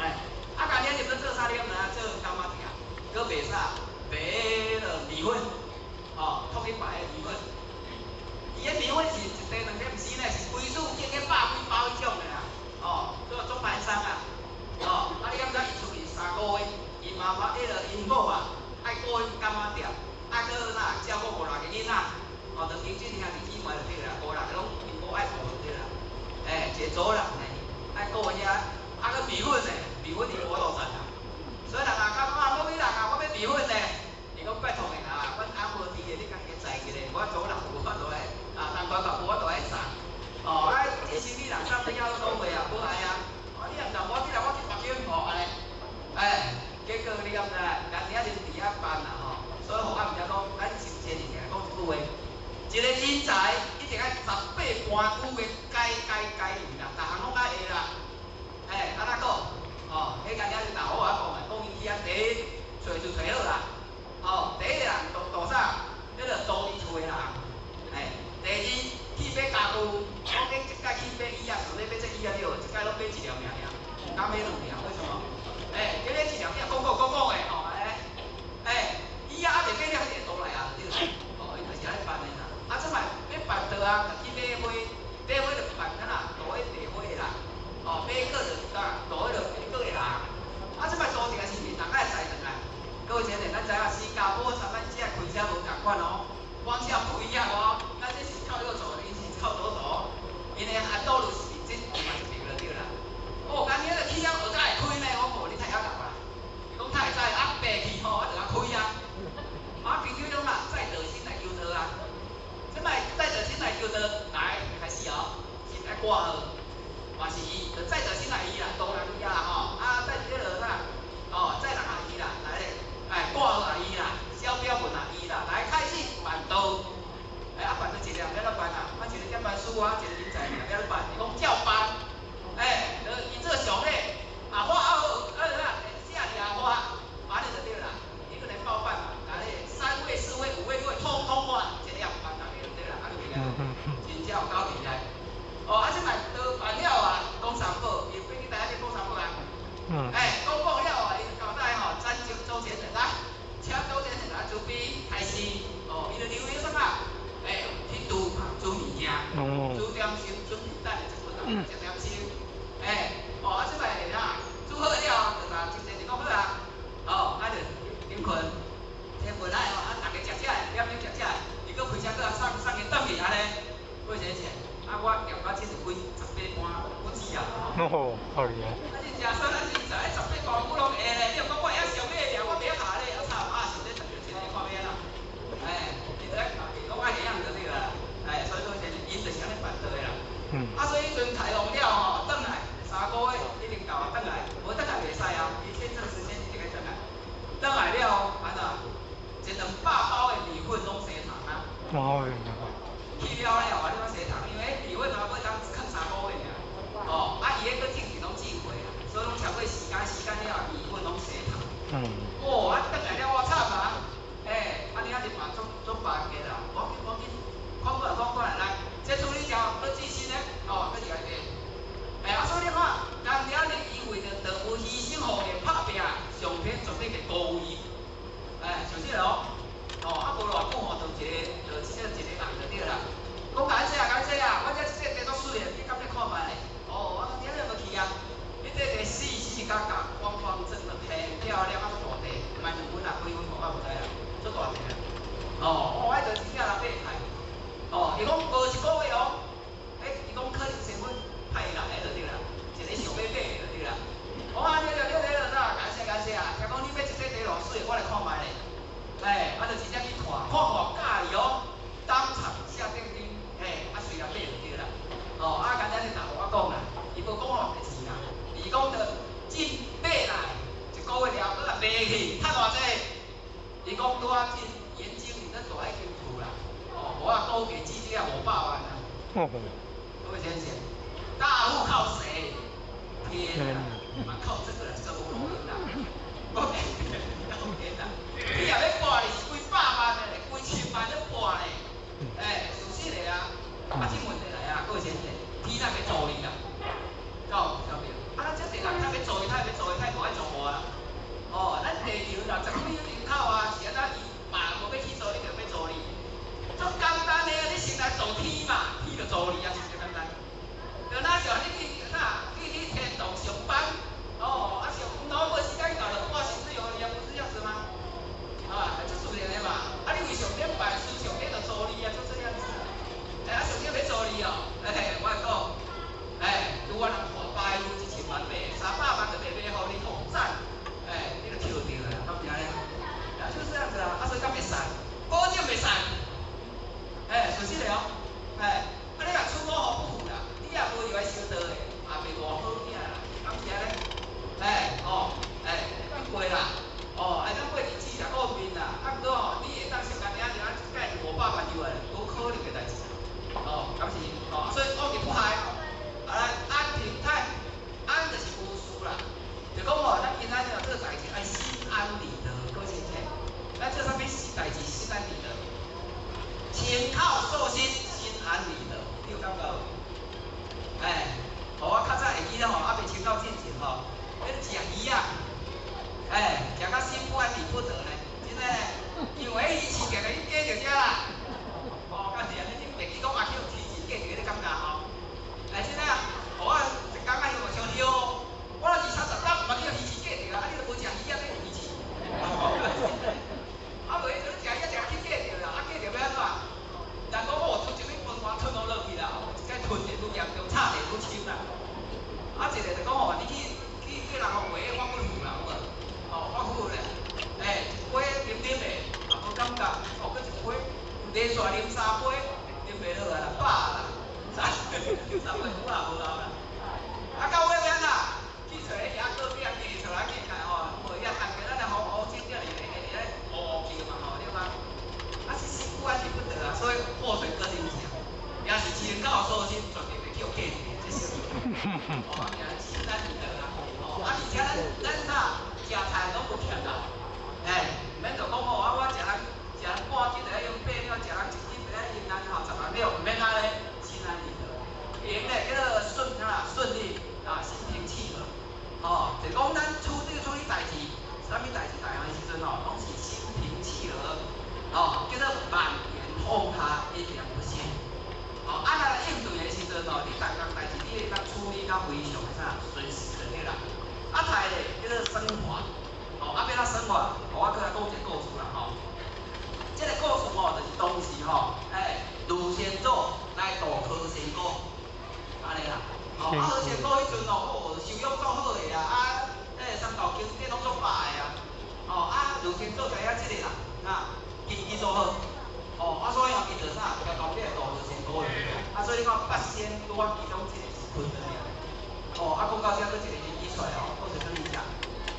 哎，啊，今年入去做啥？你敢知影？做柑仔店，閣賣啥？賣彼个米粉，哦，統一牌的米粉。伊的米粉是一袋兩袋，毋是呢，是規束經過百幾包彼種的啦。哦，做中盤商啊。哦，啊你敢知伊出去3個月，伊媽媽彼个𪜶某啊，愛顧𪜶柑仔店，啊閣哪照顧五六個囡仔。哦，就平均兄弟姊妹就對啦，五六個攏𪜶某愛顧就對啦。欸，一個組人呢，愛顧遐，啊閣米粉呢，米粉佇無法度賺啊。所以人若感覺啊，某囡仔啊，我欲米粉呢，伊講拜託的啊，阮翁無佇的，你家己載一個，我組人無法度來，啊，人關嘛無法度來送。哦，啊，這生理人送你曉講話啊，無愛啊。哦，你若毋我你來我去北京吼，按呢，欸，結果你敢知？咱遐就佇遐辦啦吼，所以予我毋知講，咱真濟人講一句話。一個人才一定愛十八般武藝，改改改啦，逐項攏愛會啦。欸，按怎講？哦，彼間了就大好我講的，講伊去遐第一揣就揣好啦。哦，第一個人做做啥？彼个租伊厝的人。欸，第二去買家具，講你一擺去買椅仔，想欲買這椅仔對，一擺攏買一粒爾爾，毋敢買兩粒，為什麼？欸，這個一粒仔講講講講的吼，欸，欸，椅仔還袂買了，彼個倒來啊，對。哦，伊就是按呢辦的啦。啊，這擺欲辦桌啊，就去買花，買花就辦啥啦？路彼賣花的啦，哦，買果就啥？路彼个賣果的人。啊，這擺租一個是毋是逐個載轉來？各位姐姐，咱知影新加坡參咱遮開車無仝款哦，方向不一樣哦。咱這是靠右走，𪜶是靠左走。𪜶的安道路是這另外一邊就對啦。哦，今日去了學才會開呢，我講你太曉講啦。伊講太會知，啊白去吼，我就較開啊。啊，朋友講啦，載道心來求道啊。這擺載道心來求道，來開始哦，先愛掛號，嘛是伊，就載道心來伊啦，多人伊啦吼，啊載這個啥，哦，載人也伊啦，來咧，哎掛號也伊啦，寫表文也伊啦，來開始辦桌，哎啊辦咗一個欲按怎辦啊？啊一個點辦書啊，一個人才欲按怎辦？伊講照辦，哎，就伊做上咧，啊畫好，啊啥，寫掠畫，按呢就對啦，伊個來包辦嘛，來咧三位、四位、五位、六位，通通畫，一粒辦大家就對啦，啊就袂啦，真正有夠厲害。哦，啊這擺都辦了啊，講三寶，伊飛去台灣去講三寶啊。欸，講過了啊，伊就交代吼，咱就周先生來，請周先生來慈悲開示，哦，伊就留言啥啊？欸，去煮煮物件，煮點心，準備等下一頓食點心。欸，哦，啊這擺啊，煮好了，就若真濟就講好啊，哦，啊就臨睏，提回來吼，啊逐家食食的，點點食食的，伊閣開車閣送送𪜶轉去按呢，過一個錢。啊，我念到這是幾十八般武技啊！哦，好厲害！啊，真正說咱真在十八般武攏會咧，你若講我會曉上尾爾，我袂曉下咧，啊慘啊，上底十一個看欲按怎？哎，伊就愛攏愛會曉就對啦。哎，所以說就是𪜶就是按呢辦桌的啦。啊，所以彼陣開放了吼，轉來3個月一定到啊，轉來，無轉來袂使啊，伊簽證時間一定愛轉來。轉來了，按怎？一兩百包的米粉攏生蟲啊！哦。去了了啊，你講生蟲，因為米粉啊，會當囥3個月爾。哦，啊，伊彼個進前攏寄貨啊，所以攏超過時間，時間了米粉攏生蟲。哦，啊，轉來了我慘啊！欸，啊你啊就嘛足足煩的啦，無要緊無要緊，看過來看過來來，這處理了，閣繼續呢，哦，閣一個。欸，啊，所以你看，人了呢，伊為著丈夫犧牲予伊拍拼的，賣去，趁偌濟？伊講拄仔進研究你那大一間厝啦，哦，我估計至少500萬啊。各位先生，大富靠誰？天啊，嘛靠這個人，這個無路用啦。我講天啊，你若欲博哩是幾百萬的，幾千萬咧博咧，欸，事實的啊。啊，這問題來啊，各位先生，天若欲助你啦，敢有聽無？啊，咱這濟人較欲助伊，他欲助伊，他無愛助我啦。哦，咱地球60幾億人口啊，是按怎伊嘛無欲去做，你就欲助你。足簡單的，你先來助天嘛，天就助你啊，是毋是簡單？就若像你去哪去天堂上班，哦，啊上攏無時間到就掛薪水予你啊，不是這樣子嗎？啊，這自然的嘛。啊，你為上帝辦事，上帝就助你啊，就這樣子。欸，啊，上帝欲助你哦，欸，我講，欸，拄我人破百有1000萬買，300萬就買買予你，好讚，欸，你就笑著啦，敢毋是按呢？啊，就是這樣子啊，啊，所以敢袂使，保證袂使。欸，事實的哦，欸，啊，你若出五予不付啦，你也無入來修道的，也袂偌好囝啦，敢毋是按呢？欸，哦，欸，會當過啦，哦，會當過日子啦，顧面啦，啊，毋過吼，你會當先共領著啊，一蓋500萬入來，無可能的代誌。哦，敢是？哦，所以惡業不害，啊，來安平泰，安就是無事啦，就講吼，咱今仔日做代誌愛心安理得，各位先生，咱做啥物代誌心安理得？清口素心，心安理得，你有感覺無？欸，我較早會記得吼，猶未清口進前吼，彼食魚仔，欸，食甲心不安理不得呢，真的，因為魚翅定定去假著食啦。哦，敢是啊？你袂記講啊，去予魚翅假著彼個感覺吼？欸，真的啊，我一工啊，像像尿，我二三十工嘛去予魚翅假著啊，啊，你都無食魚仔，欲有魚翅？啊，無彼陣食魚仔食去假著啦，啊，假著欲按怎？人講我吞一物飯，吞無落去啦，一擺吞得愈嚴重，插得愈深啦。啊，一個就講吼，你去去叫人互畫反骨符啦，有無？哦，反骨符咧，欸，一杯啉啉的，也無感覺，哦，閣一杯，連續啉三杯，啉袂落啊啦，飽啦，啉三杯有啊無夠啦。啊，到尾欲按怎？去揣彼遐隔壁去出來去看吼，無遐同家咱來烏烏青這裡會會咧烏烏叫嘛吼，對嗎？啊，是心不安理不得啊，所以禍水閣啉食，也是清口素心，絕對袂去予假著，這是。哦，啊，心安理得啦，哦，啊，而且咱啥食菜攏無欠啦，欸，毋免就講吼，啊，我食人食人半斤就愛用8兩，食人1斤就愛用咱吼10萬兩，毋免按呢，心安理得，閒咧叫做順啊順利啊，心平氣和，哦，就講咱處理代誌，啥物代誌大項的時陣吼，攏是心平氣和，哦，叫做萬緣通達，一點不懈。哦，啊，若應對的時陣吼，你逐項代誌你會當處理甲非常的啥順勢就對啦。啊，太咧叫做升華，哦，啊，欲按怎升華？我閣來講一個故事啦吼。這個故事吼，就是當時吼，欸，盧仙祖來度何仙姑，按呢啦。哦，啊，何仙姑彼陣哦，哦，修養足好的啊，啊，欸，三道經典攏足飽的啊。哦，啊，盧仙祖知影這個人，啊，根基足好。哦，啊，所以吼，伊就啥，共講你來度何仙姑。啊，所以你看八仙拄仔其中一個是坤道爾。哦，啊，講到這，閣一個例子出來哦，閣是啥物食？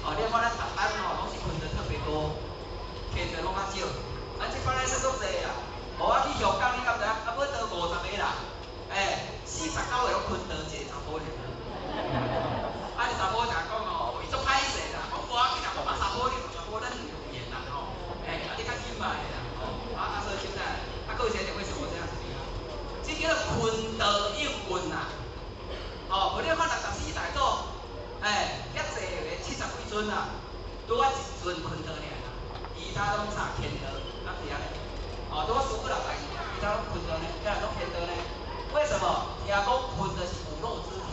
哦，你看咱台灣吼，攏是坤道特別多，客座攏較少。咱這擺咧算足濟啊！無我去香港，你敢知影？啊，欲到50個人，欸，49個攏坤道，一個查埔爾。啊，查某就講哦，伊足歹勢啦，講無要緊啦，我嘛查埔爾，查埔咱有緣啦吼。欸，啊，你較緊嘛的啦，吼。啊啊，所以現在，啊，各位小姐為什麼這樣子？這叫做坤道應運啦。哦，無你看64大祖，欸，遐濟個70幾尊啊，拄仔一尊坤道爾啦，其他攏啥乾道，敢是按呢？哦，拄仔輸過6代爾，其他攏坤道呢，遐攏乾道呢？為什麼？聽講坤道是骨肉之體，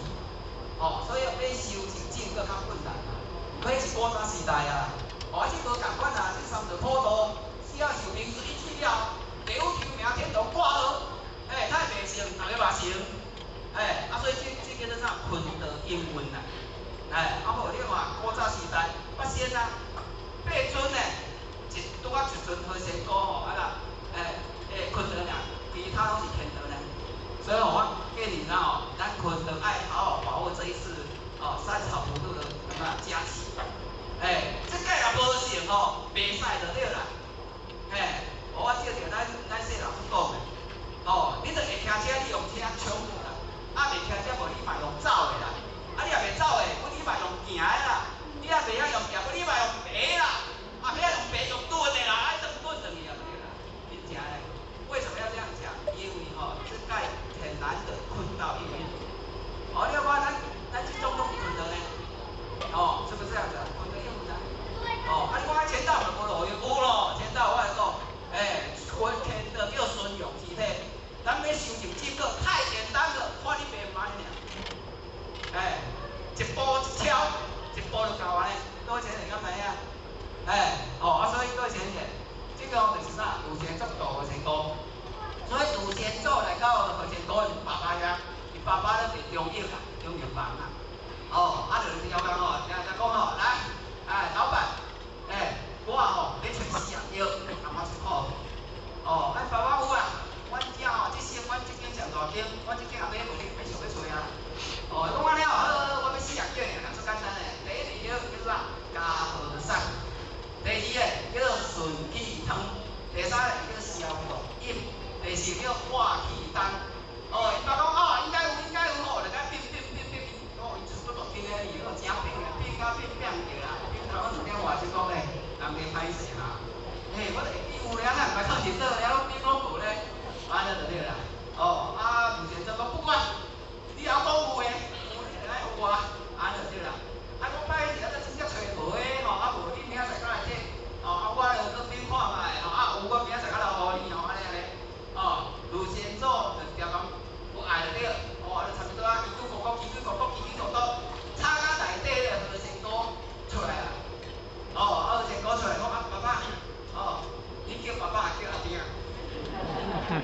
哦，所以欲修成正閣較困難啊。彼是古早時代啊，哦，啊，這無仝款啊，這三道普渡，只要受明書一去了，地獄求名天堂掛號，欸，他會袂成，逐个嘛成，欸，啊，所以這叫做啥？坤道應運啊，欸，啊無你看古早時代，八仙啊，八尊呢，一拄仔一尊何仙姑吼，啊啦，欸欸，坤道爾，其他攏是乾道呢。所以我建議咱吼，咱坤道愛好好把握這一次哦三朝普渡的什麼佳期。欸，這屆若無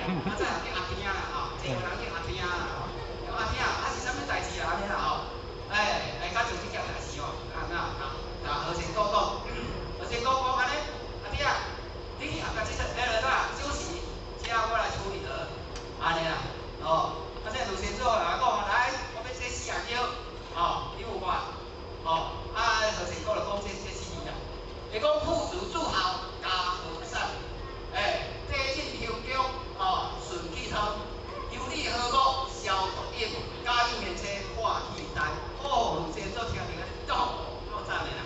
啊，這叫阿聽啦吼，這個人叫阿聽啦吼，講阿聽啊是啥物代志啊？按呢啦吼，欸，會較像這件代志吼，啊那啊，啊何仙姑講，何仙姑講按呢，阿聽，你去合共這個彼落哪酒席，這我來處理了，按呢啦，哦，啊這盧先祖來講，來，我欲這四樣叫，哦，你有看，哦，啊何仙姑就講這四字啦，伊講富足諸侯家和善，欸，地震雄強，哦，順氣通，有禮和睦，消毒癮，家有免車化氣丹，哦，盧先祖聽著啊，夠讚的啦，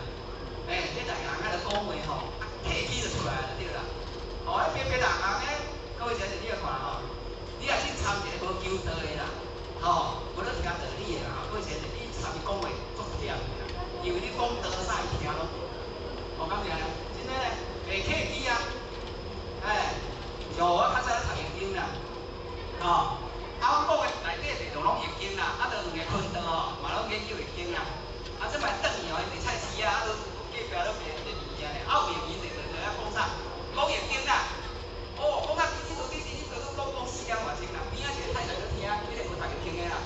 欸，這內行仔就講話吼，啊，客氣就出來了，對啦，哦，彼別別人行咧，各位小姐你來看吼，你若去參一個無求道的啦，吼，無咧聽道理的啦，各位小姐，你參伊講話足忝的啦，因為你講多啥伊聽攏無，哦，敢是按呢？真的咧，袂客氣啊，欸，像我較早咧讀易經啦，吼，啊，阮講的內底內容攏易經啦，啊，就兩个坤道吼，嘛攏研究易經啦，啊，這擺轉去吼，伊佇菜市啊，啊，都隔壁攏賣賣物件咧，啊，有閒閒就就遐講啥？講易經啦，哦，講啊，滴滴滴滴滴滴，講講4點外鐘啦，邊仔一個太太咧聽，彼個無讀易經的啦，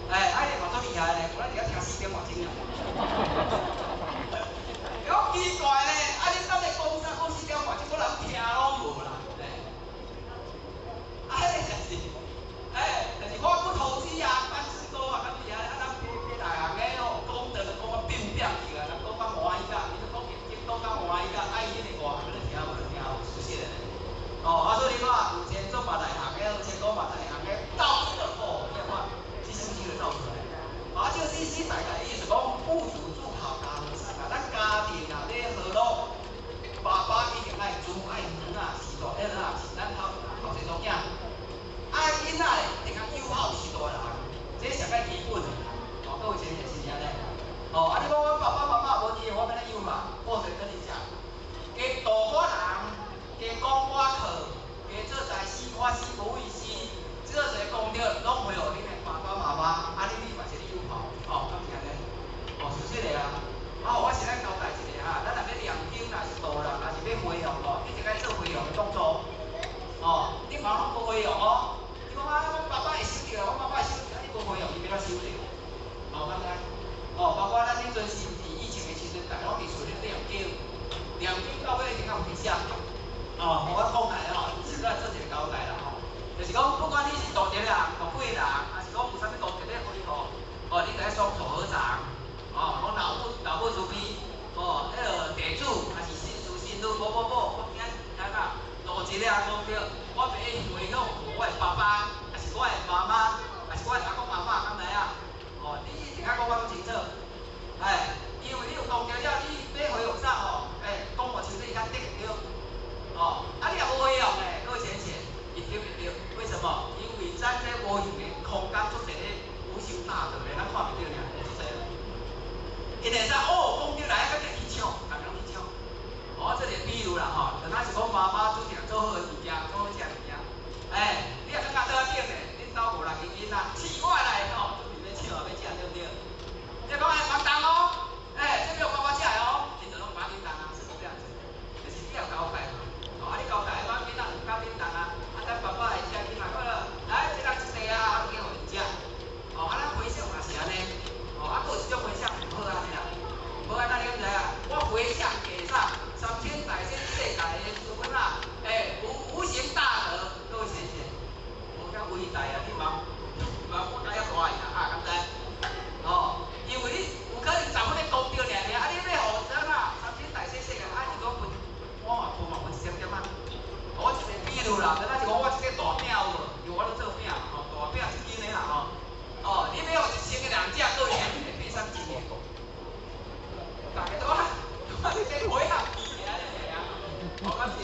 欸，啊，彼個嘛足厲害咧，有咱佇遐聽4點外鐘啦。好奇怪咧，啊，你到底講啥？講4點外鐘，我人聽攏無啦，欸，啊，彼個就是，欸，就是我不投機啊，班智高啊，敢是啊，啊，咱別別內行的哦，講道就講啊變變去啊，人講較歡喜甲，伊就講易經講較歡喜甲，啊，伊彼個外行咧聽無咧聽有出現的。哦，啊，所以你看，有錢做嘛內行的，有錢講嘛內行的，道這個哦，你看，這首詩就造出來。啊，這個詩大概意思講，富足諸侯家和善啊，咱家庭啊咧和樂，爸爸一定愛慈愛兒啊，是大兒啊，是咱頭頭前祖囝。啊，囡仔咧一定愛友好是大人，這上較基本的。哦，各位先生是毋是按呢？哦，啊，你講阮爸爸媽媽無佇，我欲按怎友嘛？我就跟你講，加度我人，加講我課，加做大師，我死無意思，這個功德攏會予恁的爸爸媽媽，啊，你嘛是咧友好，哦，敢是按呢？哦，事實的啊。啊，我先來交代一下哈，咱若欲念經，若是度人，若是欲回向哦，一定愛做回向的動作。哦，你毋通攏無回向哦。你講啊，阮爸爸會收著，阮媽媽會收著，啊，你無回向，伊欲按怎收著？哦，敢知？哦，包括咱彼陣時佇疫情的時陣，逐家攏佇厝裡念經，念經到尾一定愛有回向。哦，我講來吼，是來做一個交代啦吼，就是講，不管你是度一個人、度幾個人，還是講有啥物功德咧回向，哦，你著愛雙手合掌，哦，講老母老母慈悲，哦，彼個地主還是信師信女，某某某，我今仔日啊，度一個人功德，我欲回向予我的爸爸，還是我的媽媽，還是我的阿公阿嬤，敢知影？哦，你一定愛講我攏清楚，哎，因為你有功德了，你欲回向啥吼？欸，講無清楚，伊較得會著。哦，啊，你若無回向咧，各位淺顯，伊得袂著。為什麼？因為咱這無形的空間足濟咧，無形大德咧，咱看袂著爾，足濟。伊會使哦，講著來，趕緊去搶，逐家攏去搶。哦，這個比如啦吼，就若是講媽媽煮定做好的物件，做好食的物件，欸，你若感覺桌仔頂咧，恁兜五六個囡仔，起我來吼，準備欲搶欲食，對不對？你講欸，莫動哦，欸，這欲予爸爸食的哦，𪜶就攏無緊動啊，是這樣子。就是你要交代嘛，哦，啊，你交代，我囡仔毋敢緊動啊，啊，等爸爸會食囡仔好了，來，一人一塊啊，啊，去予𪜶食。哦，啊，咱回向嘛是按呢，哦，啊，閣有一種回向毋好按呢啦，毋好按呢，你敢知影？我回向給啥？三千大千世界的諸佛啊，欸，無形大德，各位顯現，無遐偉大啊！你茫茫我甲遐大去啊，敢知？哦，因為你有可能十分的功德爾爾，啊，你欲予啥啊？三千大千世界，啊，伊講分，我嘛分嘛分一點點啊。我一個比如啦，敢若是講我這個大餅有無？因為我咧做餅吼，大餅一斤的啦吼。哦，你欲予1000個人食，各位顯現變啥物情形？大家都啊，我這個回向起來咧爾，哦，敢是？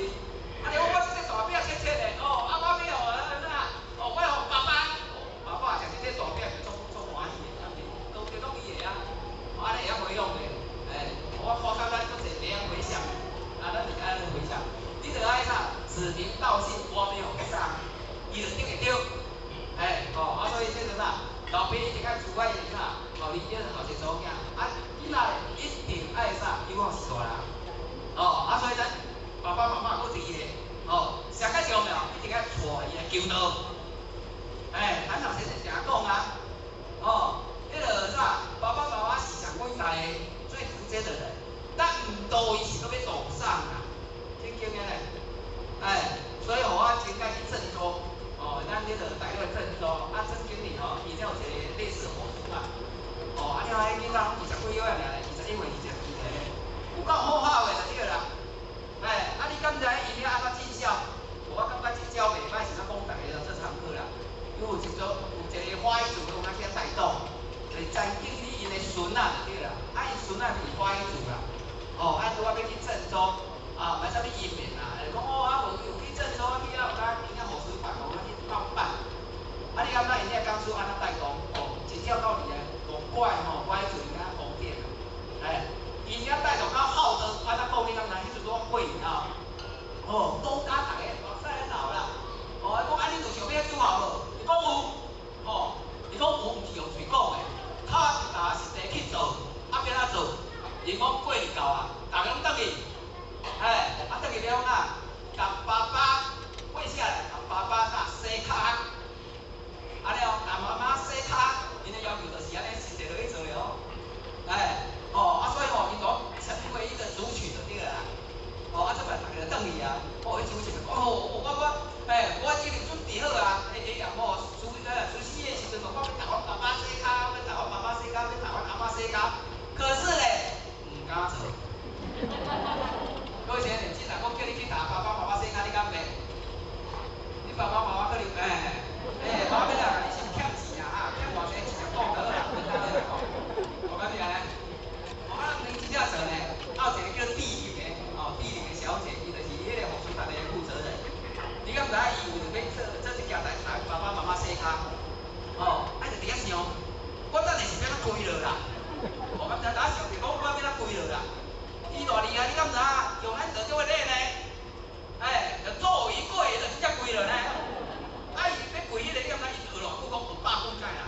啊，你講我這個大餅切切的，哦，啊，我欲予啥？哦，我予爸爸，爸爸食這個大餅就足足歡喜的，敢是？都攏伊的啊，按呢會曉回向的，欸，我看到咱足濟會曉回向，啊，咱就是按呢回向。你著愛啥？指名道姓，我欲予啥，伊就得會著。欸，哦，啊，所以這個啥？老爸一定愛慈愛伊啥？予伊叫後生查某囝，啊，囡仔一定愛啥？友好是大人。哦，啊，所以咱爸爸媽媽閣一個，哦，上較重要，一定愛帶伊來求哦，啊，拄仔欲去鄭州，啊，買啥物伊麵啊，就講哦，啊無有去鄭州啊，去遐有間邊仔雨水辦哦，啊去鬥辦。啊，你感覺𪜶這個講師按怎帶動？哦，一跳到佇個戇怪吼，我彼陣敢若瘋癲啊！哎，伊遮帶動到號召，按怎講你敢知？彼陣拄仔過年啊，哦，講甲逐个目屎咧流啦。哦，伊講啊，恁有想欲拄好無？伊講有，哦，伊講有，毋是用喙講的，跤一踏實地去做，啊欲按怎做？伊講過年到啊，逐个攏轉去，哎，啊轉去欲按怎？共爸爸跪下來，共爸爸啥洗跤。啊了，共媽媽洗跤，𪜶的要求就是按呢，實際落去做了。哎，哦，啊所以吼，𪜶講成為一個族群就對了啦。哦，啊這擺逐个就轉去啊，哦，彼主席就講吼，我，哎，我已經準備好啊，迄個吼，除夕夜時陣，我欲共阮爸爸洗跤，欲共阮媽媽洗跤，欲共阮阿嬤洗跤，可是咧，毋敢做。各位先生，既然講叫你去共爸爸媽媽洗跤，你敢袂？你爸爸媽媽可能哎，哎，媽咪啦，你是欠錢啊，欠偌濟直接講就好啦，簡單咧講。我感覺安呢，哦，啊，恁真正做呢，啊有一個叫地靈的，哦，地靈的小姐，伊就是彼個服務團的負責人。你敢毋知影伊為著欲做做這件代誌，共爸爸媽媽洗跤，哦，啊就佇遐想，我等下是欲按怎跪落啦？我敢知影，當想著講我欲按怎跪落啦？伊偌厲害，你敢知影？用咱道長的禮呢？哎，就做伊過就直接跪落呢。啊，伊欲跪彼個，你敢知伊學偌久？講學百幾擺啦，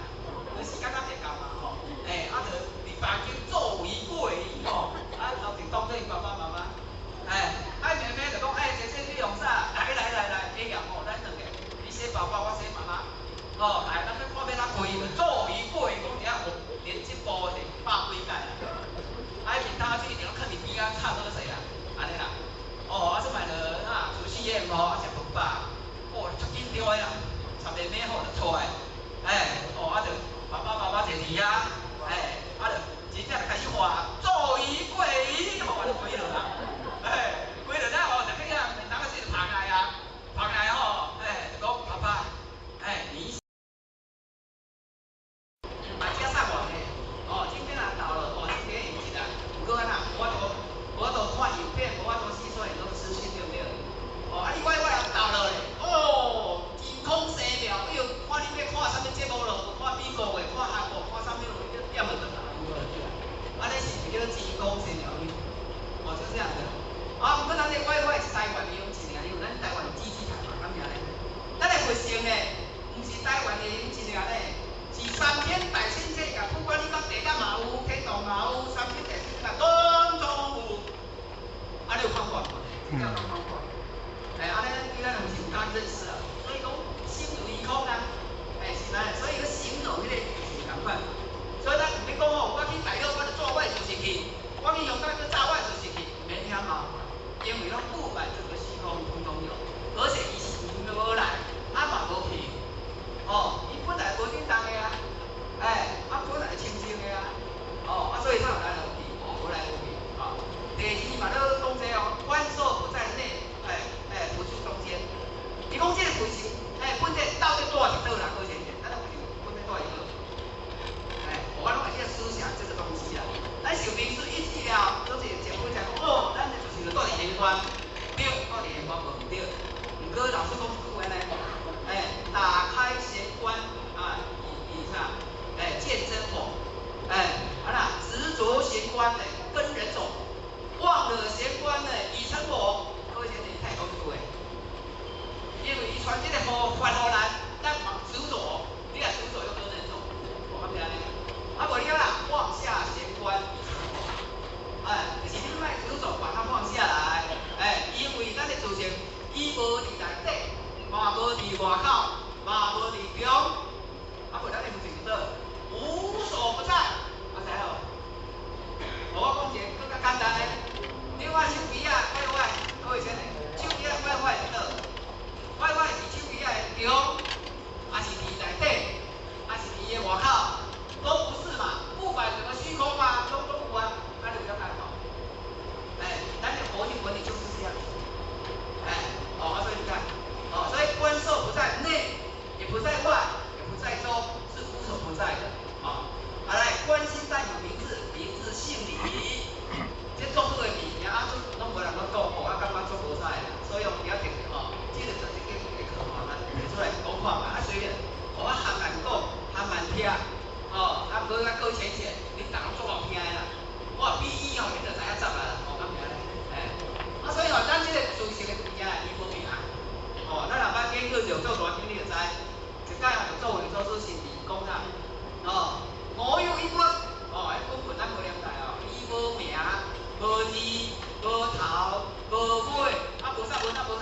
時間較袂夠嘛吼。哎，啊，就佇房間做伊過伊吼，啊，頭前當做伊爸爸媽媽。哎，啊妹妹就講，哎，姐姐你用啥？來來來來，哎呀吼，咱兩個，你洗爸爸，我洗媽媽。哦，來，咱欲看欲按怎跪，做伊過，講佇遐學連這步是百幾擺啦。啊，面頭去一定攏囥佇邊仔唱好勢啦，按呢啦。哦，啊，這擺就啊，除夕夜吼，啊，食飯飽，哦，足緊張的啦，插妹妹吼就出來，哎，哦，啊就爸爸媽媽坐佇遐，哎，啊就真正就開始喊，做伊過伊，吼，就跪落啦，哎，跪落了吼，就去遐面頭仔先捧來啊，捧來吼，哎，就講爸爸，哎，你。嘛遮送偌濟，哦，今天啊到了，哦，今天已經啊，毋過按怎，無法度看影片，無法度吸收很多資訊，對不對？哦，啊你我也到了咧，哦，真空生苗，哎喲，看你欲看啥物節目咯，看美國的，看韓國，看啥物咯，你點落就有了對啦。按呢是毋是叫做真空生苗？哦，就是這樣子。啊，毋過咱這我是台灣的勇氣爾，因為咱台灣有基地台嘛，敢爾呢？咱的佛性呢，毋是台灣的勇氣爾呢。是三千大千世界，不管你講地獄嘛有，天堂嘛有，三千大千世界攏總有。啊，你有看過無？真正攏看過。哎，按呢對咱毋是有敢認識啊？所以講心如虛空啊，哎是安呢，所以去形容彼個是仝款。所以咱毋免講吼，我去大陸我就做我的事情去，我去香港去炸我的事情去，毋免遐麻煩，因為攏不滿這個虛空通通有，而且伊是無來，啊嘛無去，哦，伊本來無振動的啊，哎，啊本來清淨的啊，哦，啊所以才有來無去，無來無去，哦。第二嘛咧講這哦，觀受不在內，哎哎，不住中間。伊講這個佛性，哎，本體到底住佇佗啦？各位先生，咱佛性本體住佇佗？哎，我攏會去思想這個東西啦。咱想明書一記了，都是前輩講哦，咱就是住佇玄關，對，住佇玄關無毋對。毋過老師講一句話呢，哎，打開玄關啊，以啥？哎，見真我，哎，啊啦，執着玄關呢，跟人走。忘了玄關呢，已成我。各位先生，你太講這句話，因為伊傳這個佛法予咱，咱嘛執着，你若執着又跟人走，我感覺按呢。啊，無你啦，放下玄關已成我。哎，就是你莫執着把它放下來，哎，因為咱的祖先，伊無佇內底，嘛無佇外口，嘛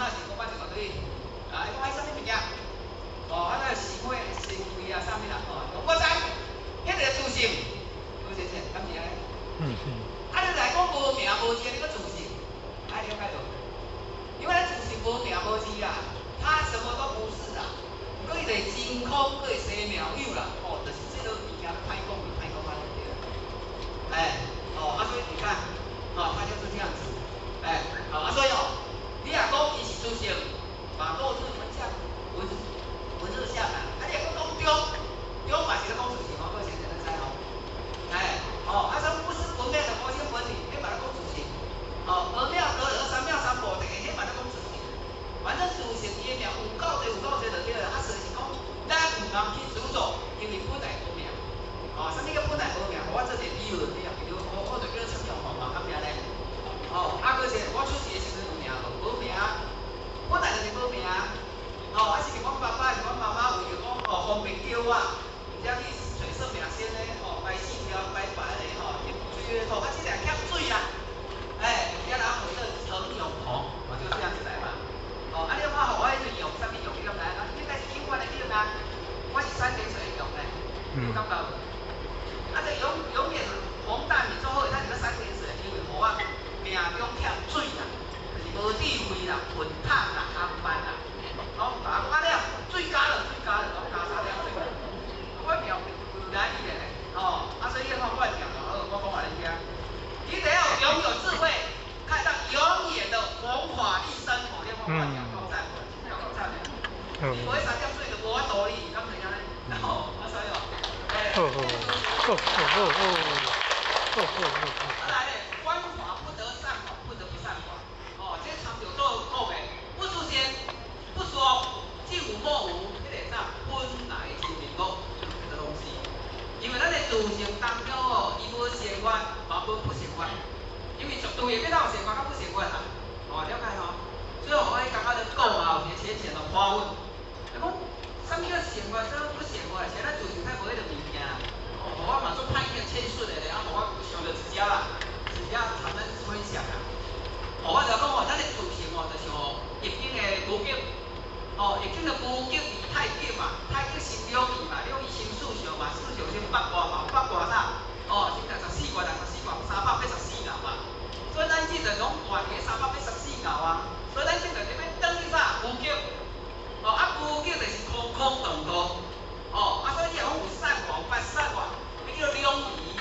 拍是講捌一個對，啊，伊講愛啥物物件？哦，啊那是會是非啊，啥物啦？哦，我知，彼個自性，有先生，敢是按呢？嗯是。啊，你來講無名無字，你閣自性，愛了解無？因為咱自性無名無字啦，他什麼都不是啦，閣伊就是真空，閣會生妙有啦，哦，就是這個物件歹講就歹講按呢對啦。哎，哦，啊，所以你看，哦，他就是這樣子，哎，好，啊，所以哦，你若講伊是自性，嘛落日文相，文文字相啊，啊，你若閣講中，中嘛是咧講自性哦，各位先生咱知吼，哎，哦，啊，所以不生不滅的佛性本體，彼嘛咧講自性，哦，二妙得二三妙三菩提，彼嘛咧講自性，反正自性伊的名有夠濟有夠濟就對了，啊，所以是講咱毋通去執著，因為本來無名，哦，啥物叫本來無名？我做一個比喻，你也記得，我就叫做陳永紅嘛，敢毋是按呢？哦，啊，閣是我出世的時陣有名無？無名，本來就是無名。哦，啊是阮爸爸，是阮媽媽為著講哦方便叫我，才去揣算命先咧，哦拜四條拜拜咧，吼，去水月兔，啊這個欠水啦，哎，才人回到陳永紅，哦就是這樣子來嘛。哦，啊你看吼，我彼陣用啥物用？你敢知？啊，應該是永遠的永啊，我是三點水的永咧，你有感覺無？啊，這永永遠洪大米做好，咱是個三點水，因為予我命中欠水啦，就是無智慧啦、笨笨啦、憨慢啦。攏有甲我講啊了，水加了，水加了，攏加啥了水？我命來伊的咧，哦，啊所以你看我的命就好，我講予恁聽。你得要擁有智慧，看到永遠的弘法利生，哦，你看我的命夠讚，夠讚的。你無彼三點水就無法度你，敢知影呢？哦，啊所以哦，哎，哦哦哦哦哦哦哦哦。啊來咧，觀法不得善法，不得不善法。哦，這參照做講的，不出現，不說，即有莫無，彼個啥本來真面目這個東西。因為咱的自性當中哦，伊無善法，嘛無不善法。因為絕對會變到有善法佮不善法啦。哦，了解吼？所以我剛剛咧講啊，有一個淺顯的發問，伊講啥物叫善法，啥物不善法？是咱自性太無彼個物件。哦，我嘛做歹個謙遜的咧，啊，我想著一隻啦，一隻談咱分享啦。哦，我就講哦，咱的自性哦，就是哦，易經的無極，哦，易經的無極離太極嘛，太極生兩儀嘛，兩儀生四象嘛，四象生八卦嘛，八卦啥？哦，生64卦，64卦384爻嘛。所以咱這陣攏活佇384爻啊。所以咱這陣欲轉去啥？無極。哦，啊無極就是空空蕩蕩。哦，啊所以你若講有善法，有不善法，彼叫做兩儀，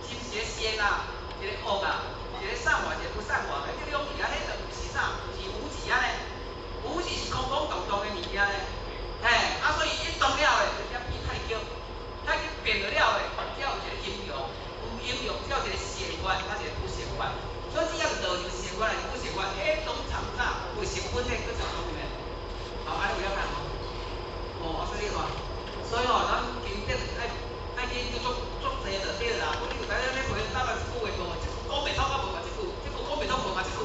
是毋是一個善啊，一個惡啊，一個善法，一個不善法，彼叫兩儀啊，彼就毋是啥，毋是無極按呢，無極是空空蕩蕩的物件呢。嘿，啊所以一動了的，就才變太極，太極變了了的，才有一個陰陽，有陰陽才有一個善法，抑一個不善法。所以只要是道就善法，還是不善法，彼攏參啥有成分的，閣參裡面。好，按呢有了解無？哦，所以話，所以吼，咱經典愛愛去做足濟就對啦。無你就知影咧回答了一句話無？這句講袂通啊無嘛這句，這句講袂通無嘛這句。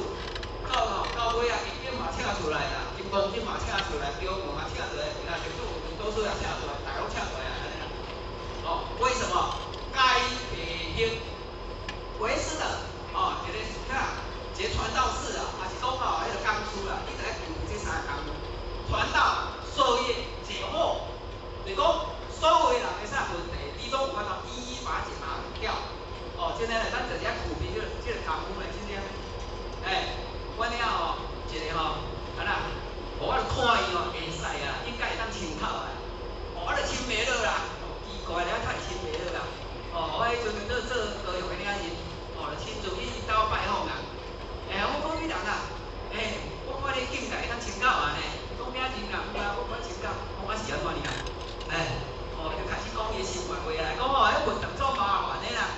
到吼到尾啊，易經嘛請出來啦，金剛經嘛請出來，標文嘛請出來，啊，六祖多數也請出來，大家攏請出來啊，按呢啦。哦，為什麼？該別興為師的哦，一個啥？一個傳道士啊，還是講吼，彼個講師啦，你著愛具這三項：傳道、授業、解惑。就是講所有人的啥問題，你攏有法度一一把它解答掉。哦，真的咧，咱就是愛具備這個功夫咧，真正。哎，阮遐吼，一個吼，啊啦，我就看伊吼會使啊，應該會當穿透啊。哦，我就穿袂落啦，哦，奇怪咧，太穿袂落啦。哦，我彼陣做做高雄的領人，哦，就親自去𪜶兜拜訪啦。欸，我講你人啊，欸，我看你境界會當穿透啊呢。伊講咩人啊？有啊，我看穿透。講啊是按怎爾啊？欸，哦，伊就開始講伊的生活話來，講吼，彼運動做麻煩的啦。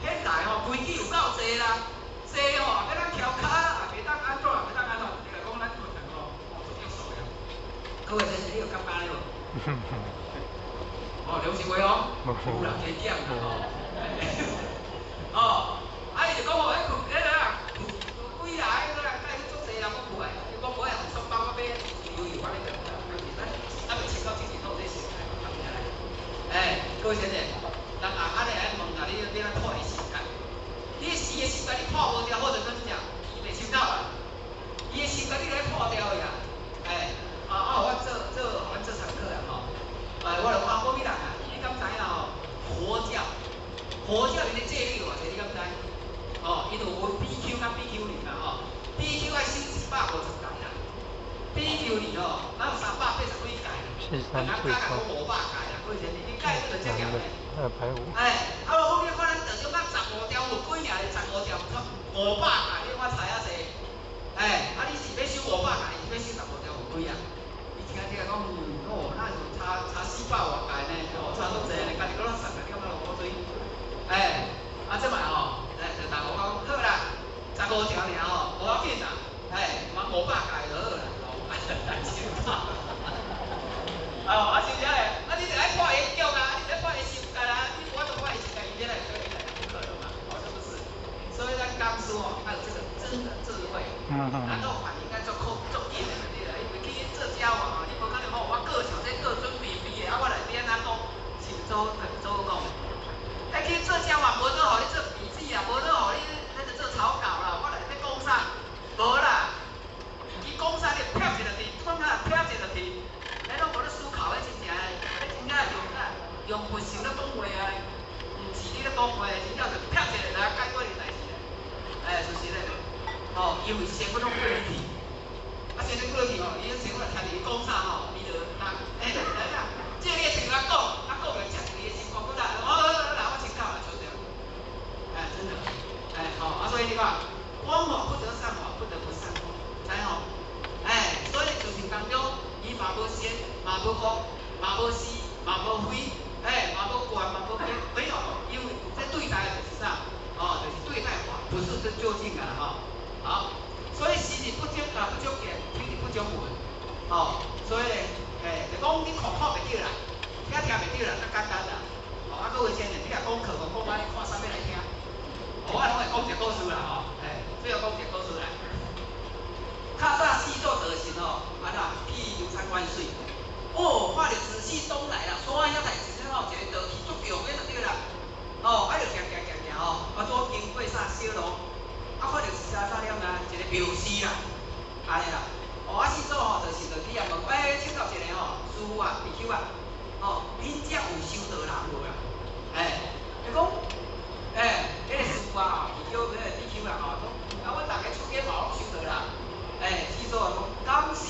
現代吼規矩有夠濟啦，濟吼，欲咱翹跤，也袂當按怎，也袂當按怎，你來講咱運動吼，哦，足激素的。各位先生，你有感覺呢無？哦，良心話哦，有人加減啦吼。哦，啊伊就講吼，彼彼個啊，幾來彼個帶去足濟人講無愛，伊講無愛雙包我買牛油安尼就，咱咱未穿到這件套這心態嘛，敢毋是按呢？欸，各位先生，人啊按呢來問啊，你你按怎破伊心態？你的死的心態你破無掉，好就怎講？伊袂穿到啊。伊的心態你來破掉去啊。六年哦，哪有380几届？四三人最家高。讲500届啦，几千年，你计这就这男样的250。哎，啊无讲你看咱道长捌十五条有几尔？十五条500届，你我猜啊济。哎，啊你是欲修五百届，是欲修十五条有几啊？伊听听讲，哦，那就差400外届呢，哦，差足济呢，家己阁咧算，家己感觉落苦水。哎，啊这摆吼，哎，就大家讲好啦，十五条尔吼，无要紧啦，哎，嘛500届就好啦，哦，真好。哦，啊是啥咧？啊你就爱破伊脚啊，你就爱破伊心肝啊，你无法度破伊心肝，伊要来做伊来不可能嘛，哦，是不是？所以咱讲师哦，要有这个真的智慧，然后反应该做靠做紧的，对啦，因为去做家网哦，你无可能吼，我过像这过准备备的，啊我内底按怎讲，是做做讲。哎，去做家网，无做予你做笔记啊，无做予你那个做草稿啦，我内底讲啥？无啦，伊讲啥你撇一落去，讲啥撇一落去，迄拢无咧思考，彼真正，彼真正用啥？用佛性咧讲话啊，毋是你咧讲话，真正就撇一个来解决你代志咧。哎，就是咧，哦，因为身份拢过去，啊，身份过去吼，伊身份听著伊讲啥吼，伊就啊，哎，来啦，这个先甲讲，啊讲就切伊的心肝骨啦，哦，来我先到啦，就这样。哎，真的，哎，好，啊，所以你看，枉法不得善法，不得不善法，知吼？哎，所以事情当中，伊嘛无善，嘛无恶，嘛无是，嘛无非，哎，嘛无悬，嘛无低，没有，因为这对待的就是啥？哦，就是对待法，不是这究竟啊，吼。好，所以视日不足啊，不足见，听日不足闻，哦，所以咧，哎，就讲你看看袂著啦，听听袂著啦，较简单啦。哦，啊，阁有一呢，你若讲课讲讲啊，你看啥物来听？哦，我拢会讲一个故事啦，吼，哎，最后讲一个故事来。较早四祖道神吼，啊啦去游山玩水，哦，看著紫气东来啦，山遐内一阵吼，一个道气足强的就对啦。哦，啊就行行行行吼，啊拄经过啥小路，啊看著是啥啥了啊，一个庙寺啦，按呢啦。哦，啊四祖吼就是就去遐问，欸，请教一下吼，师父啊，比丘啊，哦，恁遮有修道人无啦？哎，伊讲，欸，彼个师父啊，比丘，彼个比丘啦吼，讲，啊，阮逐家出家嘛拢修道人。欸，四祖讲，敢是，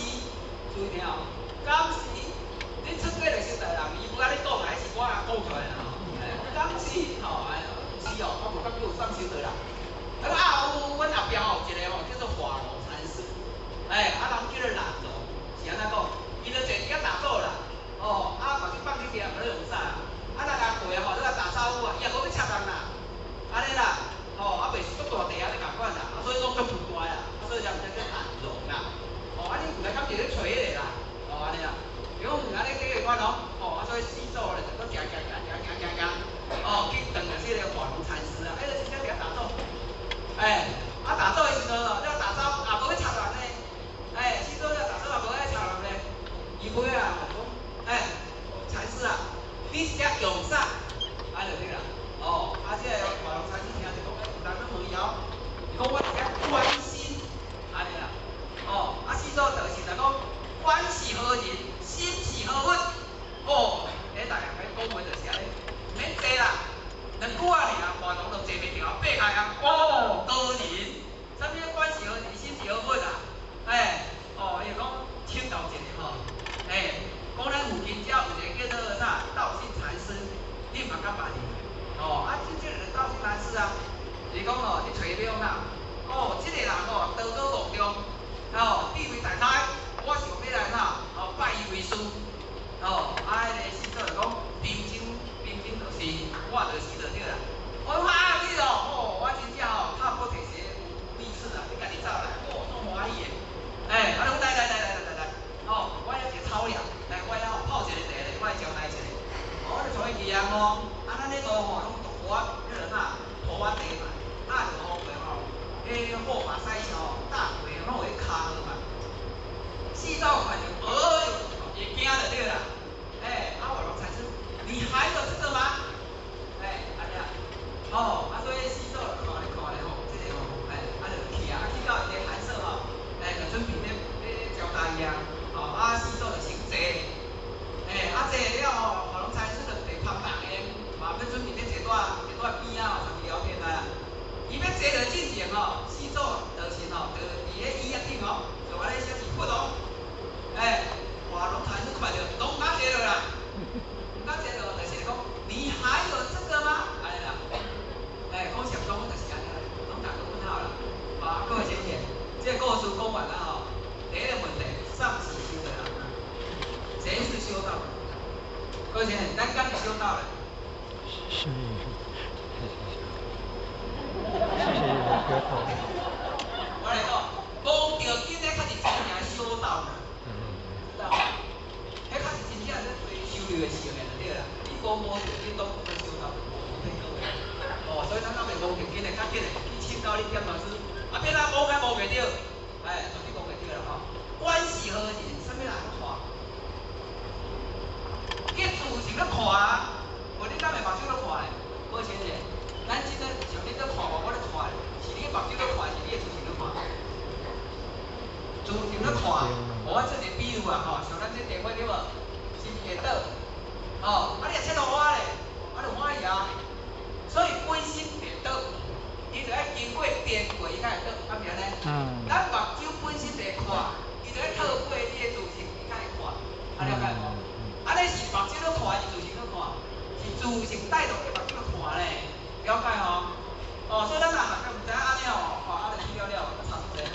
注意听哦，敢是，你出家就修道人，伊无按呢讲啊，彼是我讲出来啦吼。欸，敢是，吼，哎，毋是哦，我无感觉有啥修道人。啊，有，阮后壁吼有一个吼叫做法龙禅师，欸，啊人叫做难龙，是按怎讲？伊就坐伫遐打坐啦，哦，啊，目睭放入去也无咧用啥啦，啊，人来过吼，你来打招呼啊，伊也无欲插人啦，按呢啦，吼，啊，袂是足大地啊，咧共款啦，啊，所以讲足浮大啦，啊，所以人才叫难龙啦，哦，啊，你毋知敢伫咧揣彼个啦，哦，按呢啦，伊讲毋按呢计款哦，哦，啊，所以四祖咧就阁行行行行行行行，哦，去转来这个法龙禅师啊，哎，真正伫遐打坐，欸，啊打坐的时阵哦，了打招呼也无欲插人呢，欸，四祖了打坐也无爱插人呢，伊尾啊讲，欸，禅师啊，你是遮用啥？啊就对啦，哦，啊这个法龙禅师听就讲，欸，有人咧问伊哦，伊讲我伫遮观心，按呢啦，哦，啊四祖就是就讲，观是何人，心是何物？哦，彼大人甲伊讲话就是按呢，毋免坐啦，两句仔尔，法龙就坐袂牢，爬开啊，哦，高人，啥物观是何人，心是何物啊？欸，哦，伊就讲请教一下吼，欸，讲咱附近遮有一个叫做啥道信禅师，你嘛敢捌伊？哦，啊，这个道信禅师啊，伊讲哦，你揣欲讲啥？哦，这个人哦，德高望重，哦，地位在在，我想欲来啥？哦，拜伊为师。哦，啊，彼个四祖就讲，平真平真就是我就是就对啦。我讲啊，你哦，哦，我真正哦，踏波提鞋有秘事啊，你家己走来，哦，足欢喜的。欸，啊，你来来来来来来，哦，我遐一个草料，来，我遐泡一个茶咧，我来招待一下。哦，我就带伊去啊哦，啊，咱彼路吼拢土仔，彼个啥土仔地嘛，啊，就雨过吼，彼好马赛吼，大过拢会卡落嘛。四祖看著，哎哟，会惊就对啦。欸，啊，法龙禅师，你还有這個嗎？欸，按呢啊，哦，啊，所以四祖就看咧看咧吼，這個吼，欸，啊就去啊，去到伊个寒舍吼，欸，就準備咧咧招待伊啊，吼，啊，四祖就先坐，欸，啊坐了吼，法龍禪師就坐旁人的，嘛欲準備咧坐佇坐佇邊仔吼，參伊聊天啊。伊欲坐落進前吼，四祖就是吼，就佇咧椅仔頂吼，就按呢寫字佛哦，欸，各位先生，咱敢是修道咧？是，是修道。我來講，摸著緊咧，較是真正修道啦，知道無？彼較是真正咧修煉的事情就對啦。你無摸著緊，當不修道，無騙各位。哦，所以咱若袂摸著緊的，較緊的去請教你點老師，啊，變啊摸較摸袂著，哎，絕對摸袂著啦吼。觀是何人？啥物人看？伊自性咧看啊，無你敢會目睭咧看咧？無先生，咱這個像你咧看我，我咧看，是你目睭咧看，是你的自性咧看？自性咧看，我做一個比喻啊吼，像咱這電話對無？是毋是會倒？哦，啊你若切予我咧，啊就歡喜啊。所以本身袂倒，伊就愛經過電過，伊才會倒，敢毋是按呢？咱目睭本身袂看，伊就愛透過你的自性，伊才會看，啊了解無？按呢是目睭咧看，是自性咧看？是自性帶動的目睭咧看咧，了解吼？哦，所以咱若大家毋知影按呢吼，哦，啊就去了了，啊差出來。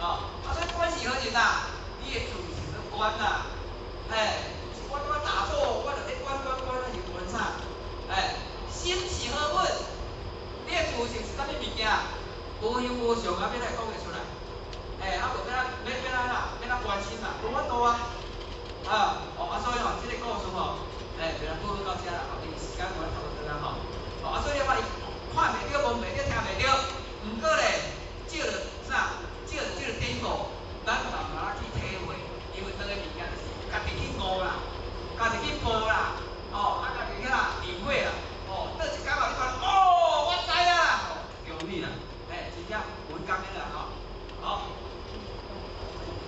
哦，啊所以觀是何人啊？你的自性咧觀啊，嘿，我拄仔打坐，我就咧觀觀觀，是觀啥？哎，心是何物？你的自性是啥物物件？無形無相啊，欲來講會出來？哎，啊無欲來欲欲來哪？欲來關心啊？無法度啊！啊，哦，啊所以吼，這個故事吼，哎，就來講到這啦，吼，因為時間關係差不多啦吼。哦，啊所以你看伊看袂著、摸袂著、聽袂著，毋過咧，照著啥？照著這個典故，咱慢慢去體會，因為當個物件就是家己去悟啦，家己去悟啦，哦，啊家己去啦領會啦，哦，倒一工後你看，哦，我知啊，哦，恭喜啦，哎，真正有感的啦，吼，好，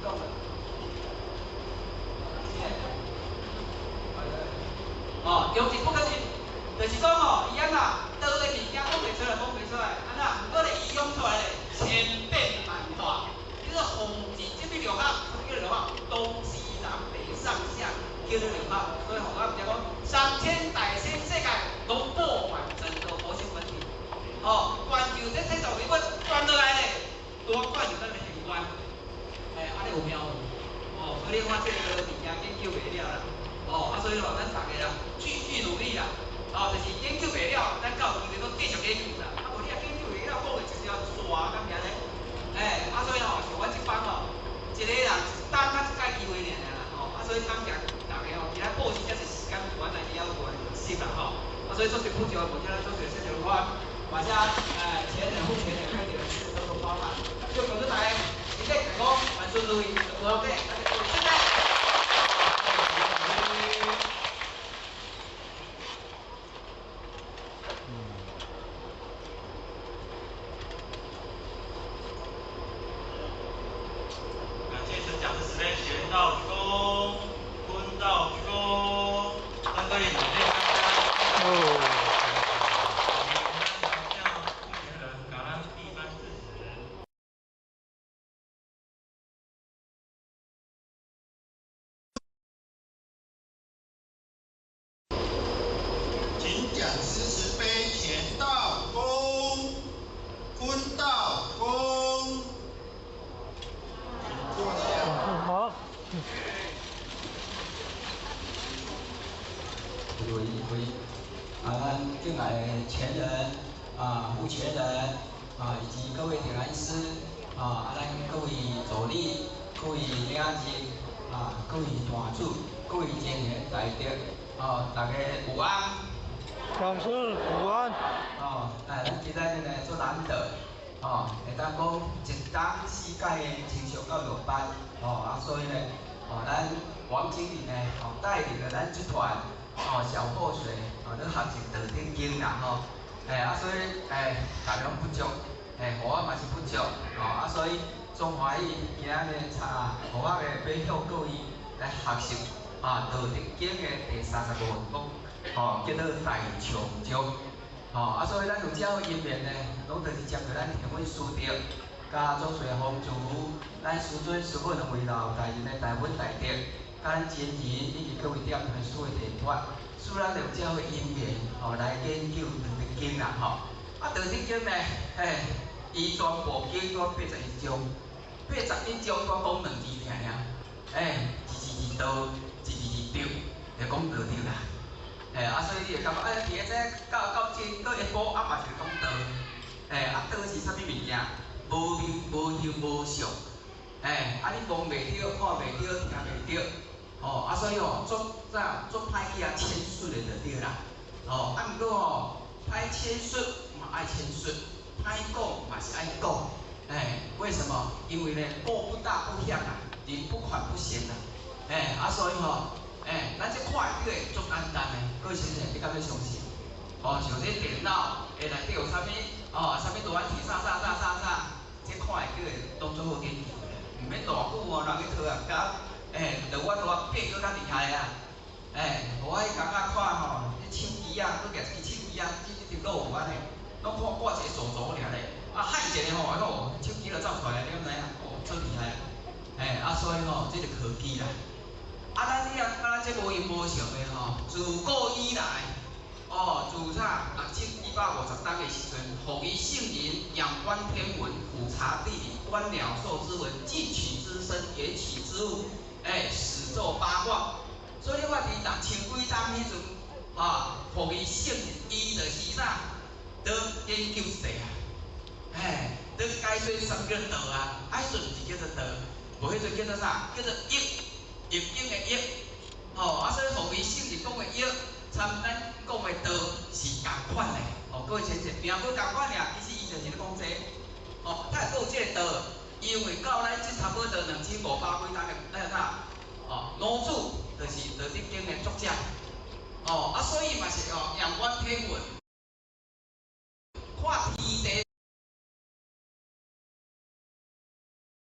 懂了。哦，用一不可信，就是講吼，伊按怎道的物件講袂出來，講袂出來，按怎？毋過咧，伊用出來咧，千變萬化。這個宏旨，這物六合，啥物叫六合？東西南北上下，叫做六合。所以吼，我毋知講，上千大千世界，攏布滿整個佛性本體。哦，全球這這座物轉落來咧，多款就咱的玄關。哎，按呢有妙無？哦，所以你看這個物件研究袂了啦。哦，啊，所以吼，咱大家啦，繼續努力啦。哦，就是研究袂了，咱到機會閣繼續研究啦。啊，無你若研究袂了，講的一條蛇，敢毋是按呢？哎，啊，所以吼，像阮這班吼，一個人一冬才一擺機會爾爾啦，吼。啊，所以感謝大家吼，今仔布施遮濟時間，阮來了有心啦吼。啊，所以做師傅就無聽咱做師說條話，嘛是哎，前人付錢人，開點多多包涵。就恭祝大家身體健康，萬事如意，有福氣，大家祝福。感謝陳講師慈悲，賢道鞠躬，坤道鞠躬，三個禮，哦。感恩閉關致辭。請講師慈悲，乾道恭，坤道恭，請坐下。好。喂喂，啊，咱敬愛的前人啊，副前人啊，以及各位點燃師啊，啊，咱各位助理、各位領袖啊，各位大主、各位前賢大德，哦，大家午安。講師午安。哦，哎，咱今仔日呢足難得，哦，會當講一冬四屆的清修教育班，哦，啊，所以呢，哦，咱王經理呢，哦，帶領了咱這團，哦，小破水，哦，咧學習道德經啦，吼，哎，啊，所以，哎，大家攏不足，哎，予我嘛是不足，哦，啊，所以總歡喜今仔日查，予我個欲向各位來學習，啊，道德經的第35章，吼，叫做大長章。吼，啊，所以咱有這個因緣呢，攏就是接著咱天文師德，佮祖師風主，咱師尊師母兩位老大人的大恩大德，佮咱前人以及各位點傳師的提拔，使咱有這個因緣，吼，來研究道德經啦，吼。啊，道德經呢，嘿，伊全部經拄81章，81章拄講兩字爾爾，哎，一字二道，一字二德，就講道德啦。嘿，啊，所以你會感覺，哎，佇個這到到這閣一步，啊嘛是講道，嘿，啊道是啥物物件？無面無形無相，嘿，啊你摸袂著，看袂著，聽袂著，吼，啊所以吼，足啥足歹去啊淺說的就對啦，吼，啊毋過吼，歹淺說嘛愛淺說，歹講嘛是愛講，嘿，為什麼？因為呢，過不大不響啊，人不款不賢啊，嘿，啊所以吼，欸，咱這看會著的足簡單的，各位先生，你敢欲相信？哦，像這電腦，欸，內底有啥物？哦，啥物圖案題啥啥啥啥啥，這看會著的攏足好研究的，毋免偌久哦，人去科學家，欸，就我拄仔變閣較厲害啊！欸，我彼工仔看吼，彼手機啊，閣舉一支手機啊，這一直落有按呢，攏看掛一個鎖鎖爾咧，啊，喊一下吼，哦，手機就走出來，你敢知影？哦，足厲害！欸，啊，所以吼，這就科技啦。啊，咱你啊，啊，這無形無相的吼，自古以來，哦，自啥6150冬的時陣，賦予聖人仰觀天文，俯察地理，觀鳥獸之文，近取之身，遠取之物，欸，始作八卦。所以我佇6000幾冬彼陣，啊，賦予聖人，伊就是啥，倒研究勢啊，欸，倒解說啥物叫道啊，啊，彼陣毋是叫做道，無彼陣叫做啥？叫做易。易經的易，吼，啊，所以賦予聖人講的易，參咱講的道是仝款的，吼，各位先生，名無仝款爾，其實伊就是咧講這個，吼，他會閣有這個道，因為到咱這差不多2500幾冬的那個啥，哦，老子就是《道德經》的作者，哦，啊，所以嘛是哦，仰觀天文。